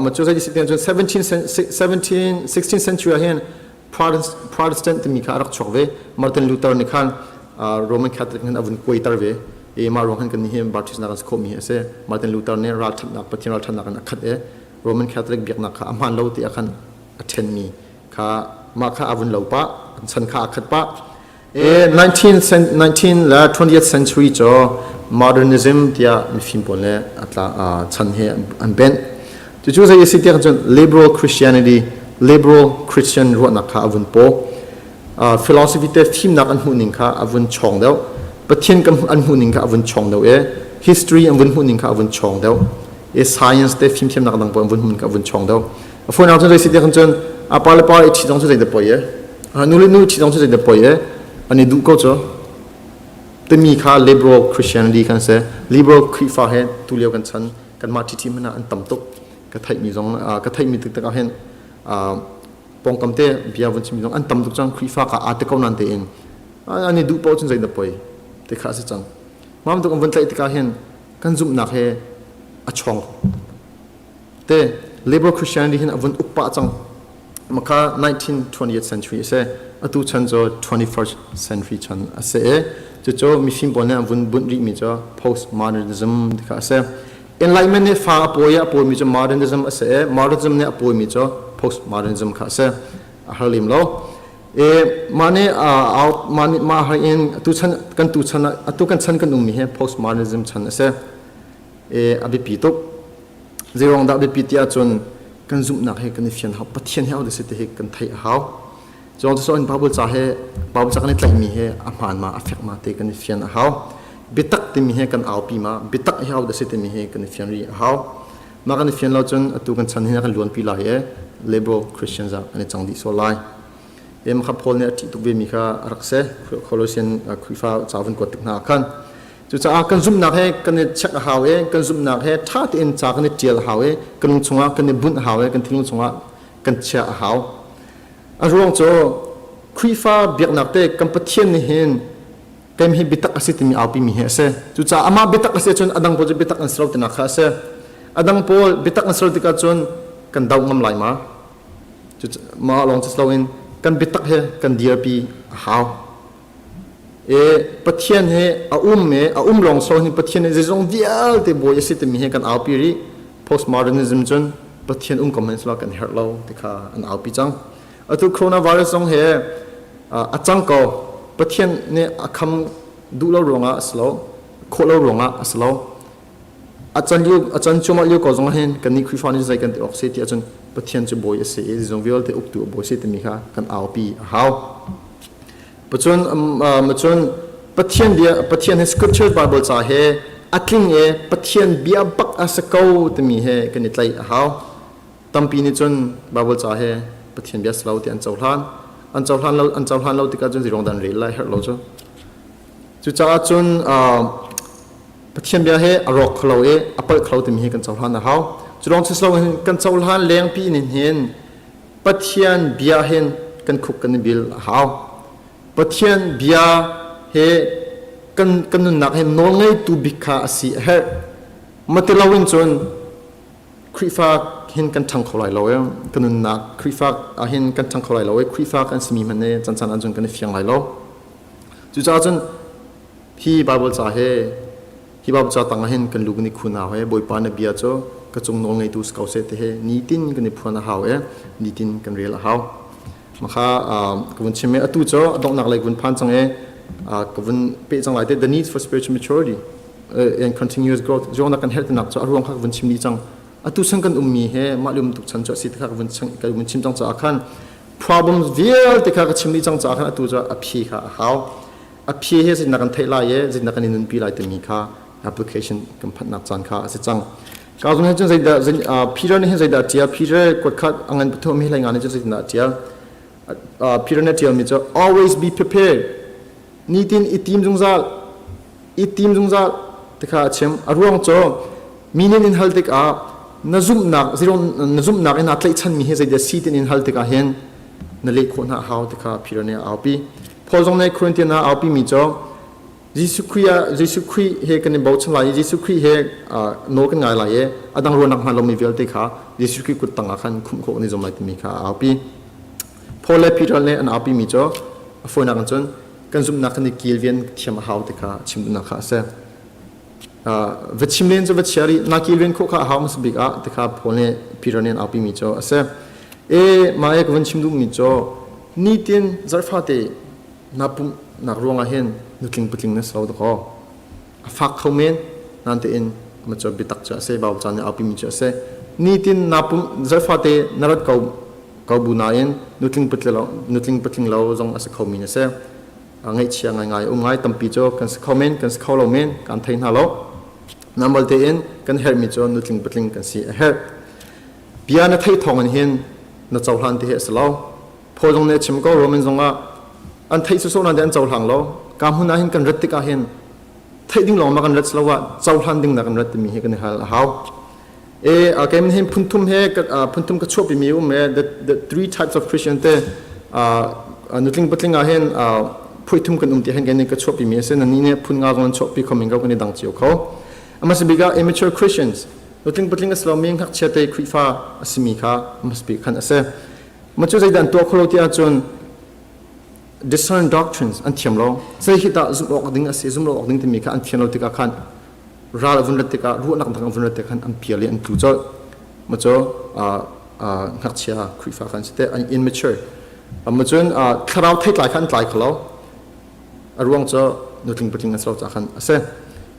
ma cu zei si cun 17 17 16th century ah hin Protestant timi kha a rak chuak ve. Martin Luther nih khan Roman Catholic hin a vun kuaiter ve. I mah ruang hin kan hi Baptist nak an si khawhmi hi a si. Martin Luther nih ralṭhatnak Pathian ralṭhatnak in a khat i Roman Catholic biaknak kha a hmaan lo ti ah khan a ṭhenmi kha mah kha a vun lo pah, an chan kha a khat pah. E 19 19 le 20th century cu modernism tiah mifim pawl nih a tla chan hi an benh. Cucu zei a si tiah cun liberal Christianity, liberal Christian ruahnak kha a vun paw. Philosophy te fimnak an hmuhning kha a vun chawng deuh. Pathian kan an hmuhning kha a vun chawng deuh i history an vun hmuhning kha a vun chawng deuh. I science te fimthiamnak dang pawl an vun hmuhning kha a vun chawng deuh. A fawinak cun zei si tiah cun a pa le pa i ṭhi zong cu zei dah poi e nu le nu ṭhi zong cu zei dah poi e an i duh ko cu timi kha liberal Christianity kan si liberal Khrihfa he tu lio kan chan kanmah ṭhiṭhi hmanh ah an tam tuk ka theihmi zong ka theihmi taktak ah hin pawngkam te bia vun chimmi zong an tam tuk cang Khrihfa ka aa te ko nan tein an i duh paoh cun zei dah poi ti kha a si cang mam tuk an vun tlaih tikah hin kan zumhnak he a chawng Te liberal Christianity hin a vun uk pah cang. Maka 19 20th century a si. Atu chan cu 21st century chan a si i cucu mifim pawl nih an vun bunh rihmi cu postmodernism ti kha a si. Enlightenment nih fa a pawi i a pawimi cu modernism a si i modernism nih a pawimi cu postmodernism kha a si. A har lem lo. E mah nih mah nih mah har in atu chan kan tu chan atu kan chan kan ummi hi postmodernism chan a si. E a biapi tuk. Zeiruang dah biapi ti ahcun kan zumhnak hi kan i fian hau Pathian he a si ti hi kan theih a hau. Cun cu Bible ca he Bible ca kan i tlaihmi he a hmaan ma a fek ma te kan i fian a hau. Biatak timi he kan aupi ma biatak hi ho dah si timi he kan i fian rih a hau. Mah kan i fian lo cun atu kan chan hin a kan luanpi lai i liberal Christians ah kan i cang dih sual lai. Em kha Paul nih a ṭih tuk ve mi kha a rak si. Colossian Khrihfa ca vun kuat tik hna ah khan Cucaah kan zumhnak he kan i check a hau i kan zumhnak he ṭha tein ca kan i ṭial a hau i kan lung chungah kan i bunh a hau i kan thinlung chungah kan chiah a hau. A ruang cu Khrihfa biaknak te kan Pathian nih hin keim hi biatak a si timi aupi mi hi a si. Cucaah amah biatak a si ahcun a dang pawl cu biatak an si lo tinak kha a si. A dang pawl biatak an si lo tikah cun kan doh ngam lai ma? Mah lawng cu si loin kan biatak he kan dirpi a hau. E Pathian he a um e a um lawng so hin Pathian hi zeizong vialte bawi a si timi he kan aupi rih. Postmodernism cun Pathian um ko hmanh kan herh lo ti kha an aupi cang. Atu coronavirus zong he a cang ko. Pathian nih a kham duh lo ruangah a si lo, khawh lo ruangah a si lo. A can lio a can cuahmah lio ko zong hin kannih Khrihfa nih zei kan ti awk si ti ahcun Pathian cu bawi a si i zeizong vialte uktu a bawi si timi kha kan aupi a hau. Pacun macun Pathian bia Pathian he scripture Bible ca he a tling i Pathian bia bak a si ko timi he kan i tlaih a hau. Tampi nih cun Bible ca he Pathian bia si lo ti an cohlan. An cohlan lo an cohlan lo tikah cun zeiruang dah an rel lai herh lo cu. Cucaah cun Pathian bia he a rawk kho lo i a palh kho lo timi hi kan cohlan a hau. Cu lawng si loin kan cohlan lengpi in hin Pathian bia hin kan khuk kan i bil a hau. Pathian bia he kan kan nunnak he nawlngeitu bik kha a si a herh. Mati loin cun Khrihfa hin kan ṭhang kho lai lo i kan nunnak Khrihfa ah hin kan ṭhang kho lai lo i Khrihfa kan simi hmanh nih caan caan ahcun kan i fiang lai lo. Cucaah cun hi Bible ca he Hi Bible ca tang ah hin kan lu kan i khun hau he Bawipa na bia cu ka cung nawl ngeitu si ko seh ti he nitin kan i phuan a hau i nitin kan rel a hau. Makha ka vun chim i atu cu a donghnak lei vun phan cang i ka vun peh cang lai te the need for spiritual maturity and continuous growth zong kan herh tinak cu a ruang kha ka vun chim dih cang. Atu chan kan ummi he mah le um tuk chan cu a si ti kha ka vun ka vun chim cang caah khan problems vialte kha ka chim dih cang caah khan atu cu a phi kha a hau. A phi he zeitindah kan theih lai i zeitindah kan i nunpi lai timi kha application kan phanhnak caan kha a si cang. Ka zung hin cun zeidah Peter nih hin zeidah a ṭial? Peter kuatkhat a ngan pathum hi hlei nga nih cun zeitindah a ṭial? Peter nih a ṭialmi cu always be prepared. Nitin i tim zungzal, i tim zungzal ti kha a chim. A ruang cu mi nih in hal tikah na zumhnak na zumhnak in aa tlaihchanmi hi zeidah si tin in hal tikah hin na leh khawh hna a hau ti kha Peter nih a aupi. Paul zong nih Corinthian ah aupi mi cu Jesuh Khrih ah Jesuh Khrih he kan i bochan lai i Jesuh Khrih he nawl kan ngai lai i a dang ruahnak hmaan lomi vialte kha Jesuh Khrih kut tangah khan khumh khawh kan i zuam lai timi kha a aupi. Paul le Peter nih an aupi mi cu a fawinak in cun kan zumhnak kan i kilven thiam a hau ti kha chim duhnak kha a si. Va chim len cu va chia rih na kilven khawh kha a hau hmasa bik ah ti kha Paul nih Peter nih an aupi mi cu a si. E mah i ka vun chim duhmi cu nitin zarhfate naa pumhnak ruangah hin nutling patling na si lo dakaw. A fak kho men nan tein ma cu biatak cu a si Bible ca nih aupi mi cu a si. Nitin naa pumh zarhfate na rat ko ko bu nain nutling patling lo nutling patling lo zong a si kho mi na si. Ngaihchia ngaingai um ngai tampi cu kan si kho men kan si kho lo men kan thei hna lo. Namal tein kan herhmi cu nutling patling kan si a herh. Bia na theih thawng in hin na cohlan ti hi a si lo. Paul zong nih a chim ko Roman zong ah an theih sawsawh nain an cohlang lo. Ka hmun ah hin kan rat tikah hin theih ding lawng ma kan rat si lo ah cohlan ding na kan rat timi hi kan i hal a hau. E kei hin phunthum he phunthum ka chuahpi mi um e the three types of Christian te nutling patling ah hin phuithum kan um ti hin kan ka chuahpi mi a si na ni ne phun nga zong an chuahpi kho min ko kan i dang cio kho. Amasa bik ah immature Christians nutling patling a si lomi ngakchia te Khrihfa a simi kha hmasabik khan a si. Mah cu zeidah an tuah kho lo ti ahcun. Discern doctrines an thiam lo. Zei hi dah zumh awk ding a si, zumh lo awk ding timi kha an thiam lo tikah khan ral a vun rat tikah ruahnak dang a vun rat tikah khan an pial i an tlu colh. Ma cu ngakchia Khrihfa khan si te an immature. Ma cun thlarau theitlai kha an tlai kho lo. A ruang cu nutling patling an si lo caah khan a si.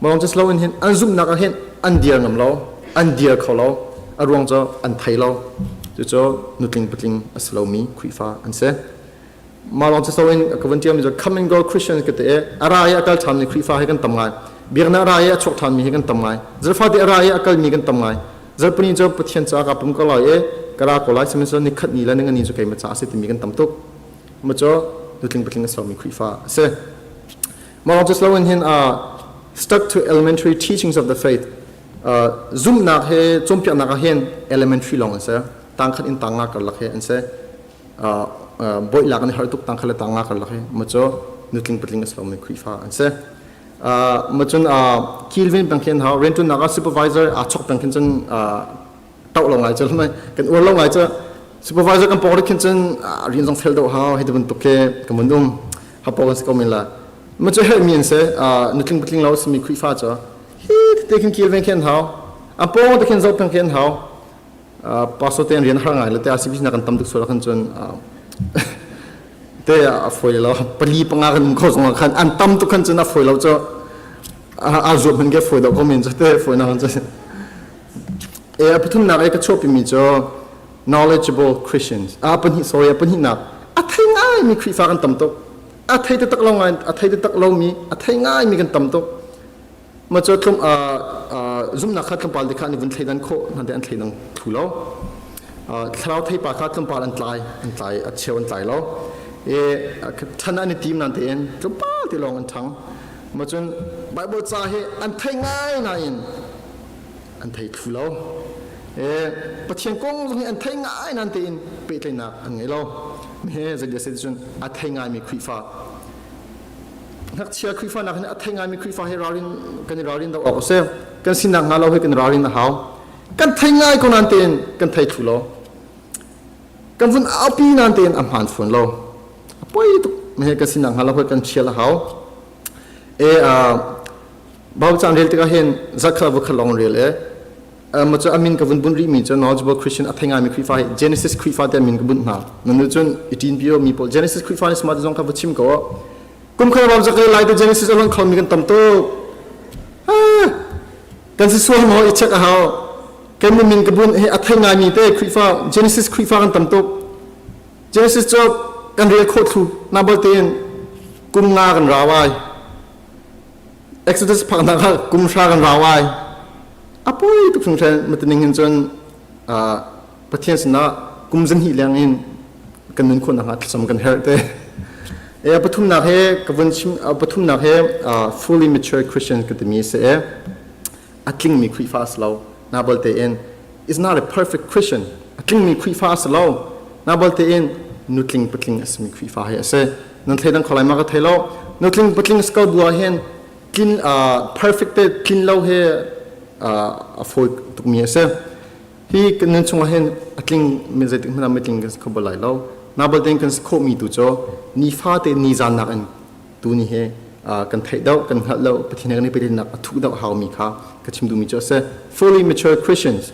Mawng cu si loin hin an zumhnak ah hin an dir ngam lo, an dir kho lo. A ruang cu an thei lo. Cucu nutling patling a si lomi Khrihfa an si. Mah lawng cu so in ka vun ṭialmi cu come and go Christians ka ti i a ra i a kal ṭhanmi Khrihfa hi kan tam ngai. Biaknak a ra i a chuak ṭhanmi hi kan tam ngai. Zarhfate a ra i a kalmi kan tam ngai. Zarhpini cu Pathian caah kaa pum ko lai i ka ra ko lai sihmanhsehlaw nikhat ni le ningani cu keimah caah a si timi kan tam tuk. Mah cu nutling patling a sermi Khrihfa a si. Mah lawng cu si loin hin stuck to elementary teachings of the faith zumhnak he cawnpiaknak ah hin elementary lawng an si. Tangkhat in tang nga karlak he an si. Bawih lak an i har tuk tangkhat le tang nga karlak hi ma cu nutling patling a si lomi Khrihfa an si. Ma cun kilvin peng khin hau rianṭuannak ah supervisor aa chok peng khin cun tauh lo ngai cu kan uar lo ngai cu supervisor kan pawng khin cun rian zong fel deuh hau hei ti bantuk khi kan mun um ha pawng si ko men la ma cu herhmi an si nutling patling lo simi Khrihfa cu hi te khin kilven khin hau a pawng te khin zoh peng khin hau pastor te rian har ngai le te RCBC na kan tam tuk sual khan cun te a foi lo pali panga kan um kho zong khan an tam tuk khan cun a foi lo cu a zuam man ke foi do ko men cu te foi na kan cun e a pathum nak e ka chuapi mi cu knowledgeable Christians a pahnih sorry a pahnih nak a thei ngai mi Khrihfa kan tam tuk a thei tak lo ngai a thei tak lo mi a thei ngai mi kan tam tuk Ma cu tlum zumnak kha tlawmpal te kha an i vun thleidan khawh hna te an thleidang thlu lo. Thlarau theipa kha tlawmpal an tlai, an tlai, a cheu an tlai lo. E ṭhan an i tim nan tein tlawmpal te lawng an ṭhang. Ma cun Bible ca hi an thei ngai nain an thei thlu lo. E Pathian kong zong hi an thei ngai nan tein pehtlaihnak an ngei lo. He zei se cun a thei ngaimi Khrihfa Ngakchia Khrihfa nak hin a thei ngaimi Khrihfa hi ralrin kan i ralrin deuh awk a si. Kan sinak hnga lo hi kan ralrin a hau. Kan thei ngai ko nain tein kan thei thlu lo. Kan vun aupi nain tein a hmaan fawn lo. A poi tuk. He kan sinak hnga lo hi kan thial a hau. E Bible caan rel tikah hin zakhat va khat lawng rel e. Ma cu amin ka vun bunh rihmi cu knowledgeable Christian a thei ngaimi Khrihfa hi Genesis Khrihfa te min ka bunh hna. Nan nu cun i ṭin pio mi pawl Genesis Khrihfa nih smart zong kha va chim ko. Kum khat bam zakai lai te Genesis a lon khomi kan tam tuk. Kan si sual maw i check a hau. Kan min ka bunh hi a thei ngaimi te Khrihfa Genesis Khrihfa kan tam tuk. Genesis cu kan rel khawh thlu na bal tein kum nga kan rau ai. Exodus phaknak ah kum hra kan rau ai. A poi tuk hringhran matining hin cun Pathian sinah kum zahnih leng in kan nun khawh nakhnga thlacam kan herh te. E pathumnak he ka vun chim pathumnak he fully mature Christian ka timi si e a tlingmi Khrihfa si lo na bal tein is not a perfect Christian a tlingmi Khrihfa si lo na bal tein nutling patling a simi Khrihfa hi a si nan thleidang kho lai ma ka thei lo nutling patling si ko bu ah hin tlin perfect te tlin lo he a fawi tukmi a si hi kan nun chungah hin a tling mi zeitik hmanh ah mitling kan si kho bal lai lo na bal tein kan si khawhmi tu cu nifate ni zan nak in tu ni he kan theih deuh kan hngalh lo Pathian he kan i pehtlaihnak a thuh deuh haumi kha ka chim duhmi cu a si fully mature Christians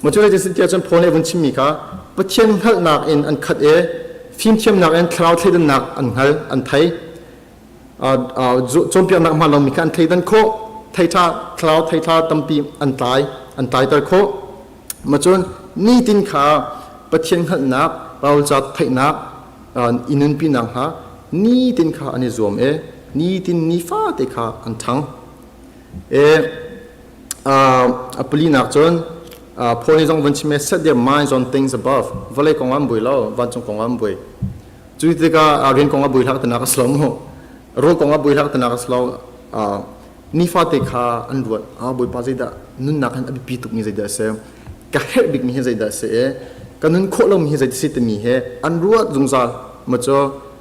mature tiah cun Paul nih a vun chimmi kha Pathian hngalhnak in an khat i fimthiamnak in thlarau thleidannak an hngal an thei cawnpiaknak hmaan lomi kha an thleidan khawh theiṭha thlarau theiṭha tampi an tlai an tlaiter khawh ma cun nitin kha Pathian hngalhnak Bible ca theihnak i nunpinak hna nitin kha an i zuam i nitin nifate kha an ṭhang e a palinak cun Paul nih zong vun chim set their minds on things above vawlei kong an bui lo vancung kong an bui Cu tikah rian kong ah bui hlak tinak a si lo mu. Rawl kong ah bui hlak tinak a si lo. Nifate kha an ruat. Ah Bawipa zeidah nunnak hin a biapi tukmi zeidah a si? Ka herh bikmi hi zeidah a si i ka nun khawh lomi hi zeidah a si timi he an ruat zungzal. Ma cu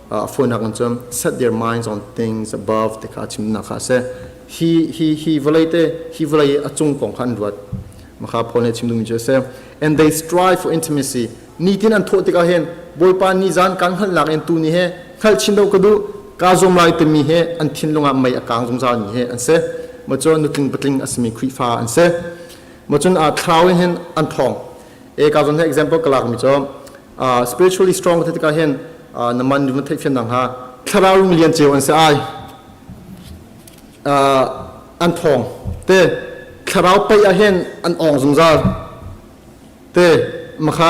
a fawinak in cun set their minds on things above ti kha a chimnak kha a si. Hi hi hi vawlei te hi vawlei a cung kong kha an ruat. Maka Paul nih a chim duhmi cu a si. And they strive for intimacy. Nitin an thawh tikah hin Bawipa nizan kan hngalhnak in tu ni he hngalh chin deuh ka duh kaa zuam lai timi he an thinlung ah mei a kaang zungzal mi he an si. Ma cu nutling patling a simi Khrihfa an si. Ma cun thlarau in hin an thawng. E ka zon he example ka lak mi cu spiritually strong ka tikah hin na man na theih fian dang ha thlarau lung lian ceu an si ai. An thawng te thlarau pei ah hin an ong zungzal. Te makha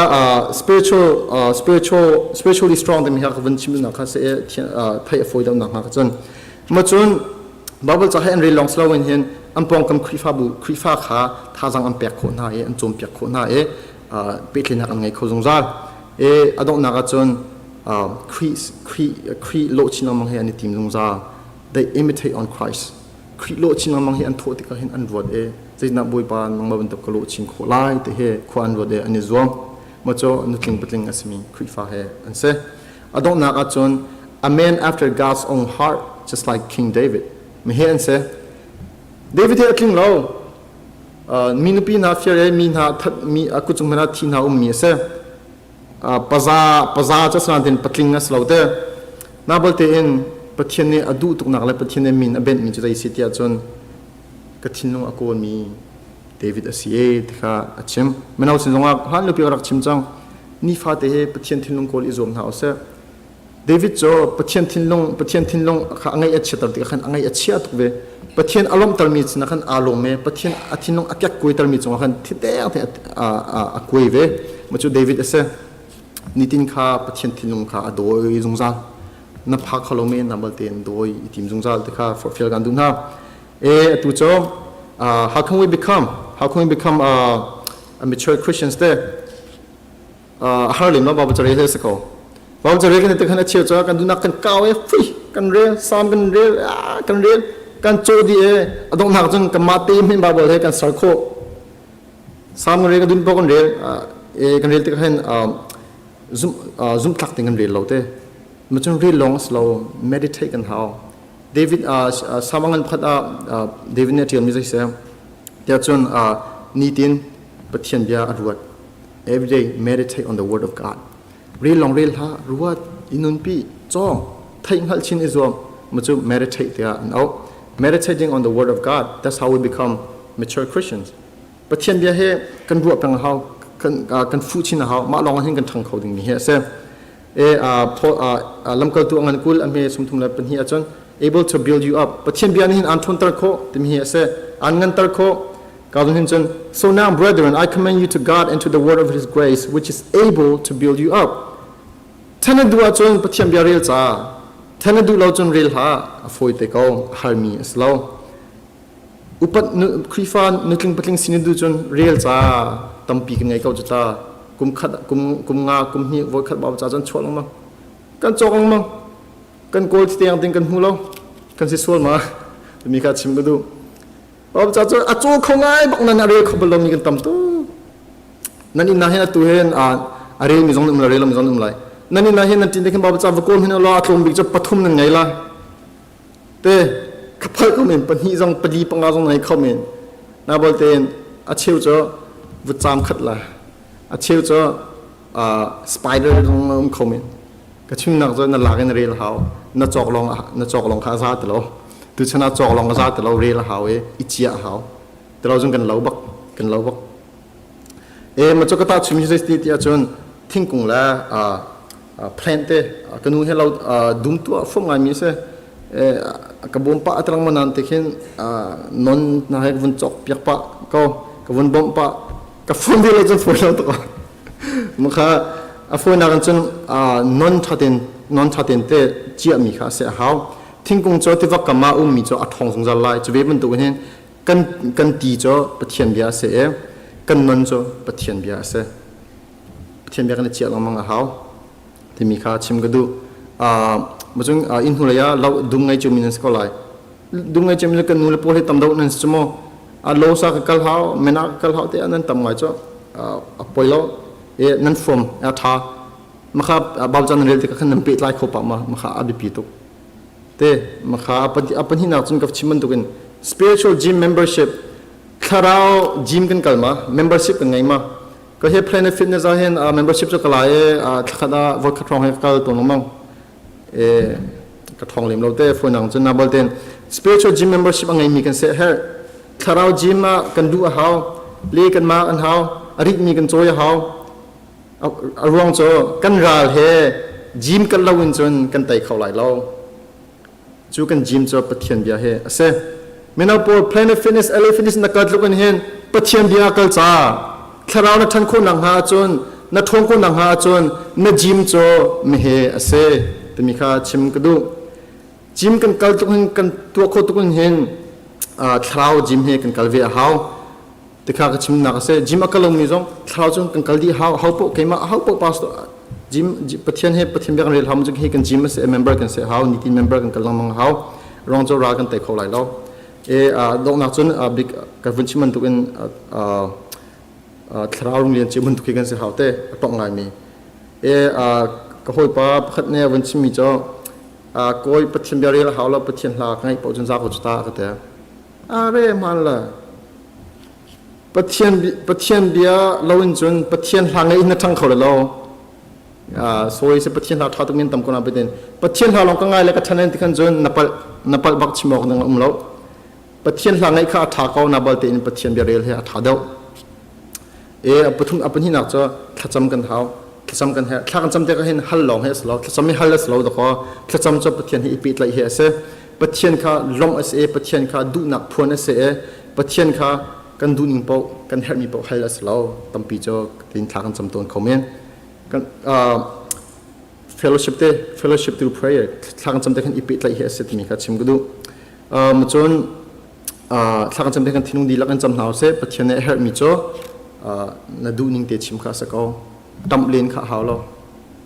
spiritual spiritual spiritually strong timi kha ka vun chim nak kha se theih a fawi deuh nak hnga cun ma cun Bible ca he an rel lawng si loin hin an pawngkam Khrihfabu Khrihfa kha thazang an pek khawh hna i an cawnpiak khawh hna i pehtlaihnak an ngei kho zungzal e a donghnak ah cun Khrih Khrih Khrih lawh chin lengmang hi an i tim zungzal. They imitate on Christ. Khrih lawh chin lengmang hi an thawh tikah hin an ruat i zeitindah Bawipa nangmah bantuk ka lawh chin khawh lai ti hi khua an ruat i an i zuam. Maw cu nutling patling a simi Khrihfa he an si. A donghnak ahcun a man after God's own heart just like King David mi hi an si. David hi a tling lo. Mi nupi hna fir i mi hna that mi a kut cung hmanh ah thi hna ummi a si. Paza paza cu asinain patling a si lo te. Nabal tein Pathian nih a duh tuknak le Pathian nih min a benhmi cu zei si tiah cun ka thinlung a kawlmi David a si e ti kha a chim. Mino sin zongah hlan lupi ka rak chim cang. Nifate hi Pathian thinlung kawl i zuam hna usih. David cu Pathian thinlung Pathian thinlung kha a ngaih a chiatter tikah khan a ngaih a chia tuk ve. Pathian a lawmhtermi sinah khan aa lawm i Pathian a thinlung a kekkuaitermi cungah khan thiteng te a kuai ve. Mah cu David a si. Nitin kha Pathian thinlung kha a dawi zungzal. Na phak kho lomi na balte in dawi i tim zungzal ti kha forhfial kan duh hna. E atu cu how can we become how can we become a mature Christians te? A har lem lo Bible ca rel he si ko. Bible ca rel kan ti khan a cheu cu kan duhnak kan kau e fui kan rel psalm kan rel kan rel kan caw dih e a donghnak cun kanmah te min Bible he kan ser khawh. Psalm kan rel kan dun kan rel e kan rel tikah hin zum zumhtlak ding kan rel lo te. Ma cun rel lawng si lo meditate kan hau. David Psalm ngan pakhat ah David nih a ṭialmi zei si tiah cun nitin Pathian bia a ruat. Every day meditate on the word of God. Rel lawng rel hlah, ruat, i nunpi, cawng, theih hngalh chin i zuam. Ma cu meditate tiah an auh. Meditating on the word of God, that's how we become mature Christians. Pathian bia he kan ruah peng a hau, kan kan fuh chin a hau. Mah lawng ah hin kan ṭhang kho ding mi hi a si. E lamkaltu a ngan 20 a hme 32 ahcun able to build you up. Pathian bia nih hin aan ṭhawnter khawh timi hi a si. Aan nganter khawh. Calvin hin cun, So now, brethren, I commend you to God and to the word of his grace, which is able to build you up. Then na duh ahcun Pathian bia rel ca. Then na duh lo cun rel hlah. A fawi te ko. A harmi a si lo. Upat Khrihfa nutling patling sin na duh cun rel ca tampi kan ngei ko cu ta. Kum khat kum kum nga kum hnih voi khat bau ca cun chuah lengmang. Kan cawk lengmang. Kan kawl tiang ding kan hmu lo. Kan si sual ma. Timi kha chim ka duh. Pawm ca cu a caw kho ngai bak nan a rel kho bal lomi kan tam tuk. Nan inn ah hin atu hin a rel mi zong nan um lai, rel mi zong nan um lai. Nan inn ah hin nan ṭin te khin Bible ca va kawl hin law a tlawm bik cu pathum nan ngei la. Te ka phal ko men pahnih zong pali panga zong ngei kho men. Na bol tein a cheu cu vutcaam khat la. A cheu cu spider zong um kho men. Ka chimnak cu na lak in rel hau. Na cawk lawng na cawk lawng kha a za ti lo. Tuchan ah cawk lawng a za ti lo rel a hau i i ciah a hau. Ti lo cun kan lo bak kan lo bak. E ma cu ka ta chim hi zei ti ahcun thingkung le plant te ka nu he lo dum tuah fom ngai mi si. Ka bawm pah atrang ma nan te khin non na he vun cawk piak pah ko ka vun bawmh pah ka phone ve lo cun phone lo tuk Maka a fawinak in cun non ṭhaten non ṭhaten te ciahmi kha a si a hau. Thingkung cu tiva kam ah ummi cu a ṭhawng zungzal lai. Cu ve bantuk in hin kan kan ti cu Pathian bia a si i kan non cu Pathian bia a si. Pathian bia kan i ciah lengmang a hau timi kha chim ka duh. Macun inn hnulei ah lo dum ngei ciomi nan si ko lai. Dum ngei ciomi kan nu le pawl hi tam deuh nan si cu mu. A lo sa ka kal hau, mena ka kal hau te nan tam ngai cu a poi lo. E nan form a tha. Makha bauchan nan rel tikah khan nan pehtlai kho pah ma makha a biapi tuk. Te makha a pahnihnak cun ka chim bantukin spiritual gym membership thlarau gym kan kal ma membership kan ngei ma ka he Planet Fitness ah hin membership cu ka la i thlakhat ah voikhat hrawng he ka kal tawn lengmang. E ka thong lem lo te phone ang cun na bal ten spiritual gym membership a ngeimi kan se her. Thlarau gym ah kan duh a hau. Le kan ma an hau. A ritmi kan cawi a hau. A ruang cu kan ral he gym kan lo in cun kan tei kho lai lo. Cu kan gym cu Pathian bia he a si. Mino pawl Planet Fitness, LA Fitness na kal tluk in hin Pathian bia kal ca thlarau na ṭhan khawh nak hnga ahcun na ṭhawn khawh nak hnga ahcun na gym cu mehe a si timi kha chim ka duh. Gym kan kal tluk hin kan tuah khawh tuk in hin thlarau gym he kan kal ve a hau. Tikha ka chimnak a si. Gym a kal lomi zong thlarau cu kan kal dih hau. Hau paoh keimah hau paoh pastor gym Pathian he Pathian bia kan rel hau cu hi kan gym a si member kan si hau nitin member kan kal lengmang hau. Rong cu ral kan tei kho lai lo. E donghnak cun bik ka vun chim bantuk in thlarau rung lian ci bantuk hi kan si hau te a tong ngaimi. E ka hawipa pakhat ne vun chimmi cu kawi Pathian bia rel hau lo Pathian hla ka ngaih paoh cun za ko cu ta ka te. Are hmaan la. Pathian Pathian bia lo in cun Pathian hla ngei in na ṭhang kho lo. Sawi se Pathian hla ṭha tuk min tam ko na betin. Pathian hla lawng ka ngai le ka ṭhan ti khan cun na palh na palh bak chim awk ding a um lo. Pathian hla ngaih kha a ṭha ko na bal tein Pathian bia rel he a ṭha deuh. E a pathum a pahnihnak cu thlacam kan hau. Thlacam kan he thla kan cam te ka hin hal lawng he a si lo. Thlacam i hal a si lo dakaw. Thlacam cu Pathian he i pehtlaih hi a si. Pathian kha lawmh a si i Pathian kha duhnak phuan a si i Pathian kha kan duhning paoh kan herhmi paoh hal a si lo. Tampi cu tin thla kan cam tawn kho men. Kan fellowship te fellowship through prayer thla kan cam te khan i pehtlaih hi a si timi kha chim ka duh. Cun thla kan cam te kan thinlung dihlak kan cam hna usih. Pathian nih a herhmi cu na duhning te chim kha a si ko. Tamh len kha a hau lo.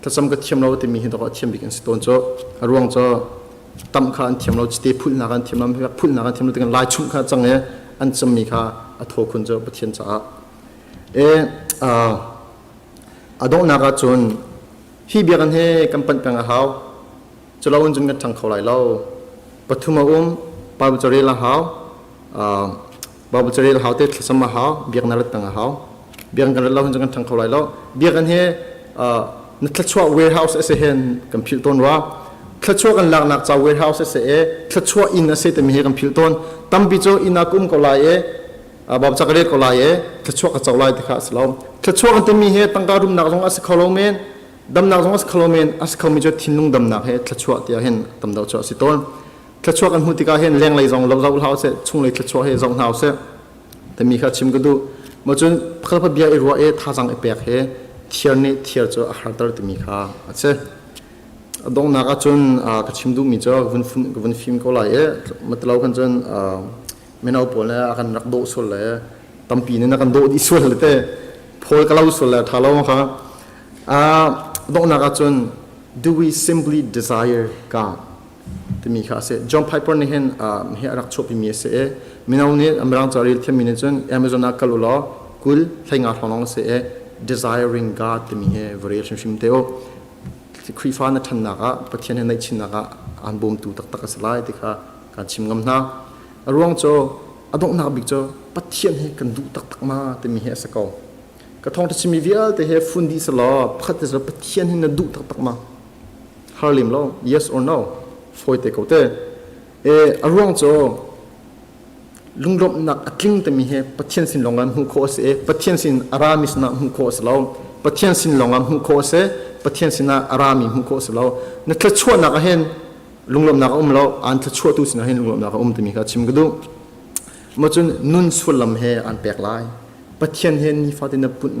Thlacam ka thiam lo timi hi dawh a thiam bik an si tawn cu. A ruang cu tam kha an thiam lo cite phulhnak an thiam lo phulhnak an thiam lo tikah lai chumh kha cang i an cammi kha a thaw khun cu Pathian caah e a donghnak ah cun hi biakinn he kan panh peng a hau cu lo in cun kan ṭhang kho lai lo pathum a um Bible carel a hau Bible carel a hau te thlacam a hau biakinn rat peng a hau biakinn kan rat lo hin cun kan ṭhang kho lai lo biakinn hi na thluachuah warehouse a si hen kan philh tawn rua thluachuah kan laknak ca warehouse a si e thluachuah inn a si timi hi kan philh tawn tampi cu inn ah ka um ko lai e bab ca ka rel ko lai e thluachuah ka co lai ti kha a si lo thluachuah kan timi hi tangka rumnak zong a si kho lo men damnak zong a si kho lo men a si khomi cu thinlung damnak he thluachuah tiah hin tam deuh cu a si tawn thluachuah kan hmuh tikah hin lenglei zong lo zoh hlah usih chunglei thluachuah he zoh hna usih timi kha chim ka duh ma cun pakhat bia i ruah i thazang i pek he thiar nih thiar cu a harter timi kha a si a donghnak ah cun ka chim duhmi cu ka vun fim ko lai i matalo khan cun mino pawl nih a kan rak dawh sual le tampi nih na kan dawh dih sual le te phawl ka lo sual le tha lo kha donghnak ah cun do we simply desire God timi kha a si. John Piper nih hin hi a rak chuahpimi a si i mino nih Mirang ca rel thiammi nih cun Amazon ah kal u law 20 hleinga hrawng lawng a si i Desiring God timi hi va rel hrimhrim te u. Khrihfa na ṭhannak ah Pathian he naihchinnak ah aan bawmtu taktak a si lai ti kha kaan chim ngam hna. A ruang cu a donghnak bik cu Pathian hi kan duh taktak ma timi hi a si ko. Ka thawngṭha chimmi vialte hi fun dih selaw pakhat te Pathian hi na duh taktak ma? Har lem lo yes or no fawi te ko te e a ruang cu lunglawmhnak a tling timi hi Pathian sin lawng ah hmuh khawh a si i Pathian sin a rami sinah hmuh khawh a si lo Pathian sin lawng ah hmuh khawh a si Pathian sinah a rami hmuh khawh a si lo na thluachuahnak ah hin lunglawmhnak a um lo aan thluachuahtu sinah hin lunglawmhnak a um timi kha chim ka duh ma cun nun sullam he aan pek lai Pathian he nifate na put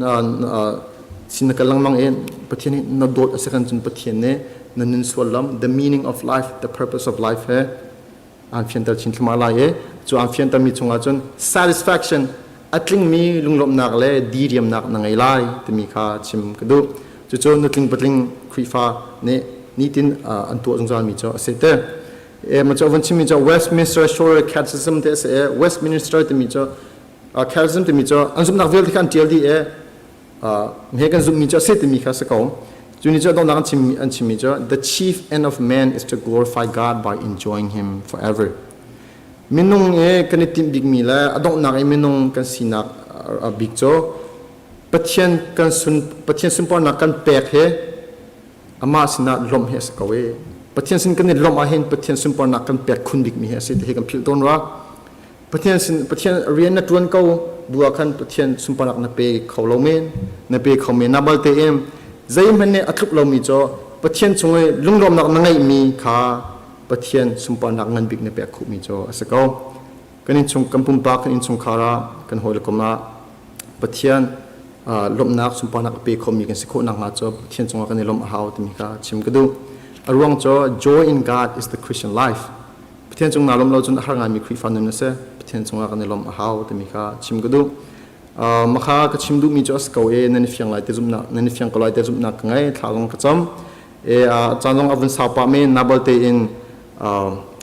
sin na kal lengmang i Pathian hi na dawt a si kan cun Pathian nih na nun sullam the meaning of life the purpose of life he aan fianter chin thluahmah lai i cu aan fiantermi chungah cun satisfaction a tlingmi lunglawmhnak le diriamnak na ngei lai timi kha chim ka duh cucu nutling patling Khrihfa nih nitin an tuah zungzalmi cu a si te e ma cu van chimmi cu Westminster Shorter Catechism te a si i Westminster timi cu Catechism timi cu an zumhnak vialte kha an ṭial dih i he kan zumhmi cu a si timi kha a si ko. Cu ni cu donghnak an chimmi an chimmi cu the chief end of man is to glorify God by enjoying him forever. Minung i kan i timh bikmi le a donghnak i minung kan sinak bik cu Pathian kan sun Pathian sunparnak kan pek he amah sinah lawmh hi a si ko i. Pathian sin kan i lawmh ahhin Pathian sunparnak kan pek khun bikmi hi a si ti hi kan philh tawn rua. Pathian sin Pathian rian na ṭuan ko bu ah khan Pathian sunparnak na pe kho lo men, na pe kho men. Na balte in zeihmanh nih a tluk lomi cu Pathian chung i lunglawmhnak na ngeihmi kha Pathian sunparnak ngan bik na pek khawhmi cu a si ko. Kan innchung kan pumpak kan innchungkhar ah kan hawile kom ah Pathian lawmhnak sunparnak a pe khomi kan si khawh nakhnga cu Pathian cungah kan i lawmh a hau timi kha chim ka duh. A ruang cu joy in God is the Christian life. Pathian cung naa lawmh lo cun a har ngaimi Khrihfa nun a si. Pathian cungah kan i lawmh a hau timi kha chim ka duh. Makha ka chim duhmi cu a si ko e nan i fiang lai te zumhnak nan i fiang ko lai te zumhnak ka ngei thla zong ka cam. E caan zong a vun sau pah men nabal tein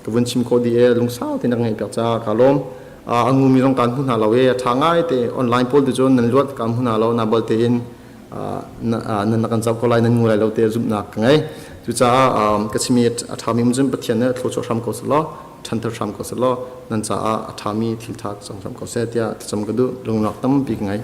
ka vun chim khawh dih e lungsau tein ka ngeih piak caah kaa lawm. A ngumi zong kaan hmu hna lo e a ṭha ngai te online pawl te cun nan luat kaan hmu hna lo nabal tein nan na kan zoh ko lai nan ngu lai lo te zumhnak ka ngei. Cucaah ka chimi a ṭhami um cun Pathian nih thluachuah hram ko selaw ṭhanter hram ko selaw nan caah a ṭhami thil ṭha cang hram ko seh tiah thlacam ka duh lungnak tampi ka ngei.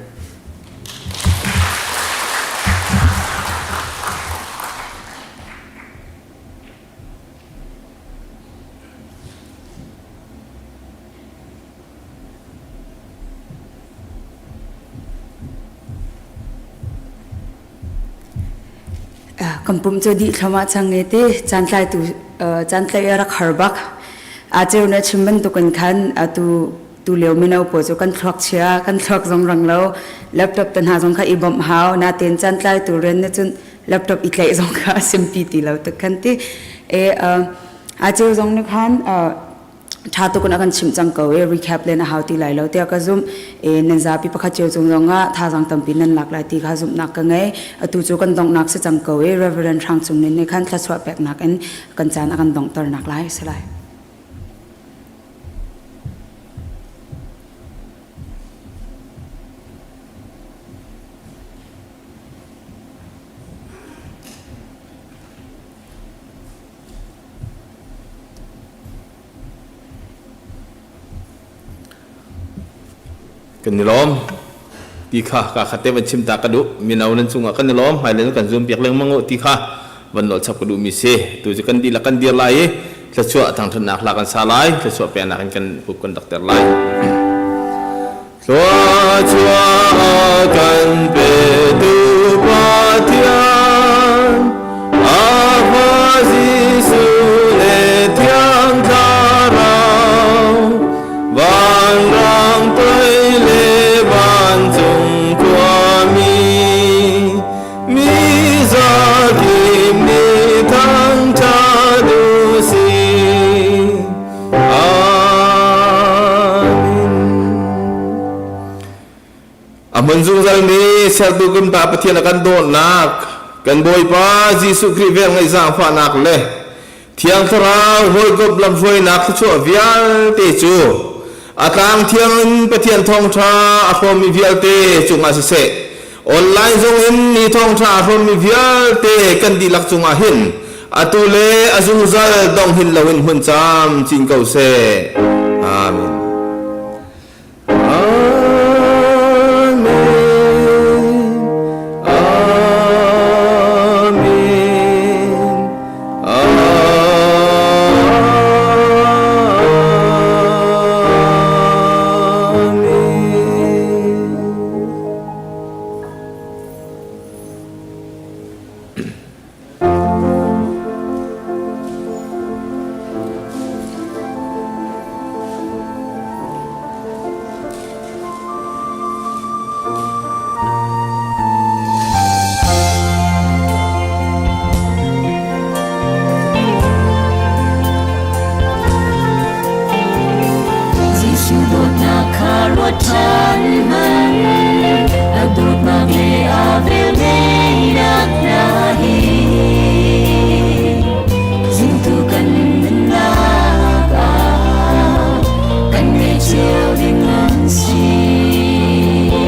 Kan pum cu dih thluahmah cang e ti caantlaitu caantlaih a rak har bak. A ceu na chim bantukin khan atu tu lio mino pawl cu kan thluak chia kan thluak zong rang lo laptop te hna zong kha i bawmh hau natein caantlaitu rian nih cun laptop i tlaih zong kha a simpi ti lo tuk khan ti e a ceu zong nih khan ṭha tuk in a kan chimh cang ko i recap len a hau ti lai lo tiah ka zumh i nan zapi pakhat cio cung zongah thazaang tampi nan lak lai ti kha zumhnak ka ngei atu cu kan donghnak si cang ko i Reverend Hrang Cung Nin nih khan thluachuah peknak in kan caan a kan donghternak lai si lai. Kan i lawm ti kha ka khat te van chim ta ka duh. Mino nan cungah kan i lawm, hmailei kan zoom piak lengmang u ti kha van nawl chap ka duhmi si. Tu cu kan dihlak kan dir lai i thluachuah thangṭhatnak hla kan sa lai, thluachuah peknak in kan pup kan rak ter lai. Thluachuah kan petu Pathian, a Fa Jesuh le Thiang Thlarau, vanrang toi le vancung khuami, mi zakip nih thangṭhat u sih. Amen. A hmun zungzalmi sertu kan Pa Pathian a kan dawtnak, kan Bawipa Jesuh Khrih velngeih zaangfahnak le Thiang Thlarau hawikomh lamhruainak thluachuah vialte cu a tlang thiang in Pathian thawngṭha a hrawmmi vialte cungah siseh, online zongin ni thawngṭha a hrawmmi vialte kan dihlak cungah hin atu le a zungzal dong hin loin hmun camcin ko seh. Amen. Amen. Amen. Amen. Jesuh dawtnak kha ruat ṭhan.